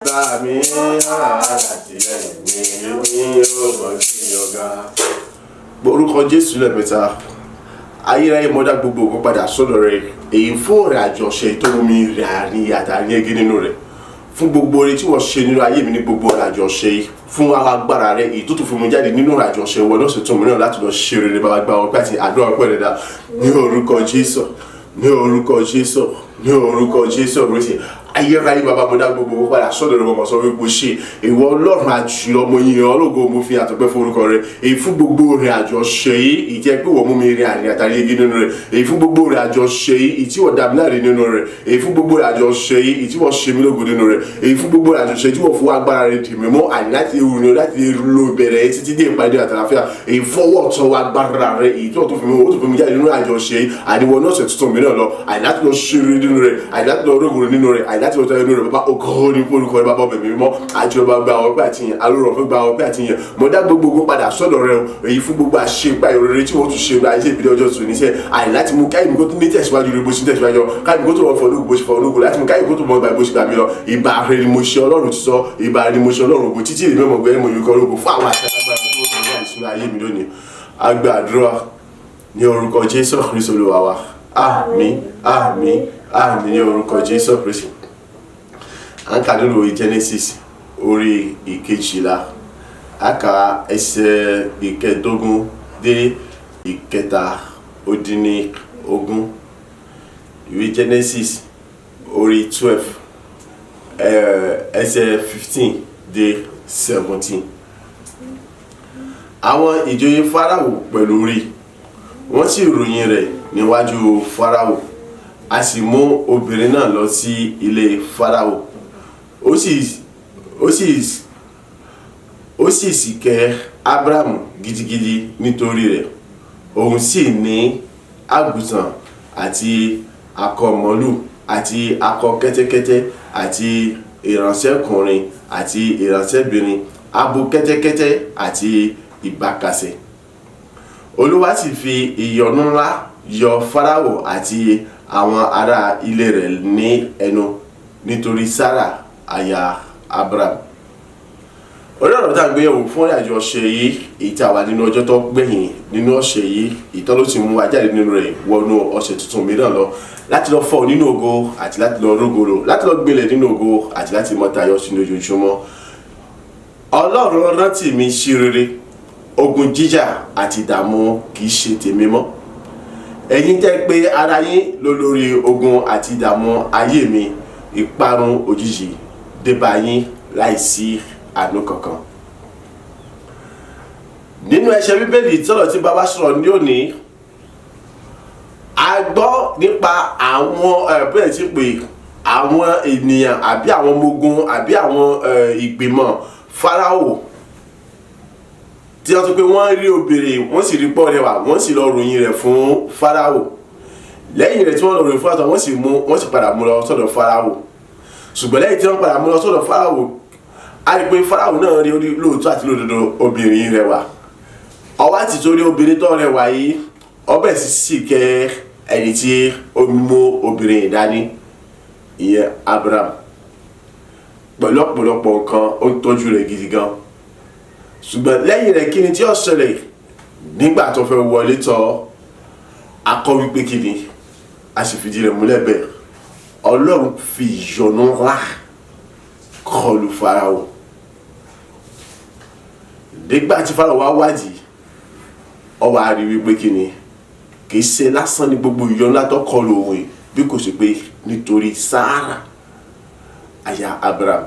Bá mi alátìlẹ́yìn mi, èmi yóò mọ̀ sí ọ̀gá. Orúkọ Jésù lẹ́ẹ̀mẹ́ta. Ayérayé, mo dá gbogbo ògo padà sọ́dọ̀ rẹ̀. Èyí fún ọ̀rẹ́ àjọṣe tó mú mi rìn àárín àtàrí egi nínú rẹ̀. Fún gbogbo oore tí wọ́n ṣe nínú ayé mi ní gbogbo ọ̀rẹ́ àjọṣe, fún agbára rẹ̀ èyí tó tún fún mi jáde nínú ọ̀rẹ́ àjọṣe wọn lọ́sẹ̀ tó mìíràn láti lọ ṣe rere. Bàbá, gba ọpẹ́ àti àdúrà ọpẹ́ rẹ̀ dá ní orúkọ Jésù, ní orúkọ Jésù, ní orúkọ Jésù Kristi. Ayérayé bàbá, mo dá gbogbo ògo padà sọ́dọ̀ rẹ̀. Mo sọ wípé ṣe ìwọ Ọlọ́run àjùlọ, mo yin ọlọ́gọ́, mo fi àtọ̀pẹ́ fún orúkọ rẹ̀, èyí fún gbogbo rẹ̀ àjọṣe yìí, ìjẹ́ pé wọ́n mú mi rin àrìn àtàrí igi nínú rẹ̀, èyí fún gbogbo rẹ̀ àjọṣe yìí, ìtí wọ́n dàbí láre nínú rẹ̀, èyí fún gbogbo rẹ̀ àjọṣe yìí, ìtí wọ́n ṣe mí lógo nínú rẹ̀, èyí fún gbogbo rẹ̀ àjọṣe tí wọ́n fún agbára rẹ̀ dì mí mọ́ àní láti ewu ni láti lo ìbẹ̀rẹ̀ títí dé ìpàdé àtàlàfíà, èyí fọwọ́ tọ́ agbára rẹ̀, èyí tí wọ́n tó fi mi, ó tó fi mi jáde nínú àjọṣe yìí, àníwọ̀ náà ṣe tuntun mìíràn lọ, àní láti lọ ṣeré nínú rẹ̀, àní láti lọ rógùn nínú rẹ̀, àní láti lọ tọ́ inú rẹ̀. Bàbá, ògo ní orúkọ rẹ̀. Bàbá ọbẹ̀ mímọ́ àjọba, gba ọpẹ́ àti yìn. Alóró fún gba ọpẹ́ àti yìn. Mo dá gbogbo ogun padà sọ́dọ̀ rẹ o, èyí fún gbogbo àṣegbà ìrere tí wọ́n tún ṣe gba iṣẹ́ ìbílẹ̀ ọjọ́ tún níṣẹ́, àyè láti mú káyìí kó tún ní tẹ̀síwájú rẹ bó ṣe tẹ̀síwájú, káyìí kó tó rọ fọdún bó ṣe fọdún kò láti mú káyìí kó tó mọ gbà bó ṣe gbà mí lọ. Ìbà rẹ ni mo ṣe, Ọlọ́run ti sọ, ìbà rẹ ni mo ṣe, Ọlọ́run ògo títí ìlú mọ̀ gbẹ́rẹ́ mo yìí kọ́ lógo fún àwọn àṣẹ agbára tó ń bọ̀ ìṣúná ayé mi lónìí. Agbàdúrà ní orúkọ Jésù Kristi Olúwa wa. Àmín, àmín, àmín ní orúkọ Jésù Kristi. À ń kà nínú ìwé Genesis orí 12, a kà ẹsẹ̀ 15 dé 17. Ìwé Genesis orí 12, ẹsẹ̀ 15 dé 17. Àwọn ìjòyè Fáráò pẹ̀lú rí, wọ́n sì ròyìn rẹ̀ níwájú Fáráò, a sì mú obìnrin náà lọ sí ilé Fáráò. Ó sì ṣìkẹ́ Abrahamu gidigidi nítorí rẹ̀. Òun sì ní àgùntàn àti akọ màlúù àti akọ kẹ́tẹ́kẹ́tẹ́ àti ìránṣẹ́kùnrin àti ìránṣẹ́bìnrin, abo kẹ́tẹ́kẹ́tẹ́ àti ìbákasẹ. Olúwa sì fi ìyọnu ńlá yọ Fáráò àti àwọn ará ilé rẹ̀ ní ẹnu nítorí Sárà aya Abraham. Orí ọ̀rọ̀ tá à ń gbéyẹ̀wò fún ìrìnàjò ọ̀sẹ̀ yìí, èyí tí a wà nínú ọjọ́ tó gbẹ̀yìn nínú ọ̀sẹ̀ yìí, ìtọ́ ló ti mú wa jáde nínú rẹ̀ wọnú ọ̀sẹ̀ tuntun mìíràn lọ, láti lọ fọ̀ nínú ògo àti láti lọ rógoro, láti lọ gbélé nínú ògo àti láti mọ tayọ sínú ojoojúmọ́. Ọlọ́run rántí mi sí rere, ogun jíjà àti ìdààmú kì í ṣe tèmi mọ́. Ẹ̀yin tẹ́ pé ara yín lólórí ogun àti ìdààmú ayé mi, ìparun òjijì dé bá yín láìsí àánú kankan. Nínú ẹsẹ̀ Bíbélì tọ́lọ̀ tí bàbá sọ̀rọ̀ ní òní, a gbọ́ nípa àwọn bẹ́ẹ̀ tí pé àwọn ènìyàn àbí àwọn ọmọ ogun àbí àwọn ìgbìmọ̀ Fáráò tí wọ́n sọ pé wọ́n rí obìnrin, wọ́n sì rí pọ́ rẹwà, wọ́n sì lọ ròyìn rẹ̀ fún Fáráò. Lẹ́yìn rẹ̀ tí wọ́n lọ ròyìn fún Fáráò, wọ́n sì mú, wọ́n sì padà mú lọ sọ́dọ̀ Fáráò. Ṣùgbọ́n lẹ́yìn tí wọ́n padà mú lọ sọ́dọ̀ Fáráò, a rí pé Fáráò náà rí orí lóòótọ́ àti lódodo, obìnrin rẹwà. Ọwọ́ àti torí obìnrin tó rẹwà yìí, ọbẹ̀ sì kẹ́ ẹni tí ó mú obìnrin yìí dání, ìyẹn Abraham, pẹ̀lú ọ̀pọ̀lọpọ̀ nǹkan, ó ń tọ́jú rẹ̀ gidi gan. Ṣùgbọ́n lẹ́yìn rẹ̀, kí ni tí ó ṣẹlẹ̀ nígbà tó fẹ́ wọlé tọ̀? Akọ wípé kí ni a sì fìdí rẹ̀ múlẹ̀ bẹ́ẹ̀, Ọlọ́run fi ìyọnu ńlá kọlù Fáráò. Nígbà tí Fáráò wá wádìí, ó wá rí wípé kí ni, kì í ṣe lásán ní gbogbo ìyọnu ńlá tó kọlù òun yìí, bí kò ṣe pé nítorí Sárà aya Abraham.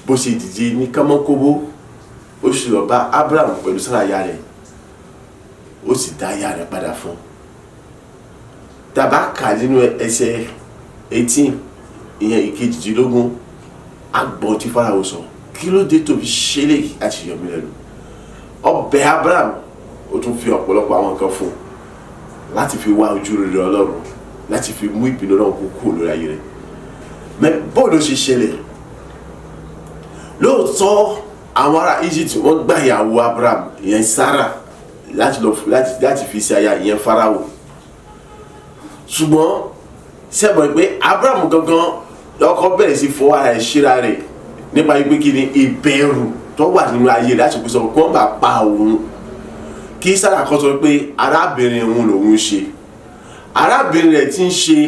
Bó ṣe dìde ní kánmọ́kóbó, ó sì lọ bá Abraham pẹ̀lú Sárà aya rẹ̀, ó sì dá aya rẹ̀ padà fún un. Tàbá kà nínú ẹsẹ̀ 18, ìyẹn 18, agbọ̀n tí Fáráò sọ, "Kí ló dé tó fi ṣe léyìí láti yọ mí lẹ́nu?" Ọbẹ̀ Abraham, ó tún fi ọ̀pọ̀lọpọ̀ àwọn nǹkan fún un láti fi wá ojú rere Ọlọ́run, láti fi mú ìbínú Ọlọ́run kó kúrò lórí ayé rẹ̀. Mẹ bóòlù ṣe ṣẹlẹ̀? Lóòótọ́, àwọn ará Egypt, wọ́n gbà ìyàwó Abraham, ìyẹn Sarah, láti lọ láti fi ṣe aya ìyẹn Fáráò. Ṣùgbọ́n sẹ́bọ̀ pé Abraham gangan Lọ́kọ́ bẹ̀rẹ̀ sí fọwọ́ ara ẹ̀ ṣíra rẹ̀ nípa wípé kí ni ìbẹ̀rù tó wà nínú ayé rẹ̀ láti pèsè kí wọ́n bá pa òun. Kí Sárà kan sọ pé arábìnrin òun lòun ṣe, arábìnrin rẹ̀ tí ń ṣe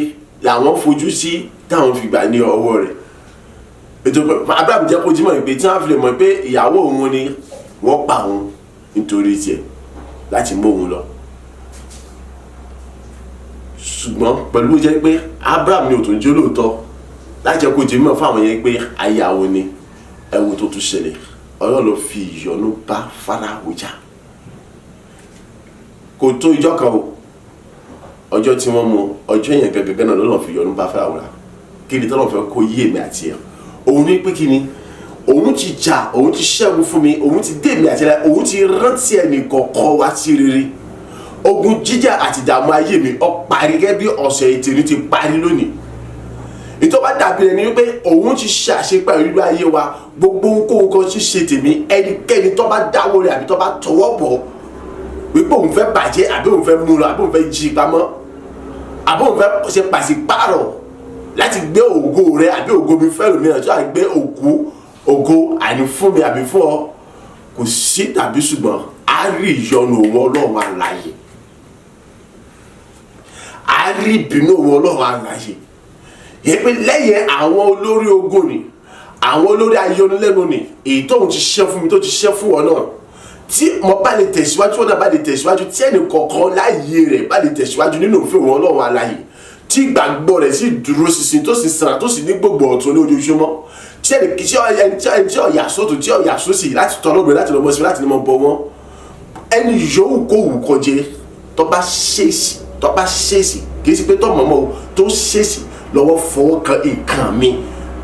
làwọn fojú sí táwọn fi gbà ní ọwọ́ rẹ̀. Ètò Abraham jẹ́ kó jímọ̀ pé tí wọ́n fi lè mọ̀ pé ìyàwó òun ni wọ́n pa òun nítorí tiẹ̀ láti mú òun lọ. Ṣùgbọ́n pẹ̀lú jẹ́ pé Abraham ni òtún jẹ́ olóòótọ́ láti jẹ́ kó jímọ̀ fún àwọn yẹn pé ayàwó ni, ẹ̀wù tó tún ṣẹlẹ̀, Ọlọ́run ló fi ìyọ́nú bá Fáráò jà. Kò tó ìjọ kan o, ọjọ́ tí wọ́n mú ọjọ́ yẹn gẹ́gẹ́ náà lọ́nà fi ìyọ́nú bá Fáráò rà. Kí ni tọ́lọ́ fẹ́ kó yé èmi àti ẹ̀? Òun ní pé kí ni òun ti jà, òun ti ṣẹ́gun fún mi, òun ti dé èmi àti ẹ̀, òun ti rántí ẹnì kọ̀ọ̀kan wá sí rere. Ogun jíjà àti ìdààmú ayé mi ó parí gẹ́gẹ́ bí ọ̀sẹ̀ ìtìrí ti parí lónìí. Ìtọ́ bá dàbí ẹni wípé òun ti ṣe àṣepẹ́ ìlú ayé wa, gbogbo ohunkóhun kan ṣíṣe tèmi, ẹnikẹ́ni tó bá dáwọ́ rẹ̀ àbí tó bá tọwọ́ bọ̀ wípé òun fẹ́ bàjẹ́ àbí òun fẹ́ mú lọ àbí òun fẹ́ jí pamọ́ àbí òun fẹ́ ṣe pàṣípààrọ̀ láti gbé ògo rẹ àbí ògo mi fẹ́ lòmíràn tí wàá gbé òkú ògo àní fún mi àbí fún ọ, kò sí tàbí ṣùgbọ́n á rí ìyọnu òun Ọlọ́run alààyè, á rí ìbínú òun Ọlọ́run alààyè. Yẹ pé lẹ́yìn àwọn olórí ogun ni, àwọn olórí ayọnilẹ́nu ni, èyí tóun ti ṣiṣẹ́ fún mi tó ti ṣiṣẹ́ fún wọn náà, tí mo bá lè tẹ̀síwájú, wọn náà bá lè tẹ̀síwájú, tí ẹnì kọ̀ọ̀kan láàyè rẹ̀ bá lè tẹ̀síwájú nínú òfin òun Ọlọ́run alààyè, tí ìgbàgbọ́ rẹ̀ sì dúró ṣinṣin tó sì sanra tó sì ní gbogbo ọ̀tún ní ojoojúmọ́, tí ẹni tí ọ̀yà sótò tí ọ̀yà sósì láti tọ́ lóbìnrin láti lọ́mọ sí láti lọ́mọ bọ wọ́n, ẹni yòówù kó wù kọjẹ tó bá ṣèèṣì kì í ṣe pé tó mọ̀mọ́ o, tó ṣèèṣì lọ́wọ́ fọwọ́ kan nǹkan mi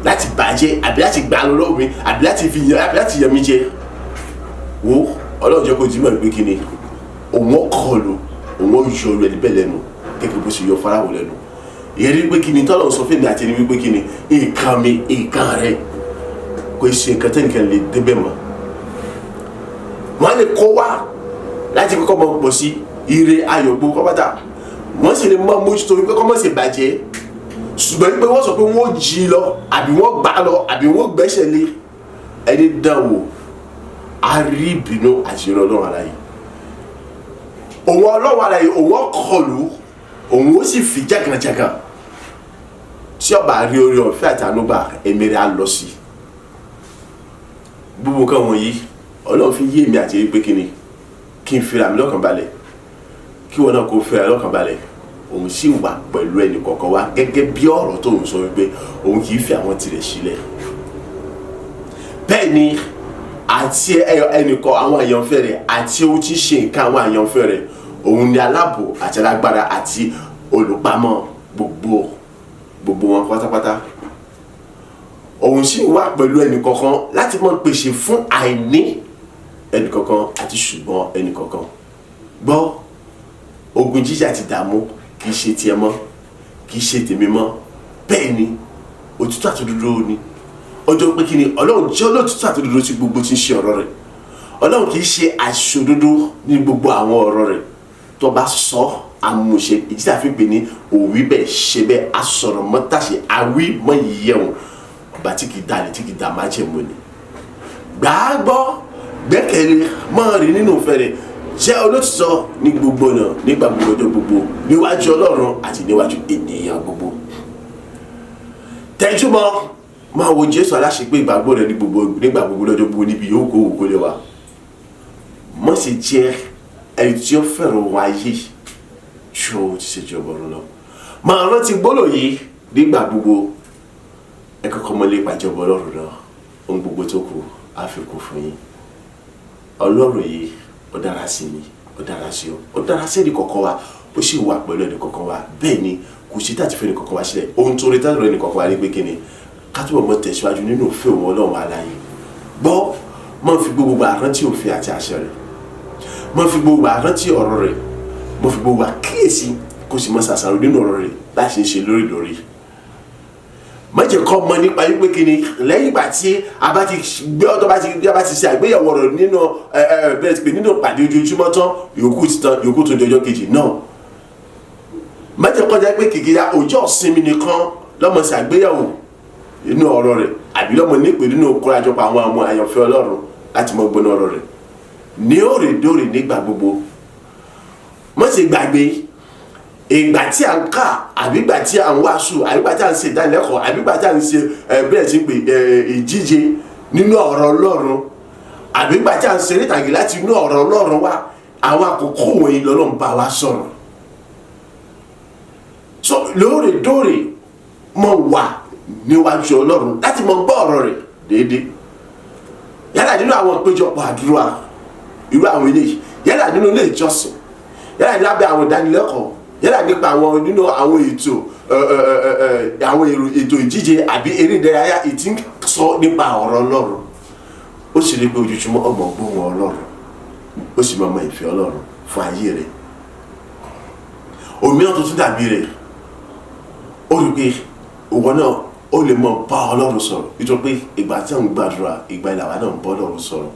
láti bàjẹ́ àbí láti gbà lọ́wọ́ mi àbí láti fi yàn àbí láti yàn mí jẹ, wo Ọlọ́run jẹ́ kó jí mọ̀ pé kí ni òun ọkọ̀ lò, òun yọ rẹ̀ níbẹ̀ lẹ́nu gẹ́gẹ́ bó ṣe yọ Fáráò lẹ́nu. Ìyẹn ní pé kí ni tọ́lọ̀ sọ fún mi àti ẹni wípé kí ni nǹkan mi nǹkan rẹ̀ kò ṣe nǹkan tẹ́nìkan lè débẹ̀ mọ́. Wọ́n á lè kọ́ wá láti kọ́kọ́ mọ pọ̀ sí ire ayọ̀ gbogbo kọ́pátá, wọ́n sì lè mọ mójútó wípé kọ́ mọ̀ sí bàjẹ́, ṣùgbọ́n wípé wọ́n sọ pé wọ́n jí lọ àbí wọ́n gbà lọ àbí wọ́n gbẹ́sẹ̀ lé, ẹni dán wò á rí ìbínú àti ìran Ọlọ́run alààyè. Òun Ọlọ́run alààyè òun ọkọlù, òun ó sì fi jágànjágàn. Tí ọba rí orí ọ̀fẹ́ àti ànúgbà ẹ̀mí rẹ̀ á lọ sí. Gbogbo nǹkan wọ̀nyí Ọlọ́run fi yé èmi àti pé kí ni kí n fira mi lọ́kàn balẹ̀, kí wọn náà kó fira lọ́kàn balẹ̀, òun sì wà pẹ̀lú ẹnì kọ̀ọ̀kan wa gẹ́gẹ́ bí ọ̀rọ̀ tó ń sọ wípé òun kì í fi àwọn tirẹ̀ sílẹ̀. Bẹ́ẹ̀ ni àti ẹnìkan àwọn àyànfẹ́ rẹ̀ àti ohun tí ń ṣe nǹkan àwọn àyànfẹ́ rẹ̀, òun ni aláàbò àti alágbára àti olùpamọ́ gbogbo wọn pátápátá. Òun sì wà pẹ̀lú ẹnìkọ̀ọ̀kan láti mọ̀ pèsè fún àìní ẹnìkọ̀ọ̀kan àti ṣùgbọ́n ẹnìkọ̀ọ̀kan. Gbọ́, ogun jíjà ti dààmú kì í ṣe tiẹ̀ mọ́, kì í ṣe tèmi mọ́. Bẹ́ẹ̀ ni òtítọ́ àti òdodo ni. Ọjọ́ pé kí ni Ọlọ́run jẹ́ olóòtítọ́ àti òdodo tí gbogbo ti ń ṣe ọ̀rọ̀ rẹ̀. Ọlọ́run kì í ṣe àìṣòdodo ní gbogbo àwọn ọ̀rọ̀ rẹ̀. Tó bá sọ àmúṣe, ìdí tí a fi pè ní òwí bẹ́ẹ̀ ṣe bẹ́ẹ̀, asọ̀rọ̀ mọ́tàṣe àwí mọ́ yíyẹ̀wò, ọba tí kì í dalẹ̀ tí kì í da májẹ̀mú ni. Gbàgbọ́, gbẹ́kẹ̀lé, máa rìn nínú ìfẹ́ rẹ̀, jẹ́ olóòtítọ́ ní gbogbo ọ̀nà, nígbà gbogbo ọjọ́ gbogbo, níwájú Ọlọ́run àti níwájú ènìyàn gbogbo. Tẹjúmọ́ máa wo Jésù aláṣepé ìgbàgbọ́ rẹ ní gbogbo nígbà gbogbo lọ́jọ́ gbogbo níbi yóò kó òkú lé wa. Má ṣe jẹ́ ẹni tí ó fẹ́ràn ohun ayé ju ohun tí ṣe jọba ọ̀run lọ. Máa rántí gbólóhùn yìí nígbà gbogbo. Ẹ kọ́kọ́ mọ lépa ìjọba Ọlọ́run lọ, ohun gbogbo tó kù á fi kún fún yín. Ọlọ́run yìí ó dára sí mi, ó dára sí ọ, ó dára sí ẹnì kọ̀ọ̀kan wa, ó sì wà pẹ̀lú ẹnì kọ̀ọ̀kan wa. Bẹ́ẹ̀ ni kò sí tàbí fún ẹnì kọ̀ọ̀kan wa sílẹ̀. Ohun tó rí tàbí ẹnì kọ̀ọ̀kan wa ní pé kí ni ká túbọ̀ mọ tẹ̀síwájú nínú òfin òun Ọlọ́run alààyè. Gbọ́, má fi gbogbo àrántí òfin àti àṣẹ rẹ̀, má fi gbogbo àrántí ọ̀rọ̀ rẹ̀, má fi gbogbo àkíyèsí kó sì mọ ṣàṣàrò nínú ọ̀rọ̀ rẹ̀ láti ṣe lórí lórí. Má jẹ́ kó mọ̀ nípa wípé kí ni lẹ́yìn ìgbà tí a bá ti gbé ọtọ́ bá ti a bá ti ṣe àgbéyẹ̀wò ọ̀rọ̀ nínú bẹ́ẹ̀ ti pè nínú ìpàdé ojoojúmọ́ tán, yòókù ti tán, yòókù tó di ọjọ́ kejì náà. Má jẹ́ kó jẹ́ pé kìkìyà ọjọ́ ìsinmi nìkan lọ́mọ ṣe àgbéyẹ̀wò. Nínú ọ̀rọ̀ rẹ̀ àbí lọ́mọ nípe nínú kórajọpọ̀ àwọn ọmọ àyànfẹ́ Ọlọ́run láti mọ gbóná ọ̀rọ̀ rẹ̀ ní òrèdóòrè nígbà gbogbo. Má ṣe gbàgbé ìgbà tí à ń kà, àbí ìgbà tí à ń wàásù, àbí ìgbà tí à ń ṣe ìdánilẹ́kọ̀ọ́, àbí ìgbà tí à ń ṣe bẹ́ẹ̀ sí pé ìjíje nínú ọ̀rọ̀ Ọlọ́run, àbí ìgbà tí à ń ṣe eré ìtàgé láti inú ọ̀rọ̀ Ọlọ́run wá. Àwọn àkókò wọ̀nyí l'Ọlọ́run bá wa sọ̀rọ̀. So lóòrèdóòrè mọ wà níwájú Ọlọ́run láti mọ gbọ́ ọ̀rọ̀ rẹ̀ déédéé, yálà nínú àwọn ìpéjọpọ̀ àdúrà irú àwọn eléyìí, yálà nínú ilé ìjọsìn, yálà lábẹ́ àwọn ìdánilẹ́kọ̀ọ́, yálà nípa àwọn nínú àwọn ètò àwọn ètò ìjíje àbí eré ìdárayá ìtí ń sọ nípa ọ̀rọ̀ Ọlọ́run. Ó sì rí pé ojoojúmọ́ ọmọ gbóhùn Ọlọ́run, ó sì máa mọ ìfẹ́ Ọlọ́run fún ayé rẹ̀. Òmíràn tó tún dàbí rẹ̀, ó rí pé ìwọ náà ó lè mọ bá Ọlọ́run sọ̀rọ̀, nítorí pé ìgbà tí à ń gbàdúrà, ìgbà ìlàwà náà ń bọ́ Ọlọ́run sọ̀rọ̀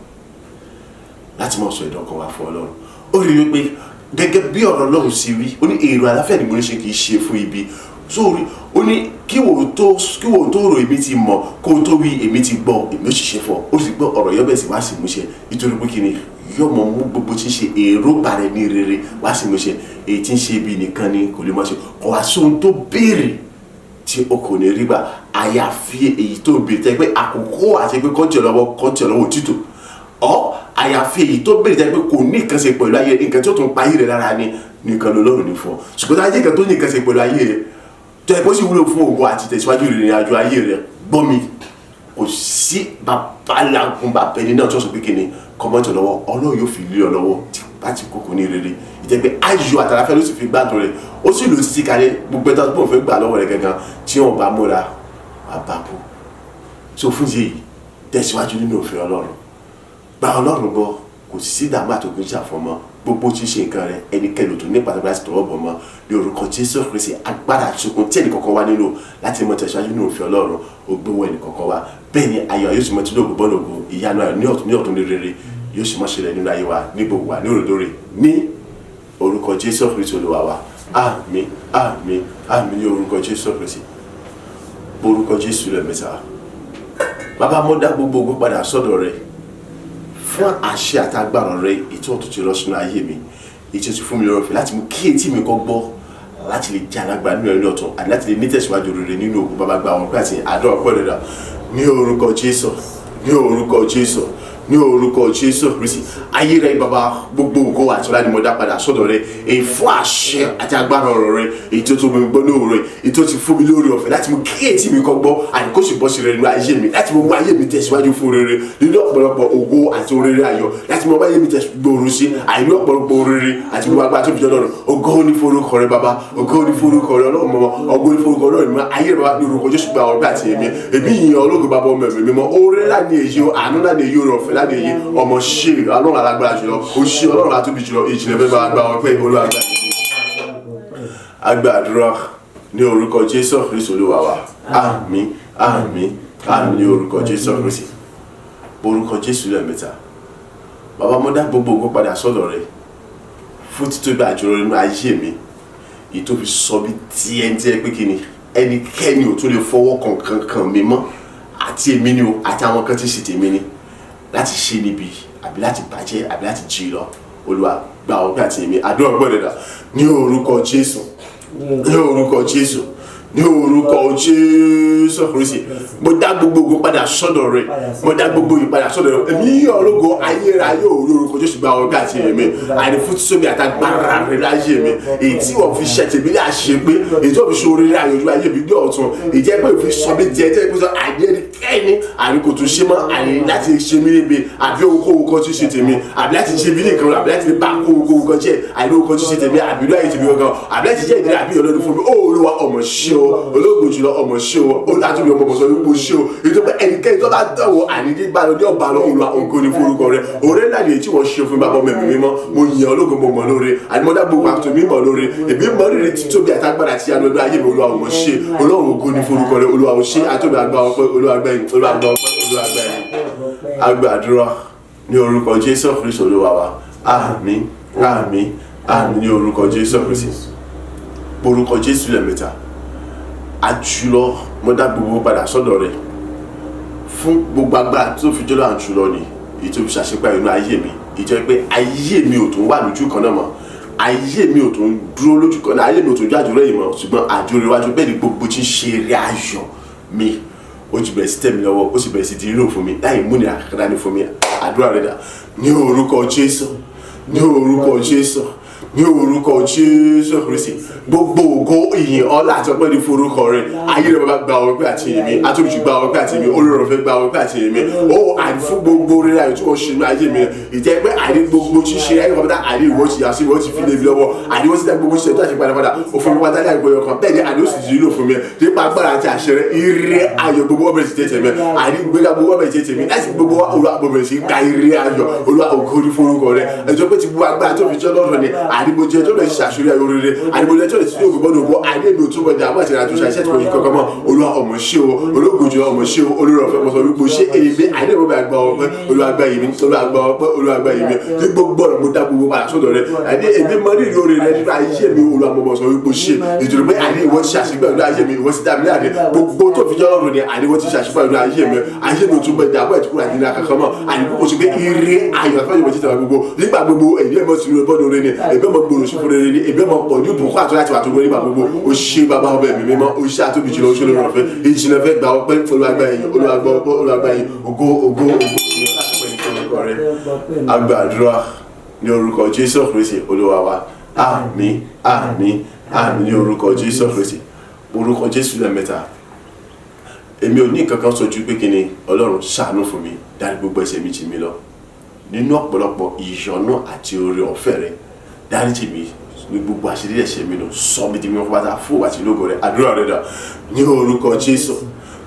láti máa sọ ìdọ́kan wa fún Ọlọ́run. Ó rí wípé gẹ́gẹ́ bí ọ̀rọ̀ Ọlọ́run sì wí, ó ní èrò àlàáfíà ni mo ní ṣe, kì í ṣe fún ibi. Sórí ó ní kí wò tó rò èmi ti mọ̀, kó tó wí èmi ti gbọ́, èmi ó sì ṣe fún ọ. Ó sì gbọ́ ọ̀rọ̀ yọ́bẹ̀ sí wá sí múṣẹ, nítorí pé kí ni yóò mọ mú gbogbo tí ń ṣe èròǹgbà rẹ ní rere wá sí múṣẹ. Èyí tí ń ṣe ibi nìkan ni kò lè mọ̀ ṣe. Kò wá sóhun tó béèrè tí o kò ní rí gbà, àyàfi èyí tó béèrè tẹ́ pé àkókò àti pé kọ́ńtì ọlọ́wọ́ òtítọ́ ọ, àyàfi èyí tó béèrè tẹ́ pé kò ní nǹkan ṣe pẹ̀lú ayé, nǹkan tí ó tún pa ayé rẹ̀ lára ni nìkan lọ́lọ́run ní fún ọ. Ṣùgbọ́n tó ayé nǹkan tó ní nǹkan ṣe pẹ̀lú ayé rẹ̀ tó ẹ kó sì wúlò fún ògo àti tẹ̀síwájú ìrìn àjò ayé rẹ̀, gbọ́ mi, kò sí babalágun bàbá ẹni náà tó sọ pé kí ni kọ́mọ́tò lọ́wọ́ Ọlọ́run yóò fi lé ọ lọ́wọ́ láti kókó ní rere. Ìjẹ́ pé ayọ̀ àtàlàfẹ́ ló sì fi gbádùn rẹ̀, ó sì lò títí kalẹ̀. Gbogbo ẹ̀tọ́ tó fẹ́ gbà lọ́wọ́ rẹ̀ gangan tí wọ́n bá múra wà bá kú. So fún yìí, tẹ̀síwájú nínú òfin Ọlọ́run, gba Ọlọ́run gbọ́, kò sí ìdààmú àtòkùn jà fún ọmọ gbogbo tí ń ṣe nǹkan rẹ̀, ẹnikẹ́ni tó ní pàtàkì láti tọwọ́ bọ̀ mọ́. Ní orúkọ Jésù Kristi, agbára àtúnkùn tí ẹnìkọ̀ọ̀kan wá nílò láti mọ tẹ̀síwájú nínú òfin Ọlọ́run ó gbówó ẹnìkọ̀ọ̀kan wá. Bẹ́ẹ̀ ni ayọ̀ yóò sì mọ tí lóògùn bọ́ọ̀lù ògùn ìyanu ayọ̀ ní ọ̀tún ní ọ̀tún ní rere yóò sì mọ ṣẹlẹ̀ nínú ayé wa ní gbogbo wa ní òròdóre ní orúkọ Jésù Kristi Olúwa wa. Àmín, àmín, àmín ní orúkọ Jésù Kristi. Orúkọ Jésù lẹ́ẹ̀mẹ́ta. Bàbá, mo dá gbogbo ogun padà sọ́dọ̀ rẹ fún àṣẹ àtagbára rẹ ètò ọ̀tún ti lọ sínú ayé mi, ètò ti fún mi lọ́rọ̀ fẹ́ láti mú kí etí mi kọ́ gbọ́, láti lè jẹ́ alágbára nínú ẹ̀rí ọ̀tún àti láti lè ní tẹ̀síwájú rere nínú ògùn. Bàbá, gba àwọn pé àti àdó ọ̀pọ̀ rẹ̀ ní orúkọ Jésù, ní orúkọ Jésù, ní orúkọ Jésù Kristi. Ayé rẹ bàbá, gbogbo ògo àti ọlá ni mo dá padà sọ́dọ̀ rẹ, èyí fún àṣẹ àti agbára ọ̀rọ̀ rẹ èyí tó tó mi gbọ́ ní òwúrọ̀, èyí tó ti fún mi lórí ọ̀fẹ́ láti mú kí etí mi kọ́ gbọ́ àti kó sì bọ́ sí rere nínú ayé mi, láti mú ayé mi tẹ̀síwájú fún rere nínú ọ̀pọ̀lọpọ̀ ògo àti orere ayọ̀, láti mú ayé mi gbòòrò sí àìní ọ̀pọ̀lọpọ̀ orere àti gbogbo agbára tó fi jọ lọ́rùn. Ògo ní forúkọ rẹ bàbá, ògo ní forúkọ rẹ Ọlọ́run mọ́, ògo ní forúkọ rẹ Ọlọ́run mọ́. Ayé rẹ bàbá, ní orúkọ Jésù, gba ọ̀rẹ́ àti èmi, èmi yìn Ológo, bàbá, ọmọ, ẹ̀mí mímọ́. Oore ńlá ni èyí o, àánú ńlá ni èyí o, ọ̀fẹ́ ńlá ni èyí. Ọmọ ṣe Ọlọ́run alágbára jùlọ, o ṣe Ọlọ́run atóbi jùlọ, ìjìnlẹ̀ fẹ́ máa gba ọpẹ́. Olúwa gbà. Agbàdúrà ní orúkọ Jésù Kristi Olúwa wa. Àmín, àmín, àmín ní orúkọ Jésù Kristi. Orúkọ Jésù lẹ́ẹ̀mẹ́ta. Bàbá, mo dá gbogbo ògo padà sọ́dọ̀ rẹ fún títóbi àjọyọ̀ nínú ayé mi, èyí tó fi sọ bí tiẹ̀ ń tiẹ̀ pé kí ni ẹnikẹ́ni ò tún lè fọwọ́ kan kankan mi mọ́, àti èmi ni o àti àwọn kan tí ń ṣe tèmi ni láti ṣe níbi àbí láti bàjẹ́ àbí láti jí lọ. Olúwa, gba ọpẹ́ àti èmi. Àdúrà gbọ́dọ̀ dà ní orúkọ Jésù, ní orúkọ Jésù, ní orúkọ Jésù Kristi. Mo dá gbogbo ògo padà sọ́dọ̀ rẹ, mo dá gbogbo ògo padà sọ́dọ̀ rẹ. Èmi yọ̀ ológo ayérayé òru orúkọ Jésù. Gba ọpẹ́ àti èmi àní fún títóbi àtagbára rẹ láyé mi, èyí tí wọ́n fi ṣe tèmi láṣẹ pé èyí tí wọ́n fi ṣe oríire àyànjú ayé mi ní ọ̀tun, ìjẹ́ pé òfin sọ mí jẹ́ jẹ́ pé sọ àní ẹnikẹ́ni àní kò tún ṣe mọ́, àní láti ṣe mí níbi àbí ohunkóhun kan tí ṣe tèmi, àbí láti ṣe mí nìkan, àbí láti bá ohunkóhun kan jẹ́, àní ohun kan tí ṣe tèmi, àbí inú ayé tèmi gangan, àbí láti jẹ́ ìdílé àbí ìyọlọ́dún fún mi. Ó Olúwa, ọmọ ṣe o, ológun jùlọ, ọmọ ṣe o, olùdájú mi, ọmọ sọ ní mo ṣe o, èyí tó pé ẹnikẹ́ni tó bá dánwò àní nígbà lọ ní ọba lọ. Olúwa, ògo ni forúkọ rẹ. Òré ńlá ni èyí tí wọ́n ṣe fún bàbá, ọmọ, ẹ̀mí mímọ́. Mo yìn ológun, mo mọ̀ lóore, àdìmọ́dá gbogbo àtò mi mọ̀ lóore. Èmi mọ̀ rírì títóbi àtagbára àti ìyanu ẹgbẹ́ ayé mi. Olúwa, ọmọ ṣe, Ọlọ́run, ògo ni forúkọ rẹ. Olúwa, ò ṣe àtòbí, àgbà ọpẹ́. Olúwa gbẹ̀yìn, Olúwa gbà ọpẹ́, Olúwa gbẹ̀yìn. Agbàdúrà ní orúkọ Jésù Kristi Olúwa wa. Àmín, àmín, àmín ní orúkọ Jésù Kristi. Orúkọ Jésù lẹ́ẹ̀mẹ́ta. Àjùlọ Mo dá gbogbo padà sọ́dọ̀ rẹ̀ fún gbogbo agbára tó fi jọ́lọ́ àǹtú lọ ni èyí tó fi ṣàṣepá inú ayé mi, èyí tó yẹ pé ayé mi ò tún wà lójú kan náà mọ́, ayé mi ò tún dúró lójú kan náà, ayé mi ò tún jó àjò rẹ̀ mọ́, ṣùgbọ́n àjò rẹ̀ wájú. Bẹ́ẹ̀ ni gbogbo tí ń ṣe eré ayọ̀ mi ó ti bẹ̀rẹ̀ sí tẹ̀ mí lọ́wọ́, ó sì bẹ̀rẹ̀ sí di rírò fún mi láì múnira kankan dání fún mi. Àdúrà rẹ̀ dà ní orúkọ Jésù, ní orúkọ Jésù, ní orúkọ Jésù Kristi. Gbogbo ògo, ìyìn, ọlá àti ọpẹ́ ní fún orúkọ rẹ̀. Ayé rẹ̀, bàbá, gba ọpẹ́ àti ìyìn mi. Atóbijù, gba ọpẹ́ àti ìyìn mi. Olórọ̀fẹ́, gba ọpẹ́ àti ìyìn mi. Ó àní fún gbogbo rere ayọ̀ tí wọ́n ṣe ní ayé mi, ìjẹ́ pé àní gbogbo ṣíṣe ayé kọ̀ọ̀tà, àní ìwọ ti yà sí, ìwọ ti fi lé mi lọ́wọ́, àní wọ́n ti dá gbogbo ṣiṣẹ́ tó àṣẹ padà padà òfin mi pátá ní àgbẹ̀ ọkàn. Bẹ́ẹ̀ ni àní ó sì ti lílò fún mi nípa agbára àti àṣẹ rẹ̀. Ire ayọ̀ gbogbo ọbẹ̀ ti tẹ̀tẹ̀ mi, àní gbéga gbogbo ọbẹ̀ ti tẹ̀tẹ̀ mi láti gbogbo wa. Olúwa, gbogbo sí gba ire ayọ̀. Olúwa, ògo ní forúkọ rẹ̀. Ẹjọ́ pé ti gbogbo agbára tó fi jẹ́ lọ́rọ̀ ni àdìbòjẹ tó lè ṣàṣírí ayọ̀ rere, àdìbòjẹ tó lè ṣe ògùn gbọ́dọ̀ ògbó àdé mi ò túbọ̀ dààmú àti ìrìnàjò ṣàṣẹ tí kò yí kankan mọ́. Olúwa, ọmọ ṣé o. Ológun jùlọ, ọmọ ṣé o. Olórí ọ̀fẹ́, mo sọ wípé ṣé èmi àdé mi gba ọpẹ́. Olúwa, gba ìyìn mi. Olúwa, gba ọpẹ́. Olúwa, gba ìyìn mi. Ní gbogbo ọ̀rọ̀, mo dá gbogbo padà sọ́dọ̀ rẹ. Àdé èmi mọ rírì oore rẹ nínú ayé mi. Olúwa, mo mọ̀ sọ wípé ṣé ìdúró pé àdé ìwọ ti ṣàṣìgbà nínú ayé mi, ìwọ ti dá mi láàdé gbogbo tó fi jẹ́ ọ̀rọ̀ ni àdé ìwọ ti ṣàṣìgbà nínú ayé mi. Ayé mi ò tún bẹ dààmú ẹ̀tí kúrò àdínà kankan mọ́. Àdé kò sí pé ire ayọ̀ àfẹ́yẹ̀mọ̀ títà gbogbo nígbà gbogbo. Èyí ẹ̀ mọ̀ sí bọ́dọ̀ rẹ ni èmi mọ̀ gbòòrò sí fún rere ni èmi mọ̀ pọ̀ ní ìbùkún àti láti wà tó gbé nígbà gbogbo. Ó ṣe bàbá, ọbẹ̀ mi mímọ́, ó ṣe àtóbi jùlọ, ó ṣe lórí ọ̀fẹ́ ìjìnlẹ̀ fẹ́ gba ọpẹ́. Olúwa, gba ìyìn. Olúwa, gba ọpẹ́. Olúwa, gba ìyìn. Ògo, ògo, ògo. Agbàdúrà ní orúkọ Jésù Kristi Olúwa wa. Àmín, àmín, àmín ní orúkọ Jésù Kristi. Orúkọ Jésù lẹ́ẹ̀mẹ́ta. Èmi ò ní nǹkan kan sọ ju pé kí ni Ọlọ́run ṣàánú fún mi, dárí gbogbo ẹ̀ṣẹ̀ mi jì mí lọ nínú ọ̀pọ̀lọpọ̀ ìyọ́nú àti oore ọ̀fẹ́ rẹ. Dáríjì mi ní gbogbo àṣírí ẹ̀ṣẹ̀ mi nù, sọ mi di mímọ́ pátá fún àti lógo rẹ. Àdúrà rẹ dà ní orúkọ Jésù,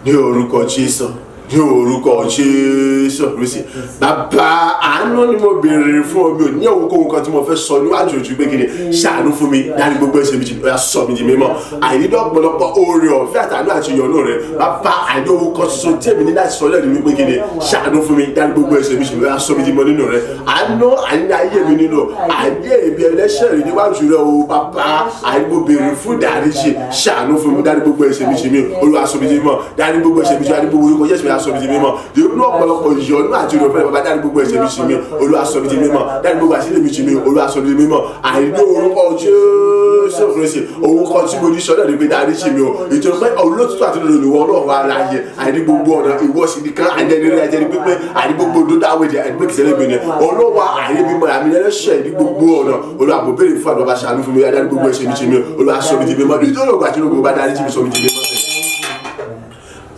ní orúkọ Jésù, ní orúkọ Jésù Kristi. Bàbá, àánú ni mo béèrè fún ọ. Mi ò ní ohunkóhun kan tí mo fẹ́ sọ níwájú ojú pé kí ni ṣàánú fún mi, dárí gbogbo ẹ̀ṣẹ̀ mi jì, ó yá, sọ mi di mímọ́ àìnídọ́ ọ̀pọ̀lọpọ̀ oore ọ̀fẹ́ àtàánú àti ìyọ́nú rẹ. Bàbá, àìní ohun kan ṣoṣo tí èmi ní láti sọ lẹ́nu wípé kí ni ṣàánú fún mi, dárí gbogbo ẹ̀ṣẹ̀ mi jì, ó yá, sọ mi di mímọ́ nínú rẹ. Àánú àìní ayé mi nínú àìní èmi ẹlẹ́ṣẹ̀ rí níwájú rẹ o. Bàbá, àìní mo béèrè fún dáríjì. Ṣàánú fún mi, dárí gbogbo ẹ̀ṣẹ̀ mi jì mí. Olúwa, sọ mi di mímọ́. Dárí gbogbo ẹ̀ṣẹ̀ mi jì, dárí gbogbo orúkọ Jésù, sọ mi di mímọ́ nínú ọ̀pọ̀lọpọ̀ ìyọ́nú àti ìrọ̀fẹ́. Bàbá, dárí gbogbo ẹ̀ṣẹ̀ mi jì mí. Olúwa, sọ mi di mímọ́. Dárí gbogbo àṣírí mi jì mí. Olúwa, sọ mi di mímọ́ àìní orúkọ Jésù Kristi. Òun kan tí mo ní sọ́dọ̀ ní pé dáríjì mi o, ìjọba pé olóòtú àti lòlù ìwọ Ọlọ́run aláyẹ àìní gbogbo ọ̀nà ìwọ sì nìkan àìní ẹni rẹ ajẹni pípé àìní gbogbo odò dáwọ́dẹ àìní pé kìsẹ́lẹ̀ mi ni Olúwa àìní mímọ́ àmì ẹlẹ́ṣẹ̀ ní gbogbo ọ̀nà. Olúwa, mo béèrè fún àdúrà, ṣàánú fún mi, dárí gbogbo ẹ̀ṣẹ̀ mi jì mí. Olúwa, sọ mi di mímọ́ nítorí ògbà tí olóògbé bá dáríjì mi, sọ mi di mímọ́.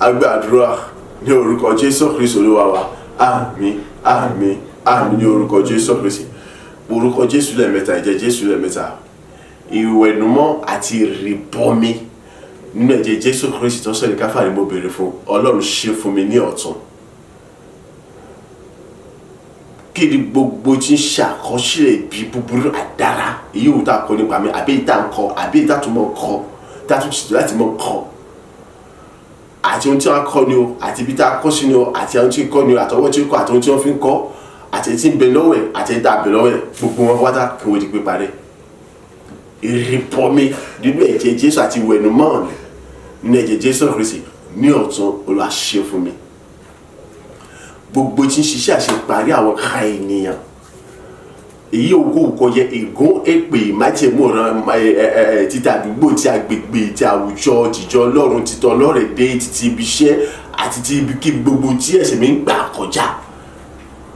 Agbàdúrà ní orúkọ Jésù Kristi Olúwa wa. Àmín, àmín, àmín ní orúkọ Jésù Kristi. Orúkọ Jésù lẹ́ẹ̀mẹ́ta, ẹ̀jẹ̀ Jésù lẹ́ẹ̀mẹ́ta. Ìwẹ̀nùmọ́ àti ìrìbọmi nínú ẹ̀jẹ̀ Jésù Kristi tó sọ ní Káfàrí mo béèrè fún. Ọlọ́run, ṣe fún mi ní ọ̀tun. Kí ni gbogbo tí ń ṣàkọsílẹ̀ ibi búburú àdára èyí wò tá a kọ nípa mi, àbí ìta ń kọ, àbí ìta tó mọ̀ kọ, tá a tún ṣètò láti mọ̀ kọ, àti ohun tí wọ́n kọ́ ni o, àti ibi tá a kọ́ sí ni o, àti ohun tí ń kọ́ ni o, àtọwọ́ tí ń kọ́, àti ohun tí wọ́n fi ń kọ́, àti èyí tí ń bẹ lọ́wọ́ ẹ̀, àti èyí tá a bẹ lọ́wọ́ ẹ̀, gbogbo wọn pátá kí wọ́n di píparẹ́. Ìrìbọmi nínú ẹ̀jẹ̀ Jésù àti ìwẹ̀nùmọ́ nínú ẹ̀jẹ̀ Jésù Kristi ní ọ̀tun, Olúwa, ṣe fún mi. Gbogbo tí ń ṣiṣẹ́ àṣeparí àwọn ká ènìyàn èyí òkú kò yẹ, ègún, èpè, májèmú ọ̀ràn títí àdúgbò, tí agbègbè, tí àwùjọ, tìjọ Ọlọ́run, títọ́ ọlọ́rẹ̀dẹ́, títí ibi iṣẹ́ àti ti ibikíbi gbogbo tí ẹ̀ṣẹ̀ mi ń gbà kọjá,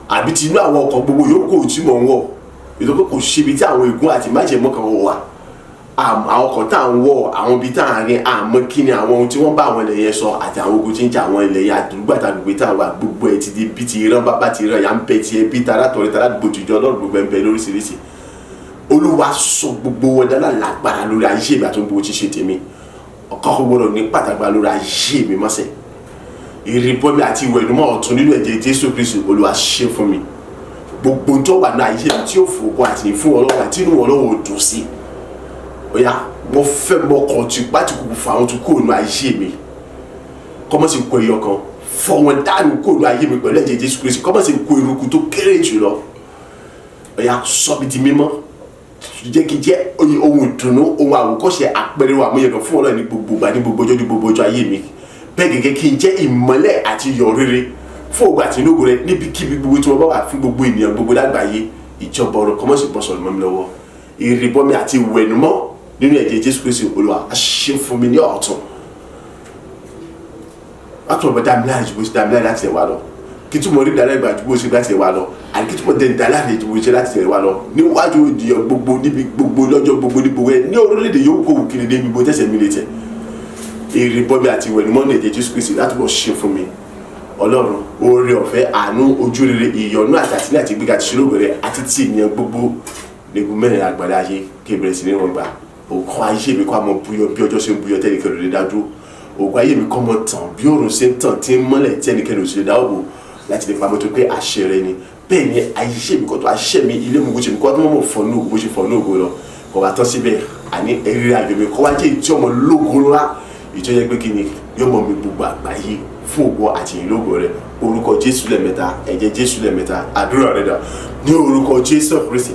àbí ti inú àwọn ọkọ̀ gbogbo yòókù tí mò ń wọ̀, ètò pé kò síbi tí àwọn ègún àti májèmú kan wà. Àwọn ọkọ̀ tá à ń wọ̀, àwọn ibi tá à ń rìn, àmọ́ kí ni àwọn ohun tí wọ́n bá àwọn ilẹ̀ yẹn sọ àti àwọn ogun tí ń jà àwọn ilẹ̀ yẹn, àdúgbò àtàgbègbè tá à ń wà, gbogbo ẹ̀ ti di bí ti rán bábá ti rán yà ń bẹ ti ẹbí tara tọ̀rẹ́ tara gbòjìjọ Ọlọ́run, gbogbo ẹ̀ ń bẹ lóríṣiríṣi. Olúwa, sọ gbogbo wọn dáná lágbára lórí ayé mi àti gbogbo tí ṣe tèmi. Ọkọ̀ kò gbọdọ̀ ní pàtàkì lórí ayé mi mọ́sẹ̀. Ìrìbọmi àti ìwẹ̀nùmọ́ ọ̀tun nínú ẹ̀jẹ̀ Jésù Kristi, Olúwa, ṣe fún mi. Gbogbo tó wà ní ayé mi tí ó fògo àti fún Ọlọ́run àti inú Ọlọ́run ò dùn sí, oya, mo fẹ́ mọ kàn tí pátìkù fún àwọn tó kúrò ní ayé mi, kọ́mọ́ sì kó ẹyọ kan fọ́ wọn dànù kúrò ní ayé mi pẹ̀lú ẹ̀jẹ̀ Jésù Kristi, kọ́mọ́ sì kó eruku tó kéré jùlọ. Oya, sọ mi di mímọ́, jẹ́ kí jẹ́ ohun ìdùnnú, ohun àwòkọ́ṣe, àpẹẹrẹ àmúyẹ̀gàn fún Ọlọ́run ní gbogbo ìgbà, ní gbogbo ọjọ́, ní gbogbo ọjọ́ ayé mi. Bẹ́ẹ̀ gẹ́gẹ́ kí n jẹ́ ìmọ́lẹ̀ àti iyọ̀ rere fún ògo àti inú ògo rẹ níbikíbi gbogbo tí mo bá wà, fún gbogbo ènìyàn gbogbo lágbàáyé. Ìjọba ọ̀run kó má ṣe bọ́ sọ̀rọ̀ mọ́ mi lọ́wọ́. Ìrìbọmi àti ìwẹ̀nùmọ́ nínú ẹ̀jẹ̀ Jésù Kristi, Olúwa á ṣe fún mi ní ọ̀tun. Látọ̀ dá mi láre ju bó ṣe dá mi láre láti ẹ̀ wá lọ, kí túmọ̀ rí ìdálẹ́ gbà ju bó ṣe láti ẹ̀ wá lọ, àti kí túmọ̀ dẹ̀ ìdálẹ́ ju bó ṣe láti ẹ̀ wá lọ, níwájú ènìyàn gbogbo, níbi gbogbo, lọ́jọ́ gbogbo, ní gbogbo ẹ̀, ní orílẹ̀-èdè yòówù kó wù kiri débi gbogbo tẹ̀sẹ̀ mi lè tẹ̀. Ìrìbọmi àti ìwẹ̀nùmọ́ ní ẹ̀jẹ̀ Jésù Kristi láti bọ̀ ṣe fún mi. Ọlọ́run, oore ọ̀fẹ́, àánú, ojú rere, ìyọ́nú àti àtìlẹ́yìn àti ìgbéga àti ìṣelógo rẹ àti ti ènìyàn gbogbo nígun mẹ́rin àgbàlá ayé kí ìbẹ̀rẹ̀ sí ní wọn gbà. Òkò ayé mi kó àmọ́ búyọ bí ọjọ́ ṣe ń búyọ tẹ́nìkan ò lè dá dúró. Òkò ayé mi kọ́ mọ́ tàn bí òrùn ṣe ń tàn tí ń mọ́lẹ̀ tí ẹnikẹ́ni ò sì lè dáwọ́ bò láti lè pamọ́ tó pé àṣẹ rẹ ni. Bẹ́ẹ̀ ni ayé mi kọ́ tó àṣẹ mi, ilé mi kò ṣe mi kọ́ tó mọ̀ fọ́ ní ògo bó ṣe fọ́ ní ògo lọ kọ́ wa tán síbẹ̀. Àní eré ayọ̀ mi kọ́ wá jẹ́ ìtí ọmọ lógo ńlá, ìtọ́ yẹ pé kí ni yóò mọ̀ mi gbogbo àgbáyé fún ògo àti ìlógo rẹ. Orúkọ Jésù lẹ́ẹ̀mẹ́ta, ẹ̀jẹ̀ Jésù lẹ́ẹ̀mẹ́ta. Àdúrà rẹ dà. Ní orúkọ Jésù Kristi,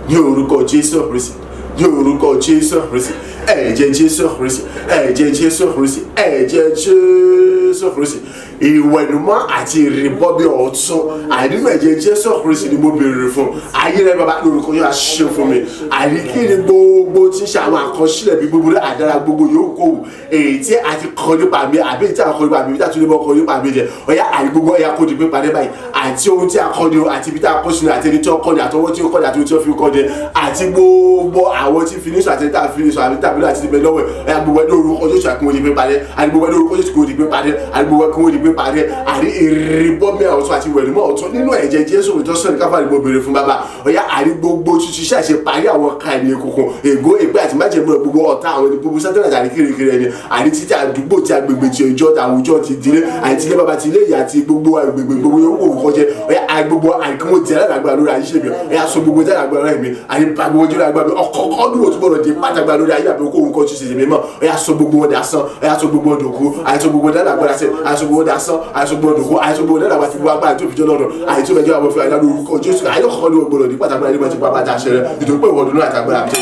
ní orúkọ Jésù Kristi, ní orúkọ Jésù Kristi, ẹ̀jẹ̀ Jésù Kristi, ẹ̀jẹ̀ Jésù Kristi, ẹ̀jẹ̀ Jésù Kristi, ìwẹ̀nùmọ́ àti ìrìbọmi ọ̀tun àìnínú ẹ̀jẹ̀ Jésù Kristi ni mo béèrè fún. Ayé rẹ bàbá, lórúkọ yóò ṣe fún mi. Àní kí ni gbogbo tí ń ṣe àwọn àkọsílẹ̀ bí gbogbo àdára gbogbo yóò kó wù, èyí tí a ti kọ nípa mi àbí èyí tí a kọ nípa mi, bí a tún lè mọ kọ nípa mi jẹ ọ̀yá, àní gbogbo ẹ̀yà kó di pé padà báyìí, àti ohun tí a kọ ni o, àti ibi tí a kọ sínú, àti ẹni tí ó kọ ni, àtọwọ́ tí ó kọ ni, àti ohun tí ó fi kọ ni, àti gbogbo àwọn tí fi ní sọ, àti ẹni tí a fi ní sọ, àbí tàbí láti ti bẹ lọ́wọ́ ẹ̀, ọ̀yá, gbogbo ẹni orúkọ Jésù àti wọn di pé padà. Àti gbogbo ẹni orúkọ Jésù kò di pé padà. Àti gbogbo ẹni kò di pé padà. Àní ìrìbọmi ọ̀tun àti ìwẹ̀nùmọ́ ọ̀tun nínú ẹ̀jẹ̀ Jésù ìtọ́sọ̀nì káfíńtì mo béèrè fún bàbá. Ọ̀yá, àní gbogbo tuntun iṣẹ́ àṣẹ parí àwọn kan ẹni kòkò ègó ègbé àti májèmú rẹ̀, gbogbo ọ̀tá àwọn ẹni gbogbo sátánà àti àríkèrèkèrè ẹni, àní títí àdúgbò, ti agbègbè, ti ìjọ, ti àwùjọ, ti ìdílé, àti tilé bàbá, ti ilé ìyá, àti gbogbo agbègbè gbogbo yòówù kò kọjẹ. Ọ̀yá, àní gbogbo àníkí ti alágbára lórí ayé mi, ọ̀yá, sọ gbogbo tí alágbára lórí mi, àní bá gbogbo jẹ́ alágbára mi ọ̀kọ̀ọ̀kan dúró tó gbọ́dọ̀ di pátágbára lórí ayé àbí kó nǹkan ti ṣe mímọ́. Ọ̀yá, sọ gbogbo wọn dasán. Ọ̀yá, sọ gbogbo wọn dòkú. Àní sọ gbogbo wọn dálágbára sẹ. Àní sọ gbogbo wọn dasán. Àní sọ gbogbo wọn dòkú. Àní sọ gbogbo wọn dálágbára ti gbogbo agbára tó fi jọ lọ́dọ̀ àní tó fẹjọ́ àwọn fún àyè lórúkọ Jésù. Àyè kọ̀ọ̀kan ló gbọ́dọ̀ di pátágbára nígbà tí pápá ta ṣẹlẹ̀ nítorí pé ìwọ dùnú àtàgbára àti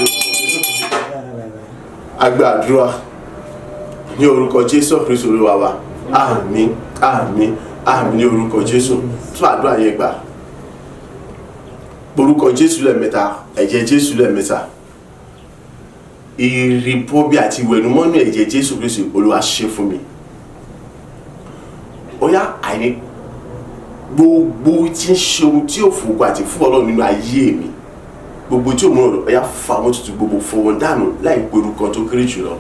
agbàdúrà ní orúkọ Jésù Kristu Olúwa wa. Àmín, àmín, àmín ní orúkọ Jésù. Tún àdúrà yẹn gbà. Orúkọ Jésù lẹ́ẹ̀mẹ́ta, ẹ̀jẹ̀ Jésù lẹ́ẹ̀mẹ́ta. Ìrìbọmi àti ìwẹ̀nùmọ́nú ẹ̀jẹ̀ Jésù Kristu, Olúwa ṣe fún mi. Ó yá, àìní gbogbo tí ń ṣe ohun tí ò fògo àti fún Ọlọ́run nínú ayé mi, gbogbo tí ò mú ọ̀rọ̀, ó yá, fa àwọn tutù gbogbo fọwọ́ dànù láì pe orúkọ tó kéré jùlọ.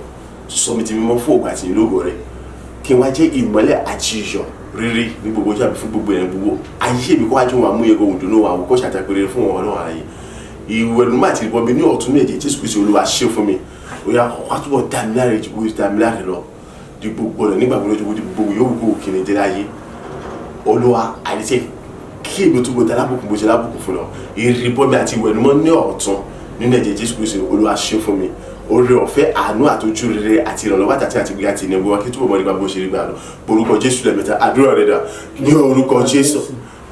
Sọ mi ti mímọ́ fún ògo àti ìlógo rẹ, kí n wá jẹ́ ìmọ́lẹ̀ àti iyọ̀ rere ní gbogbo ọjọ́ àbí fún gbogbo ẹ̀rẹ̀ gbogbo ayé mi, kó wá jẹ́ wọn àmúyẹ̀gọ́ òdùnnú wa àwòkọ́ ṣàtàpẹrẹ fún wọn. Ọlọ́run ààyè, ìwẹ̀nùmọ́ àti ìbọmi ní ọ̀tún ní ẹ̀jẹ̀ Jésù Kristi, Olúwa ṣe fún mi. Ó yá, wá túbọ̀ dá mi láre ju bó ṣe dá mi láre lọ di gbogbo ọ̀nà nígbà gbogbo lójú gbogbo yòówù kó kiri dé láyé. Olúwa, àdìsẹ́ kí èmi túbọ̀ dá lábùkún bó ṣe lábùkún fún lọ. Ìrìbọmi àti ìwẹ̀nùmọ́ ní ọ̀tún nínú ẹ̀jẹ̀ Jésù Kristi, Olúwa ṣe fún mi. Oore ọ̀fẹ́, àánú àtọ́jú rere àti ìrànlọ́wọ́ àtàtì àti gbígbà àti ìnáwó wa kí túbọ̀ mọ́ nípa bó ṣe rí gbà lọ. Orúkọ Jésù lẹ́ẹ̀mẹ́ta. Àdúrà rẹ̀ dà. Ní orúkọ Jésù,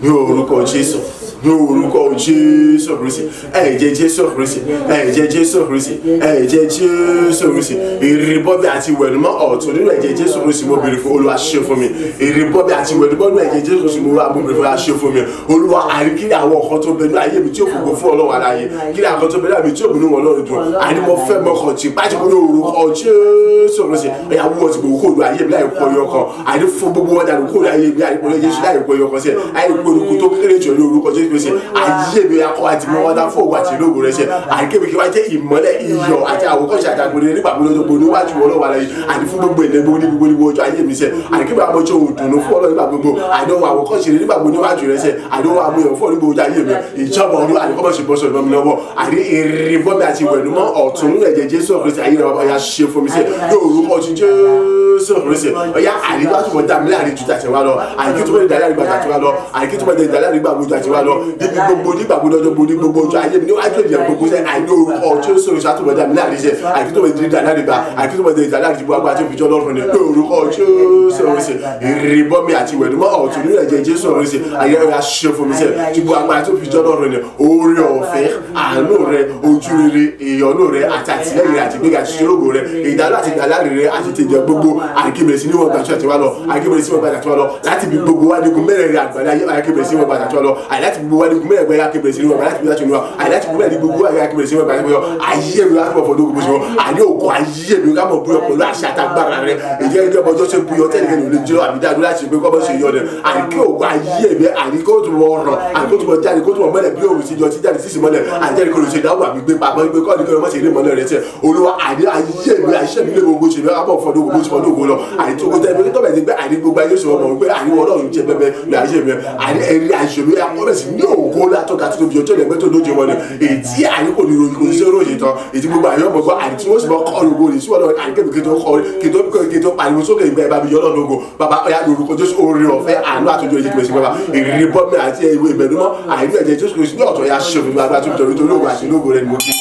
ní orúkọ Jésù, ní orúkọ Jésù Kristi, ẹ̀jẹ̀ Jésù Kristi, ẹ̀jẹ̀ Jésù Kristi, ẹ̀jẹ̀ Jésù Kristi, ìrìbọmi àti ìwẹ̀nùmọ́ ọ̀tún nínú ẹ̀jẹ̀ Jésù Kristi mo béèrè fún. Olúwa ṣe fún mi. Ìrìbọmi àti ìwẹ̀nùmọ́ nínú ẹ̀jẹ̀ Jésù Kristi mo wá mo béèrè fún. Olúwa ṣe fún mi. Olúwa, àrí kí ni àwọn nǹkan tó bẹ ní ayé mi tí ò fògo fún Ọlọ́run aláyé? Kí ni àwọn nǹkan tó bẹ ní ayé mi tí ò múnú wọn Ọlọ́run dùn? Àní mo fẹ́ mọkàn tí pàṣẹ ní orúkọ Jésù Kristi, ẹ̀yà wúwo ti gbogbo kóòdù ayé mi láì kó ọyọ kan. Àní fún gbogbo wọn dànù kóòdù ayé mi láì kó ọyọ Jésù láì kó ọyọ kan sí ẹ̀ láì kó olùkú tó kéré jù ní orúkọ Jésù Kristi. Ayé mi akọ àti mọ́ wọ́n dá fún ògùn àti ìlógo rẹ̀ ṣe. Àní kébì kí wá jẹ́ ìmọ́lẹ̀, iyọ̀ àti àwòkọ́ṣe àti àgbèrè nígbà gbogbo gbogbo níwájú Ọlọ́run aláyé, àní fún gbogbo ènìyàn gbogbo ní gbogbo ní gbogbo ọjọ́ ayé mi ṣe. Àní kébì àwọn ọjọ́ òdùnnú fún Ọlọ́run nígbà gbogbo, àní ohun àwòkọ́ṣe nígbà gbogbo níwájú rẹ̀ ṣe, àní ohun àmúyẹ̀ fún Ọlọ́run gbogbo ọjọ́ ayé mi. Ìjọba ọdún àní kọ́mọ̀ṣe bọ́sọ̀ ìbọn mi lọ́wọ́. Àní ìrìbọmi àti ìwẹ̀nùmọ́ ọ̀tún nínú ẹ̀jẹ̀ Jésù Kristi, ayé rẹ̀ ọ̀yà ṣe fún mi ṣe ní orúkọ ti Jésù Kristi. Ọ̀yà, àríwá tó mọ̀ dá mi láàrin ju tàṣẹ wa lọ, àríkí tó mọ̀ dá láàrin gbà tàṣẹ wa lọ, àríkí tó mọ̀ dá láàrin gbà gbogbo tàṣẹ wa lọ. Níbi gbogbo nígbà gbogbo ọjọ́ gbogbo ní gbogbo ọjọ́ ayé mi níwájú ènìyàn gbogbo sẹ́ àìní orúkọ Jésù Kristi àtúbọ̀dá mi láàrin iṣẹ́ àìkú tó bẹ̀ dá láàrin gbà àìkú tó bẹ̀ dá láàrin gbogbo agbára tí ó fi jọ lọ́rùn ni pé orúkọ Jésù Kristi ìrìbọmi àti ìwẹ̀nùmọ́ ọ̀tún nínú ẹ̀jẹ̀ Jésù Kristi ayé rẹ̀ ṣe fún mi sẹ́ tí gbogbo agbára tí ó fi jọ lọ́rùn ni oore ọ̀fẹ́ àánú rẹ ojú rere ìyọ́nú rẹ àti àtìlẹ́yìn rẹ àti ìgbéga àti ìṣòro rẹ ìdálọ́ àti ìdálárè rẹ àti tìjẹ gbogbo àìkébẹ̀rẹ̀ sí níwọ̀n gbàtú àti wá lọ àìkébẹ̀rẹ̀ sí níwọ̀n gbàtú àti wá lọ láti bí gbogbo wá nígun mẹ́rẹ̀ẹ̀rin àgbàlá ayé àìkébẹ̀rẹ̀ sí níwọ̀n gbàtú àti wá lọ àìláti gbogbo wá nígun mẹ́rẹ̀ẹ̀rin àkébẹ̀rẹ̀ sí níwọ̀n gbàtú àti wá lọ àìláti gbogbo ẹni gbogbo àkébẹ̀rẹ̀ sí níwọ̀n gbàtú àti wá lọ ayé mi láti bọ̀ fọdún gbogbo ṣe wọn àní òkú ayé mi ká mọ̀ búyọ pẹ̀lú àṣà àtàgbára rẹ ìjẹ́ ẹgbẹ́ ọjọ́ ṣe búyọ tẹ́lẹ̀ ní olè jẹ́ àbí dáadọ́ láti ṣe pé kọ́ bọ́ ṣe yọ rẹ àní òkú ayé mi àní kó tún bọ̀ ọ̀rọ̀ àní kó tún bọ̀ jáde kó tún bọ̀ mọ́lẹ̀ bí òrùn ti jọ ti jáde sísì mọ́lẹ̀ àjẹ́rìí kò lè ṣe dáwọ́ àbí gbé pamọ́ gbé kọ́ ní kí wọ́n ṣe ilé mọ́lẹ̀ rẹ tẹ̀ olúwa àní ayé mi àṣẹ mi lé gbogbo ṣe mi abọ́ fọdún gbogbo ṣe fọdún gbogbo lọ àní tó kó tẹ́ tó bẹ̀ ti gbé àní gbogbo ayé sọ̀rọ̀ mọ̀ wípé àní ọlọ́run jẹ bẹ́bẹ́ ní ayé mi àní ẹ̀rí àṣẹ mi akọ́bẹ̀sì ní ògo látọ́ka tó tóbi ọjọ́ ìlẹ̀gbẹ́ tó lóje wọn ni èyí tí àní kò ní ròyìn kò ní sí ròyìn tán èyí tí gbogbo àyè ọmọ gbọ́ àní tí wọ́n sì mọ kọ́ ògo ní sí wọn àní kébì kí tó kọ́ kí tó kí tó pariwo sókè ìgbà ìbá mi yọ lọ́nà ògo bàbá ọ̀yá lórúkọ Jésù oore ọ̀fẹ́ àánú àtúnjọ ìjẹ́ tìmẹ̀sí bàbá ìrírí bọ́mí àti ìwé ìbẹ̀dúmọ́ àìní ẹ̀jẹ̀ Jésù Kristi ní ọ̀tọ̀ ya ṣe òfin bàbá tó torí torí ògo àti ológo rẹ̀ ni mo kí.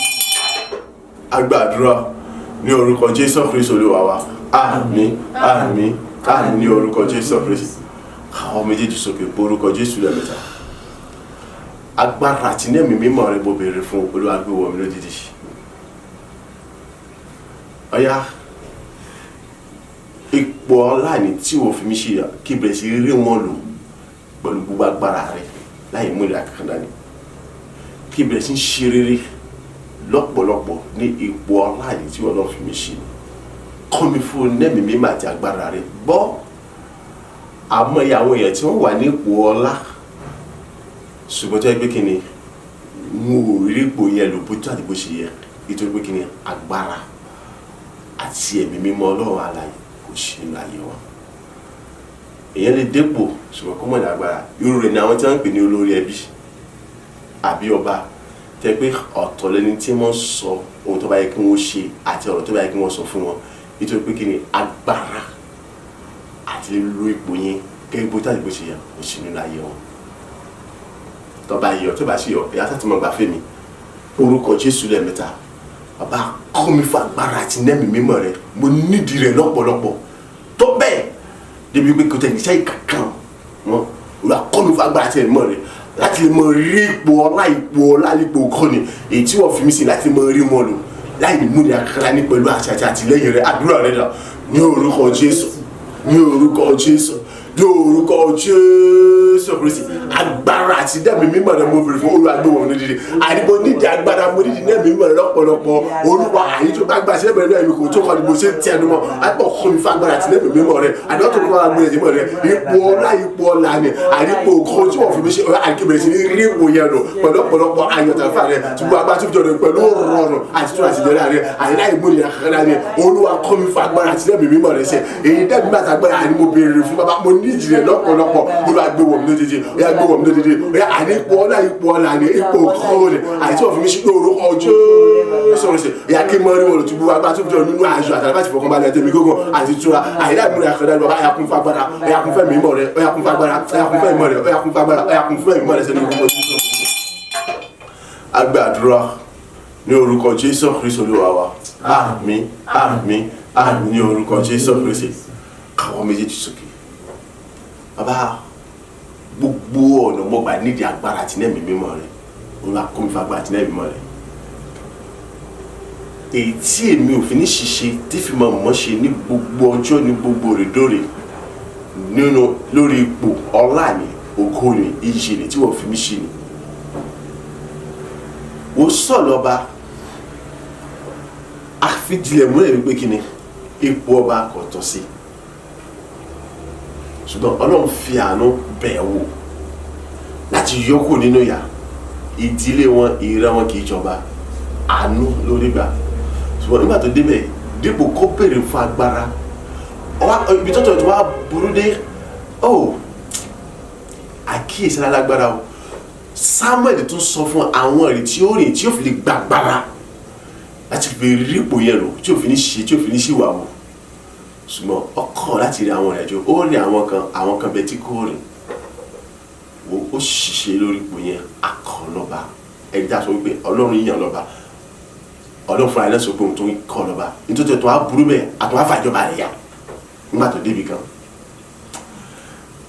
A gbàdúrà ní orúkọ Jésù Kristi Olúwa wa. Àmín, àmín, àmín ní orúkọ Jésù Kristi. Àwọn méjèèjì sókè pé orúkọ Jésù lẹ́mẹ̀ta. Agbára àti ní ẹ̀mí mímọ́ rẹ mo béèrè fún Olúwa gbé wọ̀ mí lójijì. Ọ̀yá ipò ọlá ni tí wọ́n fi mí ṣe kí bẹ̀rẹ̀ sí rí wọn lò pẹ̀lú gbogbo agbára rẹ láì mú ìlà kankan dání. Kí bẹ̀rẹ̀ sí ṣe rere lọ́pọ̀lọpọ̀ ní ipò ọlá ni tí wọ́n lọ́ fi mí ṣe. Kọ́ mi fún nẹ́mí mímọ́ àti agbára rẹ gbọ́. Àmọ́ iye àwọn èèyàn tí wọ́n wà ní ipò ọlá ṣùgbọ́n tó yẹ pé kí ni wọn ò rí ipò yẹn lò bó tó àti bó ṣe yẹ nítorí pé kí ni agbára àti ẹ̀mí mímọ́ Ọlọ́run alààyè kò sí nínú ayé wọn. Èèyàn lè dépò ṣùgbọ́n kó mọ̀ ní agbára. Irú rẹ̀ ni àwọn tí wọ́n ń pè ní olórí ẹbí àbí ọba tẹ́ pé ọ̀tọ̀ lẹni tí wọ́n sọ ohun tó bá yẹ kí wọ́n ṣe àti ọ̀rọ̀ tó bá yẹ kí wọ́n sọ fún wọn nítorí pé kí ni agbára àti lo ipò yẹn gẹ́gẹ́ bó tàbí bó ṣe yẹ kò sí nínú ayé wọn. Tó bá yọ tó bá sì yọ ẹ̀yà tó ti mọ̀ gbà fẹ́ mi orúkọ Jésù lẹ́ẹ̀mẹ́ta. Bàbá kọ́ mi fún agbára àti nẹ́mì mímọ́ rẹ mo nídìí rẹ lọ́pọ̀lọpọ̀ tó bẹ́ẹ̀ débi pé kò tẹ̀ ní sẹ́yìn kankan wọn Olúwa kọ́ mi fún agbára àti ẹ̀mọ́ rẹ láti lè mọ rí ipò ọlá ipò ọlá ipò kọ́ni èyí tí wọ́n fi mí sí láti mọ rí wọn lò láì ní múni akara ní pẹ̀lú àṣà àti àtìlẹ́yìn rẹ àdúrà rẹ là ní orúkọ Jésù ní orúkọ Jésù ní orúkọ Jésù Kristi agbára àti dẹ́mi mímọ́ rẹ mo bèrè fún Olúwa gbé wọn nídìí àdìbò nídìí agbára mo nídìí dẹ́mi mímọ́ rẹ lọ́pọ̀lọpọ̀ Olúwa àyè tó bá gbà sí ẹ̀bẹ̀rẹ̀ náà èmi kò tó kọ́ ni mo ṣe ń tẹnu mọ́ àpò kọ́ mi fún agbára àti dẹ́mi mímọ́ rẹ àdìbò tó kọ́ agbára mímọ́ rẹ ipò ọlá ipò ọlá ni àdìpò kọ́ tí wọ́n fi mi ṣe àdìkébẹ̀rẹ̀ sí ní rí ìwò yẹn lò pẹ̀lú ọ̀pọ̀lọpọ̀ ayọ̀tàfà rẹ tí wọ́n agbára tó fi jọ rẹ pẹ̀lú rọrùn àti tó àti dẹ́rẹ́ rẹ àyíláì múni àkàrà rẹ Olúwa kọ́ mi fún agbára àti dẹ́mi mímọ́ rẹ ṣe èyí dẹ́mi bàtà agbára àní mo béèrè fún bàbá mo ní ìjìnlẹ̀ lọ́pọ̀lọpọ̀ Olúwa gbé wọ̀ mí lójijì ó yá gbé wọ̀ mí lójijì ó yá àní ipò ọlá ipò ọlá ni ipò kọ́ọ̀lì àti tí wọ́n fi mí sí orúkọ Jésù rẹ̀ ìyá kí mọ́ rí wọn lò túbú agbára tó fi jọ nínú àjọ àtàlà bá ti fọkàn balẹ̀ tẹ̀mí gógó àti ìtura àyíláì múra àkàndá bàbá ó yá kún fún agbára ó yá kún fún ẹ̀mí mímọ́ rẹ ó yá kún fún agbára ó yá kún fún ẹ̀mí rẹ ó yá kún fún agbára ó yá kún fún ẹ̀mí rẹ sẹ́ni orúkọ Jésù. A gbàdúrà ní orúkọ Jésù Kristi Olúwa wa. Àmín, àmín, àmín ní orúkọ Jésù Kristi. Káwọn méjèèjì sókè. Bàbá gbogbo ọ̀nà mo gbà nídìí agbára àti ẹ̀mí mímọ́ rẹ Olúwa kún mi fún agbára àti ẹ̀mí mímọ́ rẹ. Èyí tí èmi ò fi ní ṣiṣẹ́ tí fi máa mọ̀ ṣe ní gbogbo ọjọ́ ní gbogbo rèdóre nínú lórí ipò ọlá mi ògo mi iyì mi tí wọ́n fi mí ṣe ni. Wò sọ̀ lọ́ba àfijilẹ̀ múlẹ̀ wípé kí ni ipò ọba kò tọ́ sí ṣùgbọ́n Ọlọ́run fi àánú bẹ̀ wò láti yọkù nínú ìyà ìdílé wọn ìran wọn kì í jọba àánú lórí gbà ṣùgbọ́n nígbà tó débẹ̀ dípò kó béèrè fún agbára ibi tó tọ̀ tó wá burú dé ó àkíyèsí alágbára o Samuel tún sọ fún àwọn èrè tí ó rìn tí ó fi lè gbàgbára láti fi rí ipò yẹn lò tí ò fi ní ṣe tí ò fi ní ṣìwà wò ṣùgbọ́n ọkọ̀ láti rí àwọn ìrìnàjò ó rí àwọn kan bẹ tí kò rìn Wo ó ṣiṣẹ́ lórí ipò yẹn akọ̀lọ́ba ẹni tá a sọ wípé Ọlọ́run yíyan lọ́ba, Ọlọ́run fúnra ẹ̀ sọ pé òun tó ń kọ́ lọ́ba nítorí tó wá burú bẹ́ẹ̀ àtúwá fàjọba rẹ̀ yá nígbà tó débi kan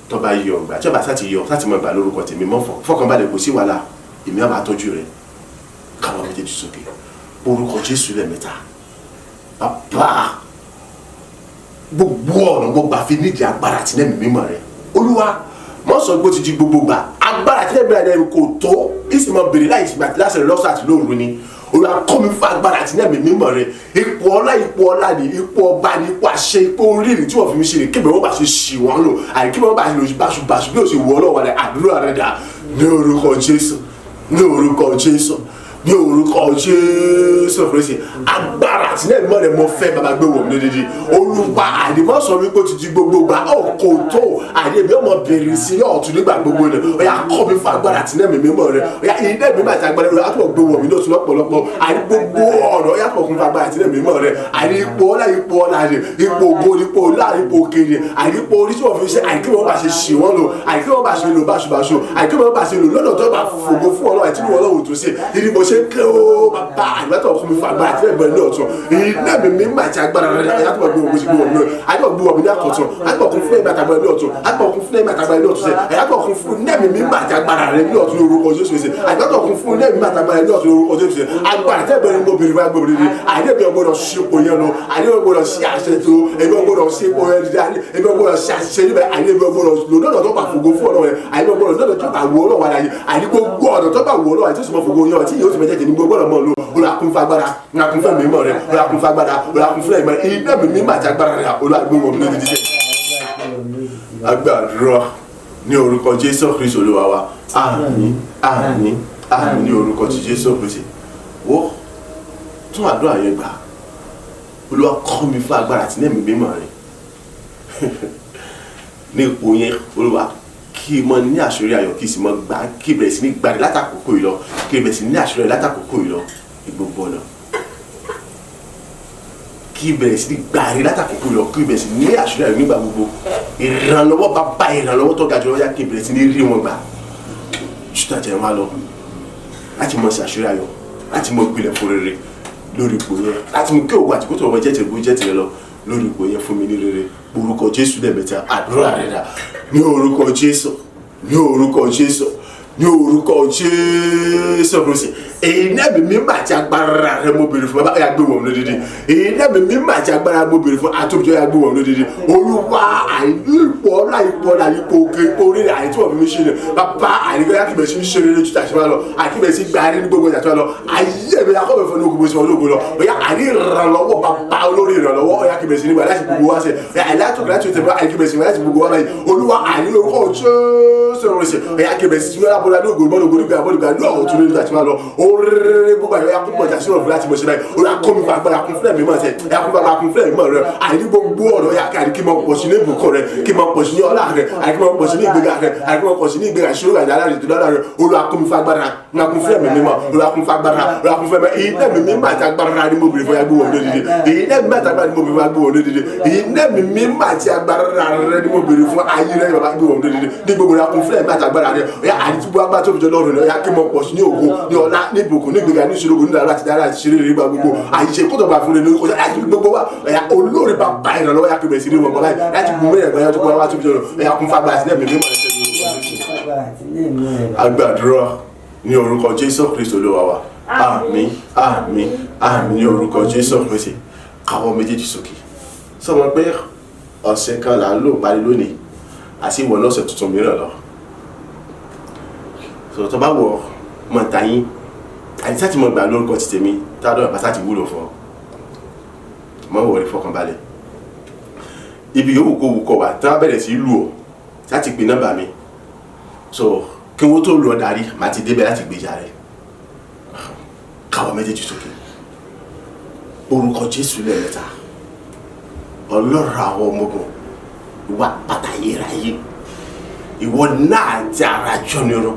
tọba yọ ọgbà tí ọba sá ti yọ sá ti mọ ìgbà lórúkọ tèmi mọ fọkànbalẹ̀ kò sí wàhálà, èmi á máa tọ́jú rẹ̀. Káwọn méjèèjì sókè, orúkọ Jésù lẹ́ẹ̀mẹ́ta. Bàbá, gbogbo ọ̀nà gbogbo àfi nídìí agbára àti nẹ́ẹ̀mí mímọ́ rẹ̀. Olúwa, mọ sọ pé ó ti di gbogbo gbà, agbára àti nẹ́ẹ̀mí rẹ̀ kò tó ìsìn mọ bèrè láì ìsìn àti láṣẹ lọ́sọ̀ àti lóru ni. Olúwa, kọ́ mi fún agbára àti nẹ́ẹ̀mí mímọ́ rẹ̀. Ipò ọlá, ipò ọlá ni, ipò ọba ni, ipò àṣẹ, ipò oríire tí wọ́n fi mi ṣe ni kébè wọ́n bá ṣe ṣì wọ́n lò àyè kébè wọ́n bá ṣe lò báṣubàṣu bí ó ṣe wọ́ ọlọ́wọ́ rẹ̀. Àdúrà rẹ̀ dà ní orúkọ Jésù, ní orúkọ Jésù, ní orúkọ Jésù Kristi. Agbára àti nẹ́ẹ̀mí mímọ́ rẹ̀ mo fẹ́, bàbá, gbé wọ̀ mí lódìdí. Olúwa, àdìmọ́ sọ wípé ó ti di gbogbo gbà ó kò tó àdìmí èmi ọmọ bèrè sí ọ̀tún nígbà gbogbo ni. Ó yá, kọ́ mi fún agbára àti nẹ́ẹ̀mí mímọ́ rẹ̀. Ó yá, ilé mi máa ti agbára rẹ̀ àtúbọ̀ gbé wọ̀ mí lóṣù lọ́pọ̀lọpọ̀ àní gbogbo ọ̀nà. Ó yá, tó kún fún agbára àti nẹ́ẹ̀mí mímọ́ rẹ̀. Àní ipò ọlá, ipò ọlá rẹ̀, ipò ògo, ipò ọlá, ipò òkèèrè, àní ipò orí tí wọ́n fi ṣe àní kí wọ́n bá ṣe ṣì wọ́n lò, àní kí wọ́n bá ṣe lò báṣubàṣu, àní kí wọ́n bá ṣe lò lọ́nà tó bá fògo fún Ọlọ́run àti Ọlọ́run tó ṣe ìdí mo ṣe ké o. Bàbá, àgbàtọ̀ ọkùnrin mi fún agbára àti ẹgbẹ́ ní ọ̀tún ilé mi mímọ́ àti agbára rẹ̀. Àyàtọ̀ gbé òun sí gbé òun àyàtọ̀ gbé òun ní àkọ̀tún àyàtọ̀ kún fún ẹ̀mí àtàgbára ní ọ̀tún àyàtọ̀ kún fún ẹ̀mí àtàgbára ní ọ̀tún sẹ́ àyàtọ̀ kún fún ẹ̀mí mímọ́ àti agbára rẹ̀ ní ọ̀tún orúkọ Jésù sẹ́ àyàtọ̀ kún fún ẹ̀mí mímọ́ àtàgbára ní ọ̀tún orúkọ Jésù sẹ́. Agbára àti ẹgbẹ́ ní mo bèrè fún agbóbìnrin ni àyè mi ọgbọ́dọ̀ ṣe ipò yẹn lọ, àyè mi ọgbọ́dọ̀ ṣe àṣẹ tó èmi ọgbọ́dọ̀ ṣe ipò yẹn dídá, èmi ọgbọ́dọ̀ ṣe àṣẹ níbẹ̀, àyè mi ọgbọ́dọ̀ lò lọ́nà tó bá fògo fún ọ̀nà rẹ̀, àyè mi ọgbọ́dọ̀ lọ́nà tó bá wù Ọlọ́run àlàyé, àyè gbogbo ọ̀nà tó bá wù Ọlọ́run àti tó sì mọ fògo yẹn tí yóò sì mẹ́jẹ̀jẹ̀ ní gbogbo ọ̀nà mọ́ lò. Olùwàkún fún agbára, olùwàkún fún ẹ̀mí mọ́ rẹ̀, olùwàkún fún agbára, olùwàkún fún ẹ̀mí rẹ̀, ilé mi mímọ́ àti agbára rẹ̀. Olùwàgbé wọn lórí jíjẹ. Agbàdúrà ní orúkọ Jésù Kristu Olúwa wa. Àmín, àmín, àmín ní orúkọ ti Jésù Kristu. Wo tún àdúrà yẹn gbà. Olúwa, kọ́ mi fún agbára àti ẹ̀mí mímọ́ rẹ̀ ní ipò yẹn. Olúwa, kí n mọ ní àṣírí ayọ̀, kí n sì mọ gbà, kí n bẹ̀rẹ̀ sí ní gbàdé látàkókò yìí lọ, kí n bẹ̀rẹ̀ sí ní àṣírí ayọ̀ látàkókò yìí lọ ní gbogbo ọ̀nà, kí n bẹ̀rẹ̀ sí ní gbàdé látàkókò yìí lọ, kí n bẹ̀rẹ̀ sí ní àṣírí ayọ̀ nígbà gbogbo. Ìrànlọ́wọ́ bá bá ìrànlọ́wọ́ tó ga jùlọ yá, kí n bẹ̀rẹ̀ sí ní rí wọn gbà ṣútà jẹ́ wọn lọ láti mọ sí àṣírí ayọ̀, láti mọ gbilẹ̀ fún rere lórí ipò yẹn, láti mú kí ògùn àti kótó ọmọ jẹ́ tìrẹ jẹ́ tìrẹ lọ lórí ipò yẹn. Fún mi ní rere, orúkọ Jésù lẹ́ẹ̀mẹ́ta. Àdúrà rẹ̀ dà ní orúkọ Jésù, ní orúkọ Jésù, ní orúkọ Jésù Kristi. Èyí náà mi mímọ́ àti agbára rẹ mo béèrè fún. Bàbá, yà gbé wọ̀ mí lódìdí. Èyí náà mi mímọ́ àti agbára mo béèrè fún àtòjọ, yà gbé wọ̀ mí lódìdí. Olúwa, àìní ipò ọlá, ipò ọlá, ipò òkè, ipò orílẹ̀ àyè tí wọ́n fi mí ṣe ni. Bàbá, àìníkọ́ yà kìbẹ̀ sí ṣe rere jùlọ àti wọn lọ, àkìbẹ̀ sí gba ní gbogbo ìjà tó lọ. Ayé mi akọ́bẹ̀ fún ní ogun bó ṣe wọn lógun lọ. Ọ̀yà àní ìrànlọ́wọ́, bàbá olórí ìrànlọ́wọ́, ọ̀yà kìbẹ̀ sí nígbà láti gbogbo wá sẹ̀. Ọ̀yà àìlátòkè láti tẹ̀lé àìkìbẹ̀ sí láti gbogbo wá báyìí. Olúwa, àní orúkọ Jésù rẹ̀, ọ̀yà kìbẹ̀ sí ní alábọ̀dá ní ògùn mọ́lógún nígbà mọ́lógún ní ọ̀tún lórí àti máa lọ oríire gbogbo àyọ̀ yakun pọ̀ jásí ọ̀fun láti mọ̀ ṣe báyìí. Olúwa, kọ́ mi fún agbára kún fúnẹ̀ mímọ́ ṣe yakun fún agbára kún fúnẹ̀ mímọ́ rẹ àní gbogbo ọ̀nà. Ọ̀yà kí àní kí mọ̀ pọ̀ sí ní ìbùkún rẹ, kí mọ̀ pọ̀ sí ní ọlá rẹ, àní kí mọ̀ pọ̀ sí ní ìgbéga rẹ, àní kí mọ̀ pọ̀ sí ní ìgbéga ìṣòro àti aláàrẹ tó dára rẹ. Olúwa, kọ́ mi fún agbára kún fúnẹ̀ mímọ́. Olúwa, kún fún agbára, Olúwa, kún fúnẹ̀ mímọ́. Ilé mi mímọ́ àti agbára ni mo bèrè fún, yagbó wọ̀ lódìdí. Ilé mi àti agbára ni mo bèrè fún, yagbó wọ̀ lódìdí. Ilé mi mímọ́ àti agbára rẹ ni mo bèrè fún ayé rẹ. Bàbá, gbé wọ̀ lódìdí ní gbogbo rẹ kún fúnẹ̀ mímọ́ àti agbára rẹ. Ọ̀yà àní tí gbogbo agbára tó fi jọ lọ́rùn rẹ, ọ̀yà kí mọ̀ pọ̀ sí ní ògo, ní ọlá, ní ìbùkún, ní ìgbéga, ní ìṣòro, ní ìdára àti dára àti ṣeré nígbà gbogbo àyíṣe kótó bá fún ní lórúkọ láti gbogbo wa. Ọ̀yà olórí bàbá ìrànlọ́wọ́ yà kí bẹ̀rẹ̀ sí ní wọn bọ́ báyìí láti gbogbo mẹ́rin ẹ̀gbọ́n yà tó gbogbo wa tó fi jọ lọ. Ọ̀yà kún fagbá àti lẹ́mìí mímọ́ rẹ̀. Agbàdúrà ní orúkọ Jésù Kristu Olúwa wa. Àmín, àmín, àmín ní orúkọ Jésù Kristi. Káwọ́ méjèèjì sókè. Sọ wọn pé ọ̀sẹ̀ kan là ń lò parí lónìí àti ìwọ lọ́sẹ̀ tuntun mìíràn lọ. Sọ tó bá wọ mọ̀ tayín àti sáti mọ̀ gbà lórúkọ ti tèmi tá a dọ̀rọ̀ bá sáti wúlò fún ọ mọ̀ wọlé fọkànbalẹ̀ ibi yòówù kó wù kọ wà tí wọ́n bẹ̀rẹ̀ sí lù ọ́ láti pè nọ́mbà mi so kí wọ́n tó lù ọ́ darí màá ti débẹ̀ láti gbèjà rẹ̀. Káwọ́ méjèèjì sókè, orúkọ Jésù lẹ́ẹ̀mẹ́ta. Ọlọ́run àwọn ọmọ ogun, ìwà pàtàyèrayé, ìwọ náà àti ara jọ ni ọ̀rọ̀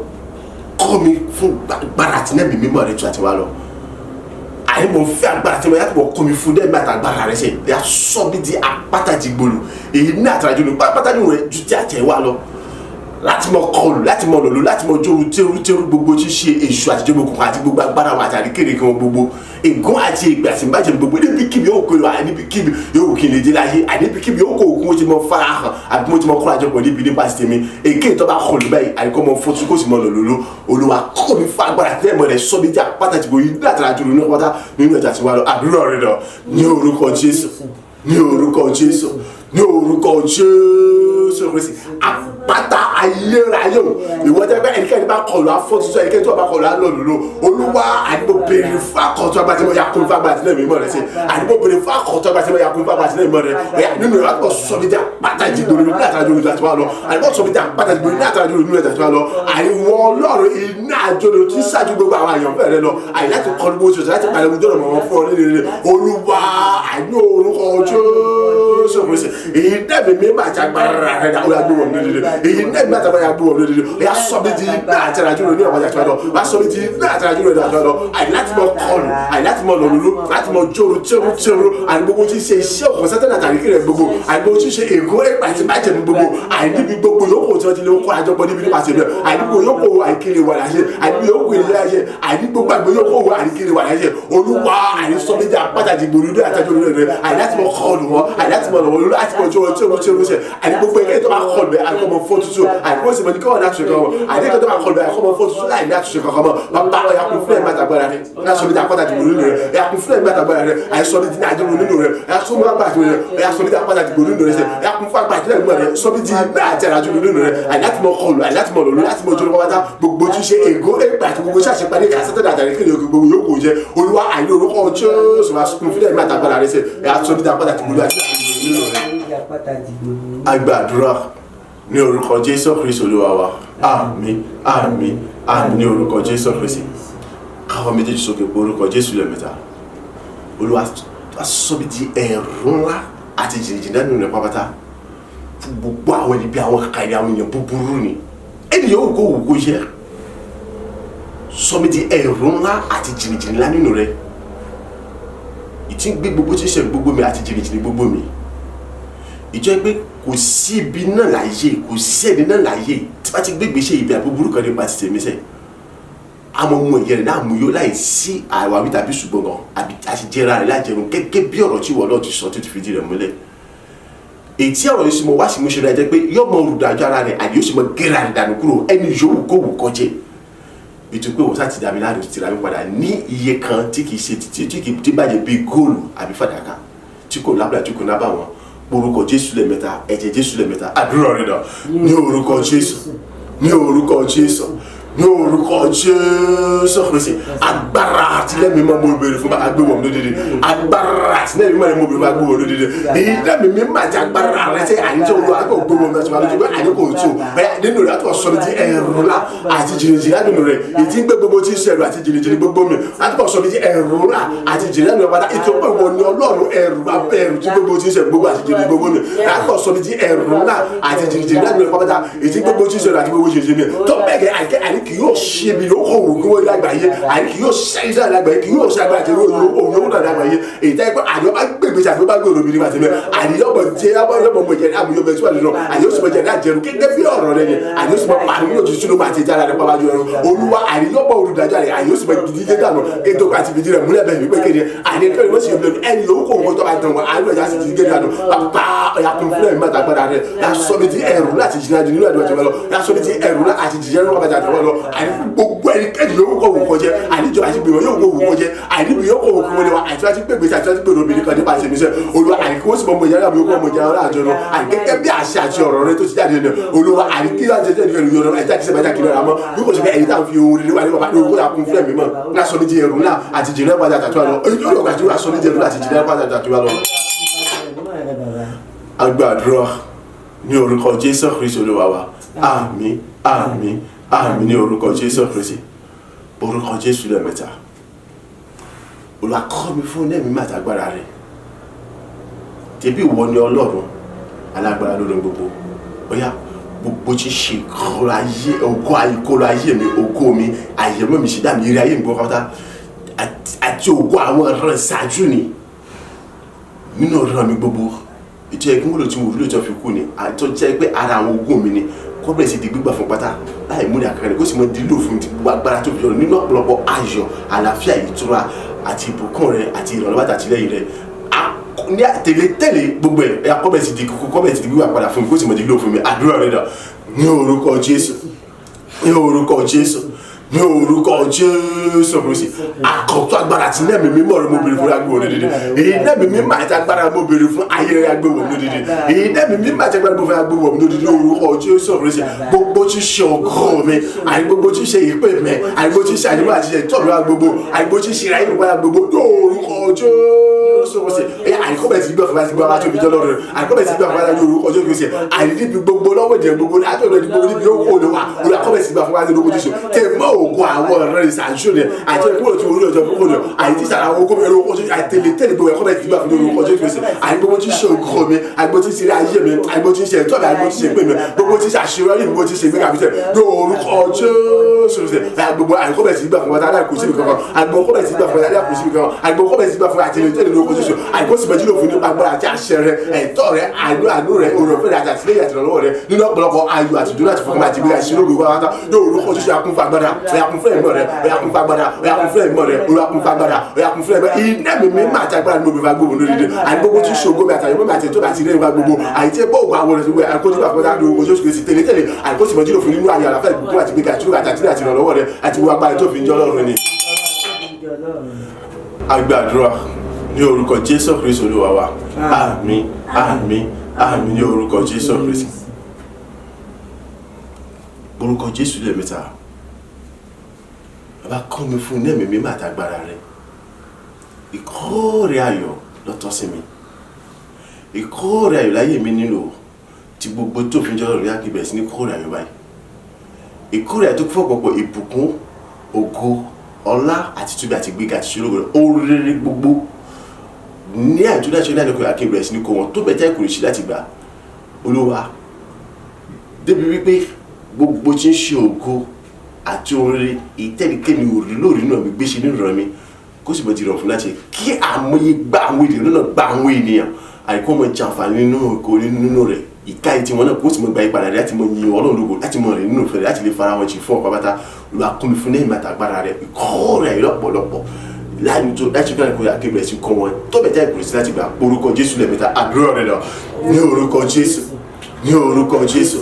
kọ́ mi fún agbára àti nẹ́ẹ̀mí mímọ́ rẹ ju àti wá lọ. Àyè mo fẹ́ agbára tí mo yàtọ̀ kọ́ mi fún dẹ́ẹ̀mí àtàgbára rẹ ṣe yà sọ mi di apáta jìgbòlù èyí ní àtàràjò ní pátájú rẹ ju ti àjẹ́ wá lọ. Láti mọ kọlù, láti mọ lòlò, láti mọ jóru tẹrútẹrú gbogbo tí ṣe èṣù àti ìjọba òkùnkùn àti gbogbo agbára wọn àti àríkèrè kan gbogbo ègún àti ìgbà tí ń bàjẹ́ gbogbo níbikíbi yóò kó lọ, níbikíbi yóò kí n lè dé láyé, àníbikíbi yóò kó òkun ó ti mọ farahàn àbí mo ti mọ kó àjọpọ̀ níbi nípa ti tèmi èké tó bá kọlù báyìí àríkọ́ mọ fọ́tún kó sì mọ lòlòlò. Olúwa kọ́ mi fún agbára tẹ́ mọ̀ rẹ̀ sọ́mi jà pátá ti gbòòyì látara jùlọ ní pátá nínú ẹ̀jẹ̀ àti wàlọ́ àdúrà rẹ̀ lọ ní orúkọ Jésù, ní orúkọ Jésù, ní orúkọ Jésù Kristi. Àpáta ayérayé o, ìwọ jẹ́ pé ẹnikẹ́ni bá kọlù afọ́tútù, ẹnikẹ́ni tó bá kọlù alọ́lùlọ. Olúwa, àdìgbò béèrè fún akọ̀tún agbátí mo yakun fún agbátí náà mímọ́ rẹ̀ sí. Àdìgbò béèrè fún akọ̀tún agbátí mo yakun fún agbátí náà mímọ́ rẹ̀. Ọ̀yà nínú rẹ̀ wàá sọ mi di àpáta ìdìgbò ní àtàrà jòlù àti wà lọ. Àdìgbò sọ mi di àpáta ìdìgbò ní àtàrà jòlù ní àtàrà lọ. Àìwọ Ọlọ́run iná àjọlò tí ṣáájú gbogbo àwọn àyànfẹ́ rẹ lọ, àyè láti kọlu gbogbo ṣoṣo láti palẹ̀ ojú ọ̀nà mọ̀ fún ọ nínú rẹ. Olúwa, àìní orúkọ Jésù Kristi, èyí dẹ́bi mi máa ti agbára rẹ dá ó yà gbé wọ̀ mí lódìdí. Èyí dẹ́bi máa ti agbára gbé wọ̀ mí lódìdí. Ó yà sọ mi di iná àti àjọlò ní ọ̀pọ̀ àti àjọ wà sọ mi di iná àti àjọlò ní àjọ lọ. Àyè láti mọ kọlù, àyè láti mọ lòlúlú, láti mọ jóru tẹ́rú tẹ́rú, àyè gbogbo tí ń ṣe iṣẹ́ òkùnkùn sátánà àtàrí kiri gbogbo, àyè gbogbo tí ń ṣe ègún èpà àti májẹ̀mú gbogbo, àyè níbi gbogbo yòókù tí wọ́n ti lè kó àjọpọ̀ níbi nípa tèmi, àyè níbi yòókù àìkiri wà láṣẹ, àyè níbi yòókù ilé láṣẹ, àyè ní gbogbo àgbẹ̀ yòókù àìkiri wà láṣẹ. Olúwa, àyè sọ mi di àpáta ìdìgbò ní àtàjọ lórí rẹ, àyè láti mọ kọlù wọn, àyè láti mọ lọ́wọ́ láti mọ jóru tẹ́rú tẹ́rú ṣe. Àyè gbogbo ẹgbẹ́ tó bá kọlù ẹ àyè kọ́ mọ fọ́ tuntun, àyè kọ́ sì mọ ní kọ́ láti ṣe kankan, àyè tó bá kọlù ẹ àyè kọ́ mọ fọ́ tuntun láì ní àtúnṣe kankan mọ́. Bàbá, ọ̀yà kún fún ẹ̀ má tàgbára rẹ ọ̀yà sọ mi di àpáta ìdìgbò nínú rẹ, ọ̀yà kún fún ẹ̀ má tàgbára rẹ. Àyè sọ mi di àjọyọ̀ nínú rẹ, ọ̀yà sọ mi àgbà rẹ, ọ̀yà sọ mi di àpáta ìdìgbò nínú rẹ, ọ̀yà kún fún àgbà rẹ, sọ mi di iná àti àràjò nínú rẹ. Àyè láti mọ kọlù, àyè láti mọ lòlú, láti mọ jọlọ pátá gbogbo tí ṣe ègún èpè àti gbogbo ṣàṣeparí kàṣẹ́tẹ̀ àtàrí kéde gbogbo yòókù jẹ. Olúwa, àyè orúkọ Jésù máa kún fún ẹ̀ má tàgbára rẹ sẹ, ọ̀yà sọ mi di àpáta ìdìgbò àti nínú rẹ. Agbàdúrà ní orúkọ Jésù Kristi Olúwa wa. Àmín, àmín, àmín ní orúkọ Jésù Kristi. Káwọn méjèèjì sókè pé orúkọ Jésù lẹ́ẹ̀mẹ́ta. Olúwa, sọ mi di ẹ̀rù ńlá àti jìnnìjìnnì nínú rẹ̀ pápátá fún gbogbo àwọn ẹni bí àwọn kàkà àwọn èèyàn búburú ni ẹni yóò kó wù kó yẹ. Sọ mi di ẹ̀rù ńlá àti jìnnìjìnnì ńlá nínú rẹ̀, ìtí ń gbé gbogbo tí ń ṣe gbogbo mi àti jìnnìjìnnì gbogbo mi, ìjọ pé kò sí ibi náà láàyè, kò sí ẹni náà láàyè tí bá ti gbé ìgbésẹ̀ ibi àbúburú kan nípa ti tèmi sẹ́, àmọ́ ohun ẹ̀yẹ rẹ̀ náà mú yó láì sí àwáwí tàbí ṣùgbọ́n gan àbí àṣìjẹra rẹ̀ lájẹrun, gẹ́gẹ́ bí ọ̀rọ̀ tí ìwọ náà ti sọ tó ti fìdí rẹ̀ múlẹ̀. Èyí tí ọ̀rọ̀ yìí sì mọ wá sí mú ṣe rẹ̀ jẹ́ pé yóò mọ olùdájọ́ ara rẹ̀ àbí yóò sì mọ gẹ́ra rẹ̀ dànù kúrò, ẹni yòówù kó wù kó jẹ́. Ètò pé wọ́n sá ti dàbí láàrin ti rà mí padà ní iye kan tí kì í ṣe tí kì í tí bàjẹ́ bíi góòlù àbí fàdákà tí kò lábàlá tí kò nábà wọn. Orúkọ Jésù lẹ́ẹ̀mẹ́ta, ẹ̀jẹ̀ Jésù lẹ́ẹ̀mẹ́ta. Àdúrà rẹ̀ dà ní orúkọ Jésù, ní orúkọ Jésù, ní orúkọ Jésù Kristi. Agbára àtìlẹ́mìí mọ́ mo béèrè fún agbéwọ̀ mi lódìdí. Agbára àtìlẹ́mìí mọ́ mo béèrè fún agbéwọ̀ mi lódìdí. Èyí lẹ́mìí mi máa ti agbára rẹ sẹ́ àyíjẹ́ olú àgbẹ̀ ògbéwọ̀ mi àti wàlúùjẹ́ pé àyè kò tó bẹ́ẹ̀ nínú rẹ̀ àtúbọ̀ sọ mi di ẹ̀rù ńlá àti jìnnìjìnnì nínú rẹ̀, èyí tí ń gbé gbogbo tí ń ṣẹ̀rù àti jìnnìjìnnì gbogbo mi, àtúbọ̀ sọ mi di ẹ̀rù ńlá àti jìnnìjìnnì nínú rẹ̀ pátá. Ètò pé wọ́n ní Ọlọ́run ẹ̀rù abẹ́rù tí gbogbo tí ń ṣẹ̀rù gbogbo àti jìnnìjìnnì gbogbo mi, àtúbọ̀ sọ mi di ẹ̀rù ńlá àti jìnnìjìnnì nínú rẹ̀ pátá, èyí tí gbogbo tí ń ṣẹ̀rù àti gbogbo jìnnìjìnnì mi tó bẹ́ẹ̀ gẹ́. Àìkẹ́ àní kì yóò ṣe ibi yóò kọ̀ wò kí wọ́n lágbàáyé, àní kì yóò ṣe iṣẹ́ lágbàáyé, kì yóò ṣe agbára àti òun yóò náà lágbàáyé. Èyí tẹ́ pé àní ọba gbègbè àti ọba gbèrò mi nígbà tí mi àní yọ̀bọ̀ jẹ́ yọ̀bọ̀ mọ̀ jẹ́ àmì yọ̀bọ̀ tí wà nínú àní yóò sì mọ̀ jẹ́ ní àjẹrù gẹ́gẹ́ bí ọ̀rọ̀ rẹ ni àní yóò sì mọ̀ pàrọ̀ nínú òjijì ló máa ti jára rẹ pàpà jù ẹrù. Olúwa, àní yọ̀bọ̀ olùdájọ́ rẹ, àní yóò sì mọ̀ gidi jẹ́ dànù ètò àti fìdí rẹ̀ múlẹ̀ bẹ́ẹ̀ wípé kéde àní kẹ́rin wọ́n sì yọ̀ ẹni yòówù kó wọ́n tó bá dán wọn àní ọ̀yà sì ti gé dànù. Bàbá, ọ̀yà kún fúnẹ̀ mi máa rẹ̀ yà sọ mi di ẹ̀rù láti jìnnà jù nínú àdúrà jẹ́ lọ, yà sọ mi di ẹ̀rù láti jìnnà nínú àdúrà jẹ́ lọ. Àní gbogbo ẹnikẹ́ni yòówù kó wù kó jẹ́, àní ìjọba àti gbìmọ̀ yóò kó wù kó jẹ́, àní ibi yóò kó wù kó wọlé wa àti wájú gbègbè àti wájú gbèrò obìnrin kan nípa àṣẹ mi sẹ́. Olúwa, àní kí wọ́n sì mọ ọmọ ìyára mi kó ọmọ ìyára láàjọ lọ, àní gẹ́gẹ́ bí àṣẹ àti ọ̀rọ̀ rẹ tó ti jáde nù. Olúwa, àní kí wọ́n ti jẹ́ ìfẹ́ ìyọ̀rọ̀ ẹ̀jẹ̀ àti sẹ́bàjá kìlọ̀ rà mọ́ bí kò sí pé ẹ̀yin tá à ń fi ohun rere wà ní bàbá ní orúkọ àkún fún ẹ̀mí mọ́ lásọ ní ti ẹ̀rù ńlá àti jìnnà padà tàtúwà lọ. Olúwa, àti aṣọ ní ti ẹ̀rù ńlá àti jìnnà padà tàtúwà lọ. Agbàdúrà ní orúkọ Jésù Kristi Olúwa wa. Àmín, àmín, àmín ní orúkọ Jésù Kristi. Orúkọ Jésù lẹ́ẹ̀mẹ́ta. Olúwa, kọ́ mi fún ẹ̀mí màtàgbára rẹ̀ tẹ̀bí ìwọ ni Ọlọ́run alágbára lórí gbogbo. Bóyá gbogbo tí ṣe kọ́ra ayé, ògo ayé, ayé mi, ògo mi, àyẹ̀mọ́ mi, ṣẹ̀dá mi, eré ayé mi gbọ́ pátá àti ògo àwọn ọ̀ràn ṣáájú ni nínú ọ̀ràn mi gbogbo, ètò ẹ̀kún wúlò tí mo wúlò tó fi kú ni àtọ́ jẹ́ pé ara àwọn ogún mi ni kó Kó bẹ̀rẹ̀ sí di gbígbà fún pátá láì múni àkàrà, kó sì mọ di lílò fún ti gbogbo agbára tó fi lọ nínú ọ̀pọ̀lọpọ̀ ayọ̀, àlàáfíà, ìtura àti ìbùkún rẹ àti ìrànlọ́wọ́ àti àtìlẹ́yìn rẹ ní tẹ̀lé gbogbo ẹ̀. Ẹ̀yà kó bẹ̀rẹ̀ sí di kó bẹ̀rẹ̀ sí di gbígbà padà fún mi, kó sì mọ di lílò fún mi. Àdúrà rẹ dà ní orúkọ Jésù, ní orúkọ Jésù, ní orúkọ Jésù Kristi. Àkọ́tún agbára àti nẹ́ẹ̀mí mímọ́ rẹ mo béèrè fún agbéwò lódìdí. Èyí nẹ́ẹ̀mí mímọ́ àti agbára mo béèrè fún ayé rẹ agbéwò lódìdí. Èyí nẹ́ẹ̀mí mímọ́ àti agbára mo fẹ́ agbéwò lódìdí ní orúkọ Jésù Kristi. Gbogbo tí ṣe ọgọ́ mi, àyè gbogbo tí ṣe ìpè mi, àyè gbogbo tí ṣe àyè àti ṣe ìtọ́ mi wá gbogbo, àyè gbogbo tí ṣe ìráyè mi wá gbogbo ní orúkọ Jésù Kristi. Ẹ̀yà àyíkọ́ bẹ̀rẹ̀ sí gbọ́ fún gbọ́ wá tóbi jọ́ lọ́rùn. Àyíkọ́ bẹ̀rẹ̀ sí gbọ́ fún ní orúkọ Jésù Kristi. Àyè níbi gbogbo lọ́wọ́ ìjẹ́ gbogbo láti ọ̀dọ̀ gbogbo níbi ó kó lè wà olùkọ́ bẹ̀rẹ̀ sí gbọ́ fún wá ní orúkọ Jésù. Tẹ̀ mọ́ ògo àwọn ọ̀rẹ́ ìsànṣó ni àti ẹ̀kúrò tí orí ọjọ́ kúrò ní àyè tí sàrà owó gómìnà orúkọ Jésù. Àtẹlẹ tẹlẹ gbogbo ẹ̀kọ́ bẹ̀rẹ̀ sí gbà fún ní orúkọ Jésù Kristi. Àyè gbogbo tí ṣe ògo mi, àyè gbogbo tí ṣe ayé mi, àyè gbogbo tí ṣe ẹ̀tọ́ mi, àyè gbogbo tí ṣe ìpè mi, gbogbo tí ṣe àṣeyọrí mi, gbogbo tí ṣe ìgbéga mi tẹ̀ ní orúkọ Jésù Kristi. Àyè gbogbo àyè kọ́ bẹ̀rẹ̀ sí gbà fún wa tá kò síbi kankan. Àyè gbogbo kọ́ bẹ̀rẹ̀ sí gbà fún wa tá kò síbi kankan. Àyè gbogbo kọ́ bẹ̀rẹ̀ sí gbà fún wa àtẹlẹ tẹlẹ ní orúkọ Jésù. Àyè kó sì mọ̀ jílò fún nípa agbára àti àṣẹ rẹ, ẹ̀tọ́ rẹ, àánú àánú rẹ, oore ọ̀fẹ́ rẹ àti àtìlẹ́yìn àti ìrànlọ́wọ́ rẹ nínú ọ̀pọ̀lọpọ̀ ayọ̀ àti ìdùnnú àti ìfọ̀kànbalẹ̀ àti ìgbéga ìṣirò gbogbo àwọn ata ní orúkọ Jésù. Akún fún agbára, ọ̀yà kún fún ẹ̀mọ́ rẹ, ọ̀yà kún fún agbára, ọ̀yà kún fún ẹ̀mọ́ rẹ, olúwa kún fún agbára, ọ̀yà kún fún ẹ̀mọ́ iná mi mímọ́ àti agbára ní mo bèbè agbóhùn lórí dé. Àti gbogbo tí ṣògo mi àtàyè mímọ́ àti ètò àti ilé ìwà gbogbo àyè tí bó ògùn àwọn ọ̀rẹ́ àkókò tí wà fún orúkọ Jésù Kristi tẹ̀lé tẹ̀lé. Àìkó sì mọ̀ jílò fún nínú ayọ̀, àlàáfíà, ìbùkún àti ìgbéga ìṣirò àti àtìlẹ́yìn àti ìrànlọ́wọ́ rẹ àti gbogbo agbára tó fi ń jọ́ Ọlọ́run ni. A gbàdúrà ní orúkọ Jésù Kristi Olúwa wa. Àmín, àmín, àmín ní orúkọ Jésù Kristi. Orúkọ Jésù lẹ́ẹ̀mẹ́ta. Bàbá, kọ́ mi fún ní ẹ̀mí mímọ́ àtàgbára rẹ. Ìkórè ayọ̀ lọ́tọ́ sí mi, ìkórè ayọ̀ láyé mi nílò tí gbogbo tó fi ń jọ́ lórí àkíbẹ̀ sí ní kórè ayọ̀ báyìí. Ìkórè ayọ̀ tó kún fún ọ̀pọ̀lọpọ̀ ìbùkún, ògo, ọlá àti tóbi àti gbígbà àti ṣòro rẹ̀, oríire gbogbo ní àìtúndà ṣe ní àdókò àkíbẹ̀ sí ní kó wọn tó bẹ̀ tẹ́ kò sí láti gbà. Olúwa, débi wípé gbogbo tí ń ṣe ògo àti oríire ìtẹ́nikẹ́ni òrí lórí náà mi gbéṣe nínú ìran mi, kó sì bọ́ ti rọ̀ fún láti kí àmọye gba àwọn ènìyàn náà, gba àwọn ènìyàn àìkú ọmọ jàǹfààní nínú ògo nínú rẹ̀, ìka ìtì wọn náà kó sì mọ gba ìpadà rẹ̀ láti mọ yin Ọlọ́run lógo, láti mọ rẹ̀ nínú ìfẹ́ rẹ̀, láti lè fara wọn jì fún ọ̀pá bàtà. Olúwa, kún mi fún ní ìmọ̀ àtàgbára rẹ̀, ìkọ́ rẹ̀ lọ́pọ̀lọpọ̀ láti tó láti fi kó akébẹ̀rẹ̀ sí kọ́ wọn tó bẹ̀ jẹ́ ìkùrẹ́sì sí láti gbà. Orúkọ Jésù lẹ́ẹ̀mẹ́ta. Àdúrà rẹ̀ lọ ní orúkọ Jésù, ní orúkọ Jésù,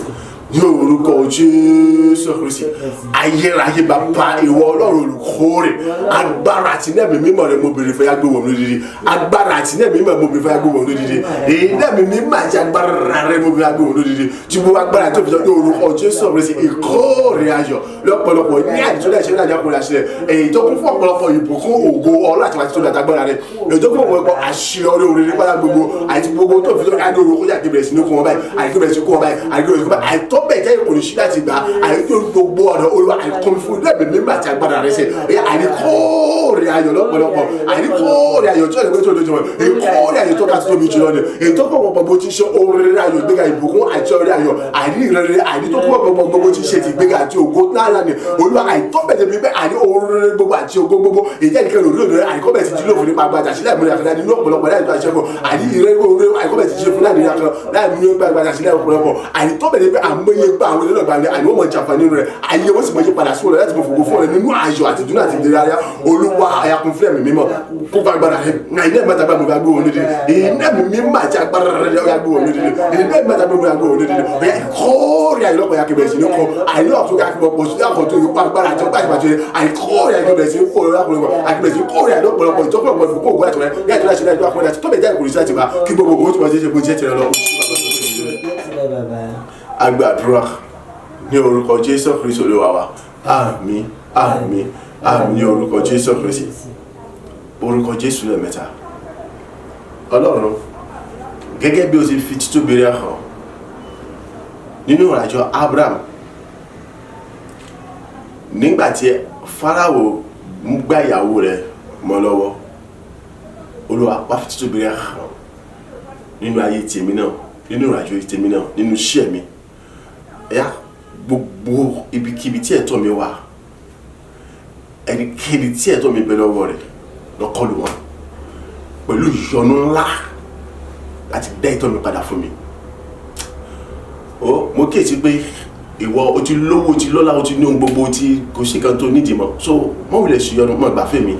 ní orúkọ Jésù Kristi. Ayérayé bàbá, ìwọ Ọlọ́run olùkórè, agbára àti nẹ́ẹ̀mí mímọ́ rẹ mo béèrè fún yàgbé wọ̀ lódìdí. Agbára àti nẹ́ẹ̀mí mímọ́ mo béèrè fún yàgbé wọ̀ lódìdí. Èyí nẹ́ẹ̀mí mímọ́ àti agbára rẹ mo béèrè yàgbé wọ̀ lódìdí tí gbogbo agbára tó fi sọ ní orúkọ Jésù Kristi. Ìkórè ayọ̀ lọ́pọ̀lọpọ̀ ní àdìsó láìṣe ní àjàkùnrin àṣẹ èyí tó kún fún ọ̀pọ̀lọpọ̀ ìbùkún, ògo, ọlá àti àti tó dàgbára rẹ, èyí tó kún fún ọ̀pọ̀lọpọ̀ àṣeyọrí oríire pátá gbogbo àti gbogbo tó fi sọ ní orúkọ yàgbé bẹ̀rẹ̀ sí ní kún wọn báyìí, àìkú bẹ̀rẹ̀ sí kún wọn báyìí, àìkú bẹ̀rẹ̀ sí kún wọn báyìí, àìtọ́ bẹ̀ jẹ́ ìkòlù sí láti gbà àìkú gbogbo ọ̀nà. Olúwa, àìkún fún lẹ́mìí mímọ́ àti agbára rẹ ṣe àìkórè ayọ̀ lọ́pọ̀lọpọ̀, àìkórè ayọ̀ tí ọ̀lẹ́gbẹ́ tó lójú wọn, ìkórè ayọ̀ tó ga tó tóbi jùlọ ni èyí tó kọ̀ pọ̀ bó ti ṣe oríire ayọ̀, ìgbéga, ìbùkún àti ọrẹ ayọ̀, àìní ìrere àìní tó kọ̀ pọ̀ gbogbo ti ṣe ti ìgbéga àti ògo náírà ni. Olúwa, àìtọ́ bẹ̀ tẹ̀mí pé àìní oríire gbogbo àti ògo gbogbo èyí jẹ́ nìkan lórí òdòdó àìkọ́ bẹ̀ ti jí lófin nípa agbára sílẹ̀ múlẹ̀ àfẹ́lá nínú ọ̀pọ̀lọpọ̀ láì tó àṣẹ fún àìní ìrere oríire àìkọ́ bẹ̀ ti ṣe fún láì ní akọ láì mú nípa agbára sílẹ̀ ọ̀pọ̀lọpọ̀. Àìtọ́ bẹ̀ tẹ̀mí pé àmọye gba àwọn ènìyàn gbà ní àìní wọ́n mọ̀ jàǹfààní rẹ̀, ayé wọ́n sì mọ̀ yí padà sí ọ̀rẹ́ láti mọ̀ fògo fún ọ̀rẹ́ nínú ayọ̀ àti ìdùnnú àti ìdílé ayá. Olúwa, àyàkùn fún ẹ̀mí mímọ́ kó fún agbára rẹ̀ àìní ẹ̀mí àtàgbà mo fi agbó wọn lódìdí. Ìní ẹ̀mí mímọ́ àti agbára rẹ̀ ọ̀yà gbó wọn lódìdí. Ìní ẹ̀mí àtàgbà mo fi agbó wọn lódìdí ọ̀yà ìkórè àìlọ́pọ̀ ya kébẹ̀rẹ̀ sí ní kọ́ àìní ọ̀tún kí pọ̀ sí àkọ́tún ìkó agbára àti ọgbà àti àìkórè àìkébẹ̀rẹ̀ sí kó ọ̀pọ̀lọpọ̀ àkébẹ̀rẹ̀ sí kórè àìlọ́pọ̀lọpọ̀ ìtọ́pọ̀lọpọ̀ ìfòkó ògùn àti ọ̀rẹ́ ní àti láti láti wá tó bẹ̀ jẹ́ ìkòrè sí láti bá kí gbogbo ògùn tó máa ṣe é ṣe bó jẹ́ tirẹ̀ lọ. A gbàdúrà ní orúkọ Jésù Kristi Olúwa wa. Àmín, àmín, àmín ní orúkọ Jésù Kristi. Orúkọ Jésù lẹ́ẹ̀mẹ́ta. Ọlọ́run, gẹ́gẹ́ bí o ti fi títóbi rẹ̀ hàn nínú ìrìnàjò Abraham nígbà tí Fáráò ń gbá ìyàwó rẹ̀ mọ́ lọ́wọ́, Olúwa, wá fi títóbi rẹ̀ hàn nínú ayé tèmi náà, nínú ìrìnàjò tèmi náà, nínú iṣẹ́ mi. Ẹ̀yà gbogbo ibikíbi tí ẹ̀tọ́ mi wà, ẹnikẹ́ni tí ẹ̀tọ́ mi bẹ lọ́wọ́ rẹ̀, lọ́kọlù wọn pẹ̀lú ìyọnu ńlá láti dá ẹ̀tọ́ mi padà fún mi. Ó mo kíyèsí pé Ìwọ o ti lówó, o ti lọ́lá, o ti ní ohun gbogbo, o ti kò sí nǹkan tó nídìí mọ́. So mọ́ wulẹ̀ sí yọnu, mọ́ gbà fún mi.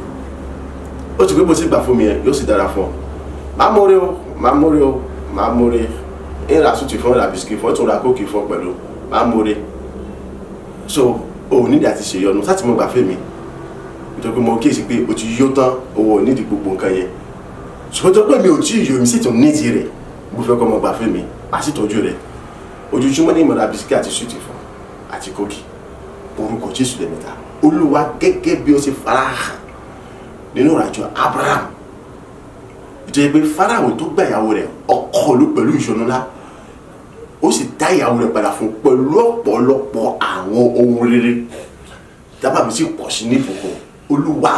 Ó ti pé bó ti gbà fún mi yẹn, yóò sì dára fún ọ. Máa mórè o, máa mórè o, máa mórè. Ń ra súùtì fún ọ, ra bisikì fún ọ, tún ra kóòkì fún ọ pẹ̀lú. Máa mórè. So o ò nídìí àti ṣèyọnu, sáà tí mo gbà fún mi. Nítorí pé mo kíyèsí pé o ti yó tán, o ò nídìí gbogbo nǹkan yẹn. Ṣùgbọ́n tó pé mi ò tí ì yó, mi sì tún nídìí rẹ̀. Mo fẹ́ kọ́ ọmọ gbà fún mi, màá sì tọ́jú rẹ̀. Ojoojúmọ́ ní ìmọ̀ra bisikì àti súùtì fún àti kóòkì. Orúkọ Jésù lẹ́mẹ̀ta. Olúwa, gẹ́gẹ́ bí ó ṣe farahàn nínú ìrìnàjò Abraham, ìjọba pé Fáráò tó gba ìyàwó rẹ̀ ọkọ ló pẹ̀lú ìṣòro ńlá, ó sì dá ìyàwó rẹ̀ padà fún pẹ̀lú ọ̀pọ̀lọpọ̀ àwọn ohun rere. Dábàá mi sì pọ̀ sí ní ìbùkún. Olúwa,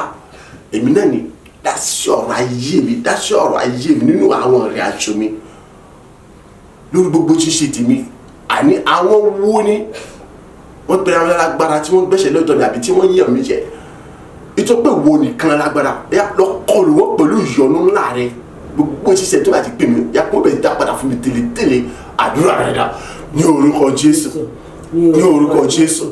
èmi náà ni dá sí ọ̀rọ̀ ayé mi, dá sí ọ̀rọ̀ ayé mi nínú àwọn ìrìn àjò mi, lórí gbogbo tí ń ṣe tèmi. Àní àwọn wo ni wọ́n pe àwọn alágbára tí wọ́n gbẹ́sẹ̀ lọ́jọ́ mi àbí tí wọ́n yàn mí jẹ? Ìtọ́ pé wo nìkan alágbára yá lọ kọlù wọ́n pẹ̀lú ìyọnu ńlá rẹ. Gbogbo ṣiṣẹ́ tó bá ti pè mí yá kó bẹ̀ dá padà fún mi tẹ́lẹ̀tẹ́lẹ̀. Àdúrà rẹ dá ní orúkọ Jésù, ní orúkọ Jésù,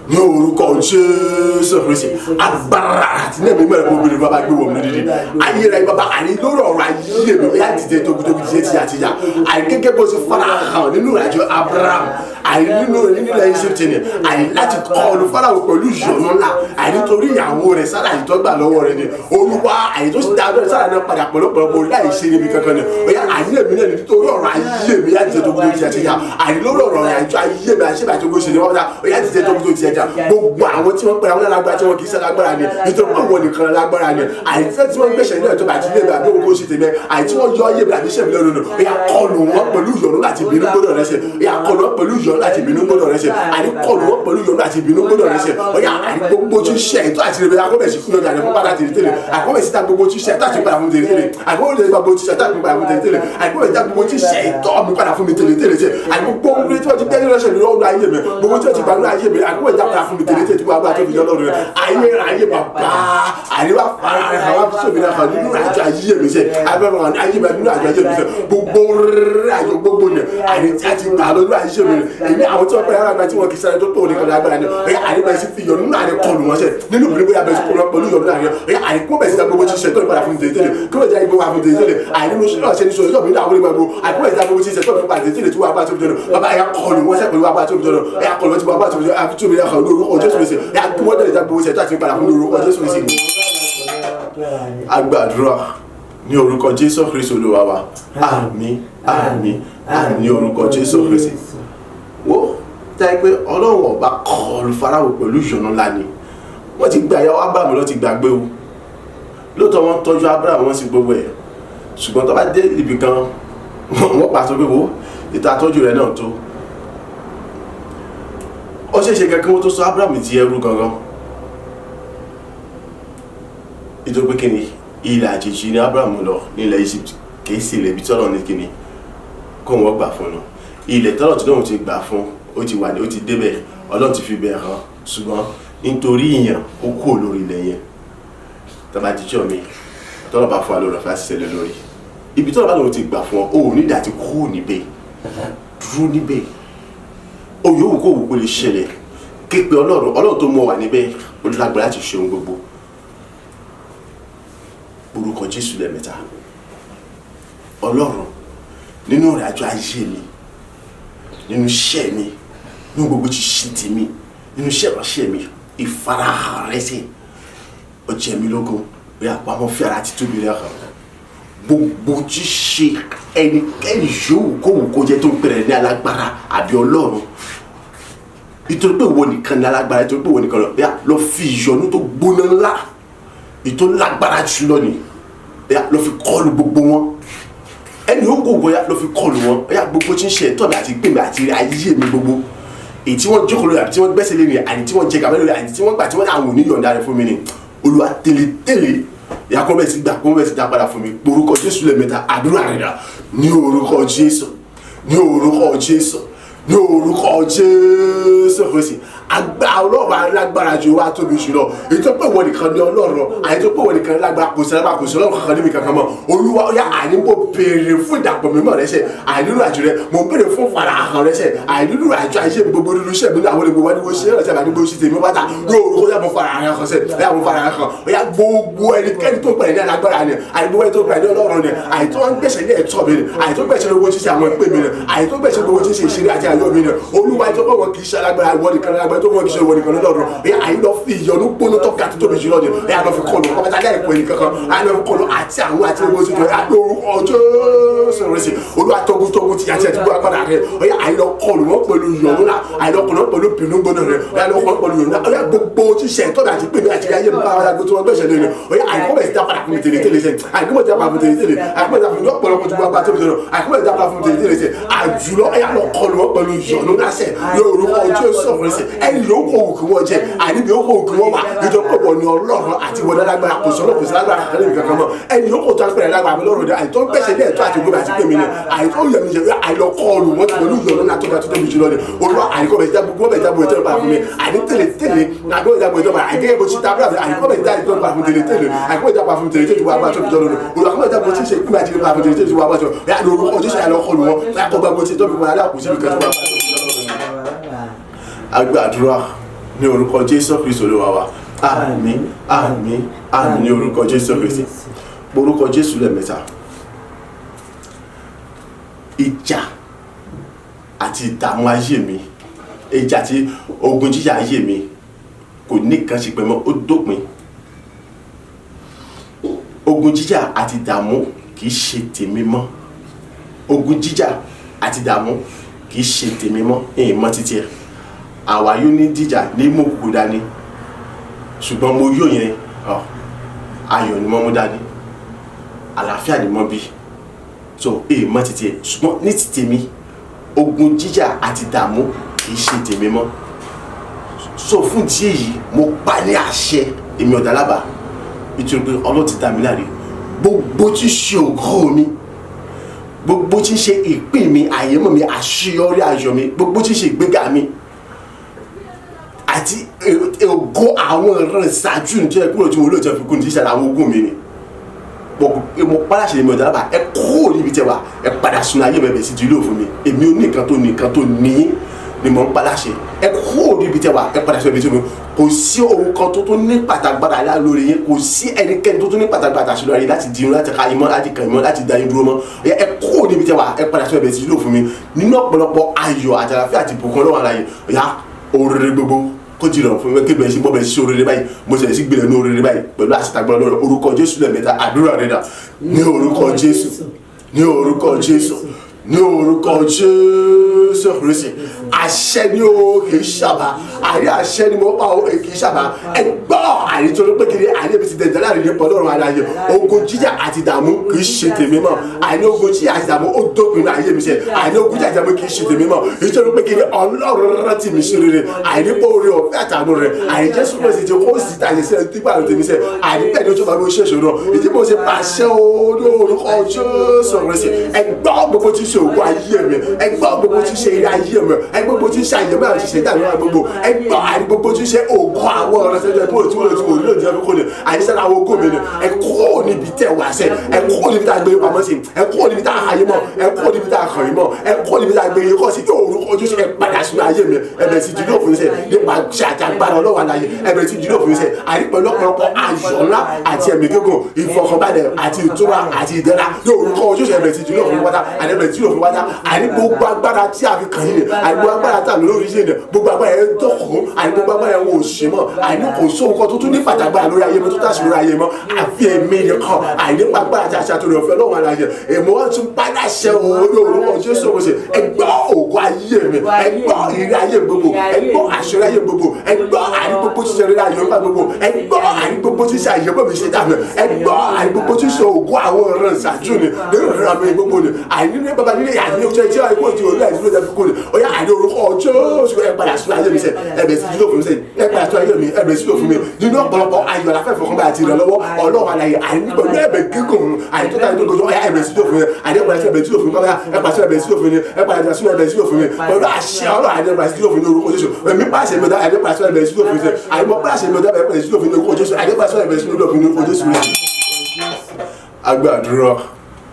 ní orúkọ Jésù Kristi. Agbára àti ní ẹ̀mí mẹ́rin kó obìnrin bàbá gbé wọ̀ mí lódìdí ayé rẹ bàbá. Àní lórí ọ̀rọ̀ ayé mi yá dìde tókùtókù, dìde tìyàtìyà. Àní gẹ́gẹ́ bó ṣe fara hàn nínú ìrìnàjò Abraham, àní nínú nílẹ̀ Egypt ni, àní láti kọlu Fáráò pẹ̀lú ìyọnu ńlá, àní torí ìyàwó rẹ̀ Sárà yìí tó gbà lọ́wọ́ rẹ̀ ni. Olúwa, àní tó sì dá abẹ́rẹ́ Sárà náà padà pẹ̀lú ọ̀pọ̀lọpọ̀ orí láì ṣe níbi kankan ni. Ó yá, àní èmi náà nítorí ọ̀rọ̀ ayé mi yá dìde tókùtókù, tìyàtìyà. Àní lórí ọ̀rọ̀ ìrìnàjò ayé mi àṣẹ ìbàjẹ́ ogun ṣe ni wọ́n dá. Ó yá, dìde tókùtókù, tìyàtìyà. Gbogbo àwọn tí wọ́n pẹ̀lú àwọn alágbára tí wọ́n kì í ṣe alágbára ni, nítorí pé wọ́n nìkan lágbára ni, àní tí wọ́n gbẹ̀ṣẹ̀ náà tó bá ti lé mi àbí òkú ṣe tèmi, àní tí wọ́n yọ ayé mi àbí ṣẹ̀mí lọ́nà, ó yá, kọlù wọn pẹ̀lú ìyọnu láti ìbínú gbọ́dọ̀ rẹ ṣe. Ó yá, kọlù wọn pẹ̀lú ìyọnu láti ìbínú gbọ́dọ̀ rẹ ṣe. Àní kọlù wọn pẹ̀lú ìyọnu láti ìbínú gbọ́dọ̀ rẹ ṣe. Ó yá, àní gbogbo tí ń ṣe ètò àti ìrẹ̀lẹ̀ akọ́bẹ̀ sí kúlọ̀ dàní fún padà tèrè tèrè. Àkọ́bẹ̀ síta gbogbo tí ń ṣe ètò àti padà fún tèrè tèrè. Àkọ́bẹ̀ síta gbogbo tí ń ṣe ètò àti padà fún tèrè tèrè. Àkọ́bẹ̀ síta gbogbo tí ń ṣe ètò mi padà fún mi tèrè tèrè ṣe. Àní gbogbo ohun tí wọ́n ti gbẹ́ nínú ẹ̀ṣẹ̀ lọ́wọ́ ayé mi, gbogbo tí wọ́n ti gbà nínú ayé mi, àkọ́bẹ̀ síta padà fún mi tèrè tèrè tí wọ́n bá tó fi jọ́ lọ́rùn rẹ̀. Ayé ayé bàbá, àríwá fara rẹ̀ àwọn sómi náà nínú àjọ ayé mi ṣe abẹ́rẹ́ ayé mi nínú àjọ ayé mi ṣe. Gbogbo rẹ̀ àjọ gbogbo ni àní tí a ti gbà lọ́dún ayé mi rẹ̀. Èmi àwọn tí wọ́n pẹ́ alágbára tí wọ́n kì í sáré tó pé òní kan lágbára ni, ẹ̀yà àní bẹ́ẹ̀ sì fi yọnu náà rẹ̀ kọlù wọn ṣe nínú ìbílẹ̀ bóyá bẹ́ẹ̀ sì kọlù wọn pẹ̀lú yọnu náà rẹ̀. Ẹ̀yà àní kó bẹ́ẹ̀ sì gbogbo ti ṣe tó ìpadà fún tètè kí ló jẹ́ ìgbówó fún tètè. Àní nínú ṣíṣe ṣe ní sọ ìjọba nínú àwọn onígbàgbọ́ àní bẹ́ẹ̀ sì gbogbo ti ṣe tó ìpadà tètè tí wọ́n bá tó fi jọ̀nà bàbá. Ẹ̀yà kọlù wọn ṣe pẹ̀lú wàá bá tó fi jọ̀nà. Ẹ̀yà kọlù wọn ti wàá bá tó fi jọ̀nà àfi tó fi jọ̀nà lórúkọ Jésù Kristi. Ẹ̀yà kí wọ́n tẹ̀lé gbogbo ṣe tó àti padà fún lórúkọ Jésù Kristi. Agbàdúrà ní orúkọ Jésù Kristi Olúwa wa. Àmín, àmín, àmín ní orúkọ Jésù Kristi. Wo táyé pé Ọlọ́run ọba kọlu Fáráò pẹ̀lú ìyọnu ńlá ni wọ́n ti gba ìyàwó Abraham lọ ti gbàgbé o. Lóòótọ́ wọ́n tọ́jú Abraham, wọ́n sì gbogbo ẹ̀, ṣùgbọ́n tó bá dé ibì kan, wọ́n pàṣẹ pé wo ìta tọ́jú rẹ̀ náà tó. Ó ṣeéṣe gan kí wọ́n tó sọ Abraham di ẹrú gangan, nítorí pé kíni, ilẹ̀ àjèjì ni Abraham lọ nílẹ̀ Egypt, kìí ṣe ilẹ̀ ibi tí Ọlọ́run ní kíni kó wọ́n gbà fún un. Ilẹ̀ tọ́lọ̀ tí lóun ti gbà fún, ó ti wà ní, ó ti débẹ̀, Ọlọ́run ti fi bẹ̀ hàn, ṣùgbọ́n nítorí ìyàn ó kúrò lórí ilẹ̀ yẹn. Tọ́ba jíjọ́ mi tọ́lọ̀ bá fún wa lórí ọ̀fẹ́ àti ṣẹlẹ̀ lórí ibi tọ́lọ̀ bá lóun ti gbà fún ọ, ó ní ìdá ti kúrò níbẹ̀, dúró níbẹ̀. Ó yòówù kó wù kó lè ṣẹlẹ̀, képe Ọlọ́run. Ọlọ́run tó mú ọ wà níbẹ̀, ó lágbára láti ṣe ohun gbogbo. Orúkọ Jésù lẹ́ẹ̀mẹ́ta. Ọlọ́run, nínú ìrìn àjò ayé mi, nínú iṣẹ́ mi, nínú gbogbo tí ṣe tèmi, nínú iṣẹ́ ìránṣẹ́ mi, ìfarahàn rẹ sí ó jẹ mí lógún. Bí àpamọ́ fi ara títóbi rẹ hàn, gbogbo tí ṣe ẹnikẹ́ni yòówù kó wù kó jẹ́ tó ń pèrè ní alágbára àbí Ọlọ́run, nítorí pé ìwọ nìkan ní alágbára, nítorí pé ìwọ nìkan lọ bíyà lọ fi ìyọnu tó gbóná ńlá ètò lágbára jùlọ ni bíyà lọ fi kọlù gbogbo wọn. Ẹni ó kò bóyá lọ fi kọlù wọn bóyá gbogbo tí ń ṣe ẹ̀tọ́ mi àti ìpín mi àti ayé mi, gbogbo èyí tí wọ́n jókòó lórí àbí tí wọ́n gbẹ́sẹ̀ lé mi, àní tí wọ́n jẹ gàba lórí, àní tí wọ́n gbà tí wọ́n àwọn oníyọ̀ǹda rẹ̀ fún mi ni. Olúwa, tẹ́lẹ̀tẹ́lẹ̀ ìyá kọ́ bẹ́ẹ̀ sí gbà, kọ́ bẹ́ẹ̀ sí dá padà fún mi. Orúkọ Jésù lẹ́ẹ̀mẹ́ta. Àdúrà rẹ̀ dà ní orúkọ Jésù, ní orúkọ Jésù, ní orúkọ Jésù. Jésù Kristi. Agbára Ọlọ́run alágbára ju wa tóbi jùlọ, èyí tó pé ìwọ nìkan ní Ọlọ́run, àyè tó pé ìwọ nìkan ní lágbára, kò sí alágbára, kò sí Ọlọ́run kankan níbi kankan mọ́. Olúwa, ó yá, àní mo béèrè fún ìdàpọ̀ mímọ́ rẹ sẹ́, àìnílò àjò rẹ, mo béèrè fún farahàn rẹ sẹ́, àìnílò àjò àìṣe mi gbogbo nínú iṣẹ́ mi ní àwọn olùgbò wa ní mo ṣe é rẹ̀ ní mo ṣe tèmi pátá yóò orúkọ yá mo farahàn kan sẹ́, yá mo farahàn kan. Ó yá, gbogbo ẹnikẹ́ni tó gbẹ̀rẹ̀ ní alágbára ni, àìgbogbo ẹni tó gbẹ̀rẹ̀ ní Ọlọ́run ni, àìtó ń gbẹ̀sẹ̀ ní ẹ̀tọ́ mi ni, àìtó gbẹ̀sẹ̀ lówó ṣíṣe àwọn ìpè mi ni, àìtó gbẹ̀sẹ̀ gbogbo ṣíṣe ìṣeré àti ayọ̀ mi ni. Olúwa, tó kọ́ wọn kì í ṣe alágbára, ìwọ nìkan lágbára, tó wọn kì í ṣe ìwọ nìkan lọ́run. Ó yá, àyè lọ fi ìyọnu gbóná tó ga tó tóbi jùlọ ni, ó yá, lọ fi kọlù pátá láìpẹ́ ní kankan, àyè lọ fi kọlù àti àwọn àti gbogbo ṣíṣe lórúkọ Jésù Kristi. Olúwa, tógun tógun ti àti ẹtí gbogbo agbára rẹ, ó yá, àyè lọ kọlù wọn pẹ̀lú ìyọnu náà, àyè lọ kọlù wọn pẹ̀lú bínú gbóná rẹ, ó yá, lọ kọlù pẹ̀lú ìyọnu náà. Ó yá, gbogbo ṣíṣe ẹ̀tọ́ àti pè mí àti ayé mi bá wà lágbo tí wọ́n gbẹ̀ṣẹ̀ lé ni, ó yá, àyè kọ́ bẹ̀ sí dá padà fún mi tèlé tèlé sẹ́, àyè kọ́ bẹ̀ sí dá padà fún mi tèlé tèlé, àyè kọ́ bẹ̀ sí dá padà fún mi lọ́pọ̀lọpọ̀ tí wọ́n bá tóbi sọ̀rọ̀, àyè kọ́ bẹ̀ sí dá padà fún mi tèlé tèlé sẹ́. Àjùlọ, ó yá, lọ kọlù wọn pẹ̀lú ìyọnu náà sẹ́ lórúkọ Jésù Kristi. Ẹni yóò kó òkú wọn jẹ, àníbi yóò kó òkú wọn wà, nítorí pé wọ́n ní Ọlọ́run àti wọn lágbára, kò sọ́nà, kò sí lágbára kankan níbi kankan mọ́. Ẹni yóò kó tó agbára lágbára mi lọ́rùn dẹ, àìtó gbèsè ní ẹ̀tọ́ àti gbogbo àti pé mi ni, àìtó yẹ mi jẹ, àìlọ́kọlù wọn pẹ̀lú ìyọnu náà tó ga tó tóbi jùlọ ni. Olúwa, àìkọ́ bẹ̀ já gbogbo bẹ̀ já gbogbo ìtọ́jú padà fún mi, àní tẹ̀lé tẹ̀lé àgbẹ̀ bẹ̀ já gbogbo ìtọ́jú padà, àìkẹ́ bó ti ta abúlé, àìkọ́ bẹ̀ já ìtọ́jú padà fún tẹ̀lé tẹ̀lé, àìkọ́ bẹ̀ já padà fún tẹ̀lé tẹ̀lé wà bá tóbi jọ lónìí. Olúwa, àkọ́ bẹ̀ já gbogbo tí ń ṣe ìpínlẹ̀ àti ìpínlẹ̀ fún tẹ̀lé tẹ̀lé wà bá tó yà lórúkọ Jésù, àìlọ́kọlù wọn àkọ́ gbogbo tí ìtọ́jú padà kù síbi kan tó wà bá tóbi jọ lónìí. A gbàdúrà ní orúkọ Jésù Kristi Olúwa wa. Àmín, àmín, àmín ní orúkọ Jésù Kristi. Orúkọ Jésù lẹ́ẹ̀mẹ́ta. Ìjà àti ìdààmú ayé mi, ìjà àti ogun jíjà ayé mi kò ní kan ṣe pẹ̀mọ́, ó dópin. Ogun jíjà àti ìdààmú kì í ṣe tèmi mọ́. Ogun jíjà àti ìdààmú kì í ṣe tèmi mọ́. Èyí mọ́ títí ẹ̀ àwa yóò ní jíjà ní mú kúkú dání, ṣùgbọ́n mo yóò yẹn ọ, ayọ̀ ni mo mú dání, àlàáfíà ni mo bí so èyí mọ́ títí ẹ̀. Ṣùgbọ́n ní ti tèmi, ogun jíjà àti ìdààmú kì í ṣe tèmi mọ́. So fún ìdí èyí, mo pa ní àṣẹ, èmi ọ̀dàlábà, nítorí pé Ọlọ́run ti dá mi láre, gbogbo tí ṣe ògo mi, gbogbo tí ṣe ìpín mi, àyẹ̀mọ́ mi, àṣeyọrí ayọ̀ mi, gbogbo tí ṣe ìgbéga mi àti ògo àwọn ìran ìṣáájú ní jẹ́ kúrò tí mo lóòótọ́ fi kún ní ìṣẹ̀lẹ̀ àwọn ogún mi ni mo padà ṣe. Èmi ọ̀dàlábà, ẹ kúrò níbi tẹ wà, ẹ padà sunu ayé mi, ẹ bẹ̀ sí di ilé òfin mi. Èmi ò ní nǹkan tó ní nǹkan tó ní ni mò ń padà ṣe. Ẹ kúrò níbi tẹ wà, ẹ padà sunu ibi tí mo kò sí ohun kan tó tó ní pàtàgbàdà lórí yín, kò sí ẹnikẹ́ni tó tó ní pàtàgbàdà sí lórí yín láti di irun, láti ka imọ́, láti kàn imọ́, láti da yín dúró mọ́. Ẹ kúrò níbi tẹ wà, ẹ padà sunu ibi tí ilé òfin mi nínú ọ̀pọ̀lọpọ̀ ayọ̀ àti àlàáfíà àti ìbùkún Ọlọ́run àlàyé. Ọ̀yá, oríire gbogbo kó jìnnà fún mi, kébìrì sí bọ́bẹ̀ sí oríire báyìí, mo sì sí gbìlẹ̀ ní oríire báyìí pẹ̀lú àṣetàgbọ́n lọ́rọ̀ orúkọ Jésù lẹ́ẹ̀mẹ́ta. Àdúrà rẹ̀ dà ní orúkọ Jésù, ní orúkọ Jésù, ní orúkọ Jésù Kristi. Àṣẹ ni o, kì í ṣàbà. Àrí àṣẹ ni mo pa o, kì í ṣàbà. Ẹ gbọ́, àrí tó ló pé kiri àrí ebi ti dẹ̀dẹ̀ láàrin nípa Ọlọ́run aláyé. Ogun jíjà àti ìdààmú kì í ṣe tèmi mọ́. Àní ogun jíjà àti ìdààmú, ó dópin ní ayé mi sẹ́. Àní ogun jíjà àti ìdààmú kì í ṣe tèmi mọ́, nítorí pé kiri Ọlọ́run rántí mi sí rere, àní pé orí ọ̀fẹ́ àtàánú rẹ̀, àní Jésù Kristi ti kó sì tàyè sí ẹni tí gbàlù tèmi sẹ́. Àní bẹ́ẹ̀ ni ó tó bá mi ṣe ìṣòro ìdí mo ṣe pàṣẹ o ní orúkọ Jésù Kristi. Ẹ gbọ́, gbogbo tí ṣe ògùn ayé mi, ẹ gbọ́, gbogbo tí ṣe eré ayé mi, ẹ gbogbo tí ṣe àyẹ̀mọ́ àti ṣẹ̀dá mi gbogbo, ẹ gbọ́, àní gbogbo tí ṣe ògùn àwọn ọ̀rọ̀ ṣẹ́jọ́ kúrò tí wọ́n ti wò lóòjì ẹ̀fọ́ kò ní àyíṣẹ́ àwọn ogún mi ni. Ẹ kúrò níbi tẹ̀ wá sẹ́, ẹ kúrò níbi tá a gbé pamọ́ sí, ẹ kúrò níbi tá a hayé mọ́, ẹ kúrò níbi tá a kàn yín mọ́, ẹ kúrò níbi tá a gbé yín kọ́ sí yóò orúkọ Jésù. Ẹ padà sínú ayé mi, ẹ bẹ̀rẹ̀ sí jùlọ òfin sẹ́ nípa ṣe àti agbára Ọlọ́wà láyé. Ẹ bẹ̀rẹ̀ sí jùlọ òfin sẹ́, àní pẹ̀lú ọ̀pọ̀lọpọ̀ ayọ̀ ńlá àti ẹ̀mí gígùn, ìfọkànbalẹ̀ àti ìtura àti ìdẹ̀ra ní orúkọ Jésù. Ẹ bẹ̀rẹ̀ sí jùlọ òfin wáta, àní ẹ bẹ̀rẹ̀ sí jùlọ òfin wáta. Àní gbogbo agbára tí a fi kàn yín ni, àní gbogbo agbára tí a lò lórí iṣẹ́ ni, gbogbo agbára yẹn dọ̀kọ̀, àní gbogbo agbára yẹn wò ṣe mọ́. Àní kò sóhun kan tó tún ní pàtàgbára lórí ayé mi tó tàṣí lórí ayé mọ́ àfi èmi nìkan. Àní agbára tí a ṣe àtòrí ọ̀fẹ́ Ọlọ́run aláyẹ, èmi wọ́n tún padà ṣe òun ní orúkọ Jésù. Kò ṣe, ẹ gbọ́ ògo ayé mi, ẹ gbọ́ ìrírí ayé gbogbo, ẹ gbọ́ àṣírí ayé gbogbo, ẹ gbọ́ àní gbogbo ṣíṣe rírí ayé nípa gbogbo, ẹ gbọ́ àní gbogbo ṣíṣe àyẹ̀wò mi ṣe dànù, ẹ gbọ́ àní gbogbo ṣíṣe ògo àwọn ọ̀ràn ìṣáájú ni nínú ìrora mi gbogbo ni, àní ní bàbá nílé, àní ojú ẹjẹ́ àìkú òtí olú àìsí ló jẹ́ fi kú ni. Ó yá, àní orúkọ Jésù, ẹ padà sínú ayé mi sẹ, ẹ bẹ̀ sí dúró fún mi sẹ, ẹ padà àti ayé mi ẹ̀bẹ̀ sílò fún mi nínú ọ̀pọ̀lọpọ̀ ayọ̀ àlàáfíà ìfọ̀kànbalẹ̀ àti ìrànlọ́wọ́ Ọlọ́run alààyè àní pẹ̀lú ẹ̀bẹ̀ gígùn àní tó tàbí tó gbogbo ọ̀yà ẹ̀bẹ̀ sílò fún mi àní ẹ̀pàdé ẹ̀bẹ̀ sílò fún mi kọ́lá ẹ̀pàdé ẹ̀bẹ̀ sílò fún mi ẹ̀pàdé ẹ̀bẹ̀ sílò fún mi pẹ̀lú àṣẹ Ọlọ́run àní ẹ̀pàdé sílò fún mi ní orúkọ Jésù èmi pàṣẹ mi ọ̀dà àní ẹ̀pàdé ẹ̀bẹ̀ sílò fún mi àní mo pàṣẹ mi ọ̀dà ẹ̀pàdé sílò fún mi ní orúkọ Jésù àní ẹ̀pàdé ẹ̀bẹ̀ sílò fún mi ní orúkọ Jésù. A gbàdúrà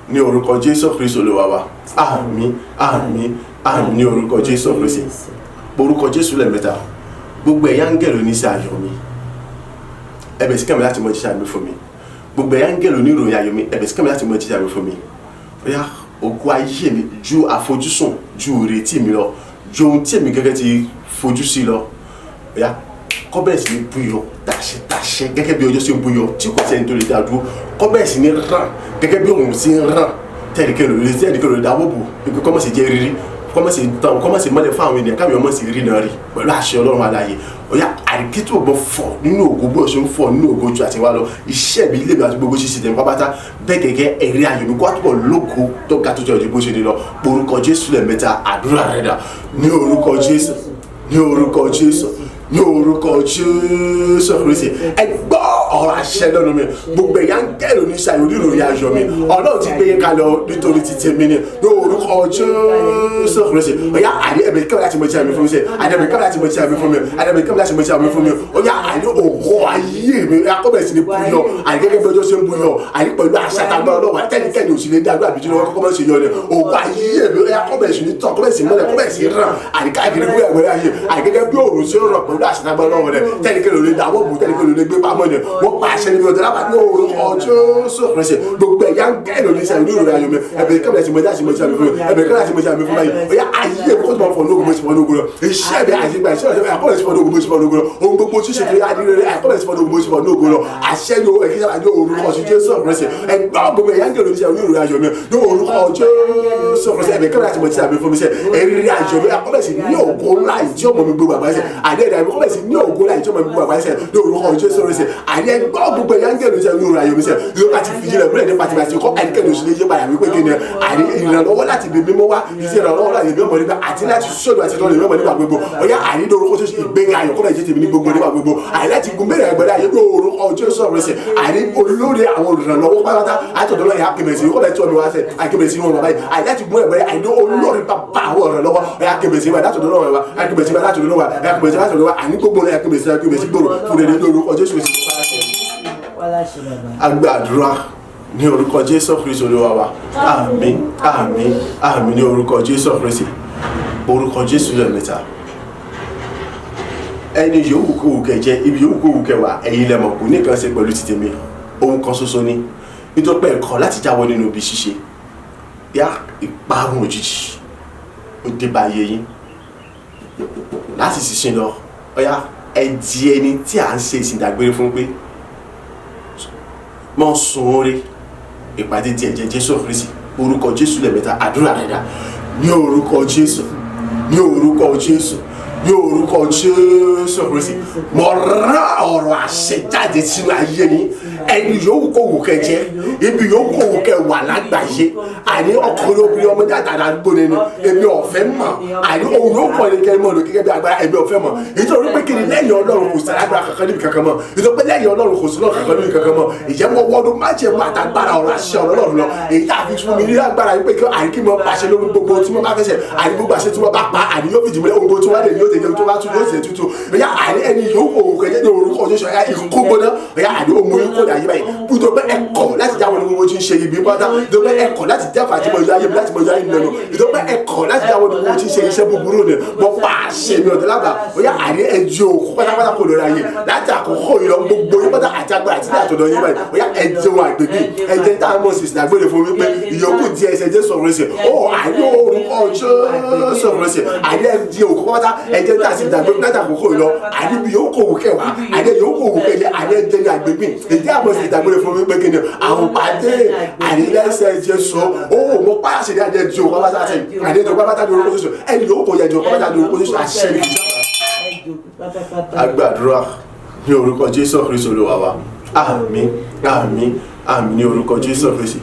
ní orúkọ Jésù Kristi Olúwa wa. Àmín, àmín, àmín ní orúkọ Jésù Kristi. Orúkọ Jésù lẹ́ẹ̀mẹ́ta. Gbogbo ẹ̀yà áńgẹ̀lì oníṣẹ́ ayọ̀ mi, ẹ̀bẹ̀ sí kàmí láti mọ jíṣẹ́ mi fún mi. Gbogbo ẹ̀yà áńgẹ̀lì oníròyìn ayọ̀ mi, ẹ̀bẹ̀ sí kàmí láti mọ jíṣẹ́ mi fún mi. Bóyá ògo ayé mi ju àfojúsùn ju ìrètí mi lọ, ju ohun tí èmi gẹ́gẹ́ ti fojú sí lọ. Bóyá kó bẹ̀rẹ̀ sí ní búyọ tàṣẹ tàṣẹ gẹ́gẹ́ bí ọjọ́ ṣe ń búyọ tí kò sẹ́ni tó lè dá dúró, kó bẹ̀rẹ̀ sí ní ràn gẹ́gẹ́ bí òun ṣe ń ràn tẹ́nìkẹ́ lè dáwọ́ bò ibi kọ́ mọ̀ sí jẹ́ rírí, kọ́ mọ̀ sí tán, kọ́ mọ̀ sí mọ́lẹ̀ fún àwọn ènìyàn káwọn ọmọ sì rí náà rí pẹ̀lú àṣẹ Ọlọ́run alààyè. Ọ̀yá àríkítò gbọ́ fọ̀ nínú ògo bí ọ̀ṣun fọ̀ nínú ògo ju àtiwá lọ, iṣẹ́ mi ilé mi àti gbogbo ṣíṣe tẹ̀mí pápátá bẹ́ẹ̀ gẹ́gẹ́ ẹ̀rí ayọ̀ mi kó àtúbọ̀ lógo tó ga tó jẹ́ ojú bó ṣe ní lọ. Orúkọ Jésù lẹ́ẹ̀mẹ́ta àdúrà rẹ̀ dà ní orúkọ Jésù, ní orúkọ Jésù, ní orúkọ Jésù Kristi. Ẹ gbọ́ ọ̀rọ̀ àṣẹ lẹ́nu mi. Gbogbo ẹ̀yà áńgẹ́lì oníṣẹ́ ayọ̀ oníròyìn ayọ̀ mi, Ọlọ́run ti gbé yín kalẹ̀ o nítorí ti tèmi ni ní orúkọ Jésù Kristi. Ọ̀yá àní ẹ̀bẹ̀ kẹ́wàá láti mọ iṣẹ́ mi fún mi ṣe, àní ẹ̀bẹ̀ kẹ́wàá láti mọ iṣẹ́ mi fún mi, àní ẹ̀bẹ̀ kẹ́wàá láti mọ iṣẹ́ mi fún mi. Ọ̀yá àní ògo ayé mi akọ́bẹ̀rẹ̀ sí ni buyọ̀, àní gẹ́gẹ́ bí ọjọ́ ṣe ń buyọ̀, àní pẹ̀lú àṣà tàgbà Ọlọ́run àtẹnikẹ́ni ò sì lè dá àdúrà bìjú lọ́wọ́ kọ́kọ́ mọ́ ṣe yọ ni. Ògo ayé mi akọ́bẹ̀rẹ̀ sí ni tàn, kọ́bẹ̀rẹ̀ sí mọ́lẹ̀, kọ́bẹ̀rẹ̀ sí ràn, àní káàkiri wúyà wẹ́rẹ́ ayé, àní gẹ́gẹ́ bí òòrùn ṣe ń ràn pẹ̀lú àṣà tàgbà Ọlọ́run rẹ̀ tẹ́nikẹ́ni ò lè dáwọ́ bò, tẹ́nikẹ́ni ò lè gbé pamọ́ ni. Wọ́n pa àṣẹ níbi ọ̀dọ́ lábàá ní orúkọ Jésù Kristi. Gbogbo ẹ̀yà áńgẹ́lì oníṣẹ́ oníròyìn ayọ̀ mi, ẹ̀bẹ̀ kẹ́mi láti mọ iṣẹ́ mi fún mi, ẹ̀bẹ̀ kẹ́mi láti mọ iṣẹ́ mi fún báyìí. Ọ̀yá ayé mi kó tó máa fọ̀ ní ogun mo ṣe fọ̀ ní ogun lọ. Iṣẹ́ mi àti ìgbà iṣẹ́ mi àkọ́lẹ̀ sí fọ̀ ní ogun mo ṣe fọ̀ ní ogun lọ. Ohun gbogbo ṣíṣe kiri adìrẹ àkọ́lẹ̀ sí fọ̀ ní ogun mo ṣe fọ̀ ní ogun lọ. Àṣẹ ni ẹ̀kí sábà ní orúkọ Jésù Kristi. Ẹgbẹ́ gbogbo ẹ̀yà áńgẹ́lì oníṣẹ́ oníròyìn ayọ̀ mi ní orúkọ Jésù Kristi. Ẹ̀bẹ̀ kẹ́mi láti mọ iṣẹ́ mi fún mi ṣe ẹ̀rírí ayọ̀ mi àkọ́lẹ̀ sí ní ògo ńlá ìjì ọmọ mi gbogbo àgbáyé ṣe. Àdé ẹ̀dá mi kọ́lẹ̀ sí ní ògo ńlá ìjì ọmọ mi gbogbo àgbáyé ṣe ní orúkọ Jésù Kristi. Àní ẹgbẹ́ gbogbo ẹ̀yà áńgẹ́lì oníṣẹ́ oníròyìn ayọ̀ mi ṣe yóò bá ti fi jílẹ̀ múlẹ̀ nípa tìgbà tí kọ́ ẹnikẹ́ni oṣù lè yé padà wípé kí ni àní ìrànlọ́wọ́ láti ibi mímọ́ wá, iṣẹ́ ìrànlọ́wọ́ láti ibi mímọ́ nígbà àti láti sọ́dọ̀ àti tọ́lẹ̀ mímọ́ nígbà gbogbo. Ọ̀yá àní lórúkọ Jésù ìgbéga ayọ̀ kọ́lẹ̀ jẹ́ tèmi ní gbogbo nígbà gbogbo. Àní láti gun mẹ́rin ẹgbẹ̀rún ayé lórúkọ Jésù Kristi. Àní olórí àwọn olùrànlọ́wọ́ pátápátá àtọ̀dọ̀ lọ́yà akébẹ̀sí kọ́lẹ̀ tí wọ́n wá sẹ̀ akébẹ̀sí wọn bàbá yìí. Àní láti gun ẹgbẹ̀rún àní olórí bàbá àwọn olùrànlọ́wọ́ ọ̀yà akébẹ̀sí wọn látọ̀dọ̀ lọ́wọ́ wa akébẹ̀sí wọn látọ̀dọ̀ lọ́wọ́ akébẹ̀sí wọn látọ̀dọ̀ lọ́wọ́ àní gbogbo ọ̀yà akébẹ̀sí akébẹ̀sí gbòòrò fún rere lórúkọ Jésù Kristi. A gbàdúrà ní orúkọ Jésù Kristi Olúwa wa. Àmín, àmín, àmín ní orúkọ Jésù Kristi. Orúkọ Jésù lẹ́ẹ̀mẹ́ta. Ẹni yòówù kó wù kẹ́ jẹ́, ibi yòówù kó wù kẹ́ wà, ẹ̀yin lẹ mọ̀ kò ní kan ṣe pẹ̀lú ti tèmi. Ohun kan ṣoṣo ni. Nítorí pé ẹ̀kọ́ láti jáwọ́ nínú ibi ṣíṣe. Yá ìparun òjijì ó dé bá ayé yín. Láti ṣiṣẹ́ lọ, ọ̀yá ẹ di ẹni tí à ń ṣe ìsìn ìdágbére fún pé mọ́ sun oore ìpàdé ti ẹ̀jẹ̀ Jésù Kristi. Orúkọ Jésù lẹ́ẹ̀mẹ́ta àdúrà rẹ̀ dà ní orúkọ Jésù, ní orúkọ Jésù, ní orúkọ Jésù Kristi. Mo rán ọ̀rọ̀ àṣẹ jáde sínú ayé yín. Ẹni yòówù kó wù kẹ́ jẹ́, ibi yòówù kó wù kẹ́ wà lágbàáyé. Àní ọkùnrin obìnrin ọmọdé àtàrà àdúgbò nínú èmi ọ̀fẹ́ mọ̀. Àní òun ló kọ́ ẹni kẹ́rin mọ̀ ló gẹ́gẹ́ bí agbára èmi ọ̀fẹ́ mọ̀. Nítorí pé kí ni lẹ́yìn Ọlọ́run kò sí alágbára kankan níbi kankan mọ́. Nítorí pé lẹ́yìn Ọlọ́run kò sí lọ́run kankan níbi kankan mọ́. Ìjẹ́ mo wọ́dún májẹ̀mú àtàgbára ọ̀rọ̀ àṣẹ ọ̀rọ̀ Ọlọ́run lọ. Èyí tá a fi fún mi ní agbára yìí pé kí àní kí mo pàṣẹ lórí gbogbo tí mo bá fẹ́ ṣe. Àní gbogbo àṣẹ tí mo bá pa àní yóò fìdí múlẹ̀. Ohun gbogbo tí wọ́n lè yóò tẹ̀lé ohun tó bá tún yóò ṣe tútù. Ọ̀yá àní ẹni yòówù kó wù kẹ́ jẹ́ ní orúkọ Jésù. Ọ̀yá ìkó gbóná. Ọ̀yá àní ó mú ikú dà yí báyìí. Nítorí pé ẹ kọ̀ láti jáwọ́ ní gbogbo tí ń ṣe ibi pátá. Nítorí pé ẹ kọ̀ láti dẹ́kun àti mọ ìjọ ayé mi láti mọ ìjọ ayé mi lẹ́nu. Nítorí pé ẹ kọ̀ láti jáwọ́ ní gbogbo tí ń ṣe iṣẹ́ búburú ni. Mo pa àṣẹ mi ọ̀dọ́ lábàá. Ọ̀yá àní ẹ jí òkú pátápátá kò lórí ayé. Láti àkókò yìí lọ gbogbo yín pátá àti agbára àti àtọ̀dọ̀ yín báyìí. Ọ̀yá ẹ jẹun àgbègbè. Ẹ jẹ́ tá a mọ̀ sí ìsìnàgbére fún mi pé ìyókù di ẹsẹ̀ Jésù Kristi. Ó àní orúkọ Jésù Kristi. Àní ẹ jí òkú pátápátá. Ẹ jẹ́ tá a sì dàgbé láti àkókò yìí lọ. Àní bí yòókù òwú kẹwàá. Àní yòókù òwú kẹjẹ. Àní ẹ jẹ́ ní àgbègbè. Èdè àmọ̀ sí ìdàgbére fún mi pé kí ni àwọn pàdé àní lẹ́sẹ̀ Jésù. Ó mo pa àṣẹ ní àjẹ ju òkú pátápátá àti àní ẹjọ pátápátá ní orúkọ Jésù. Ẹni yòókù yẹ ju òkú pátápátá ní orúkọ Jésù. Àṣẹ ní kìí. A gbàdúrà ní orúkọ Jésù Kristi Olúwa wa. Àmín, àmín, àmín ní orúkọ Jésù Kristi.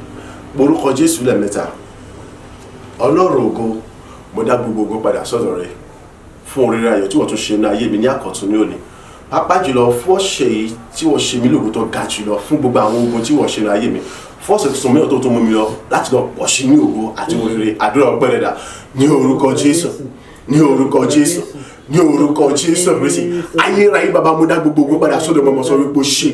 Orúkọ Jésù lẹ́ẹ̀mẹ́ta. Ọlọ́run ògo, mo dá gbogbo ògo padà sọ́dọ̀ rẹ fún oríire ayọ̀ tí wọ́n tún ṣe ní ayé mi ní àkọ́tún ní òní. Pàápàá jùlọ fún ọ̀sẹ̀ yìí tí wọ́n ṣe mí lógo tó ga jùlọ, fún gbogbo àwọn ogun tí wọ́n ṣe ní ayé mi, fún ọ̀sẹ̀ tuntun mìíràn tó tún mú mi lọ láti lọ pọ̀ sí ní ògo àti oríire. Àdúrà ọpẹ́ rẹ̀ dà ní orúkọ Jésù, ní orúkọ Jésù, ní orúkọ Jésù Kristi. Ayérayé bàbá, mo dá gbogbo ogun padà sọ́dọ̀ mọ́mọ́, sọ wípé ó ṣe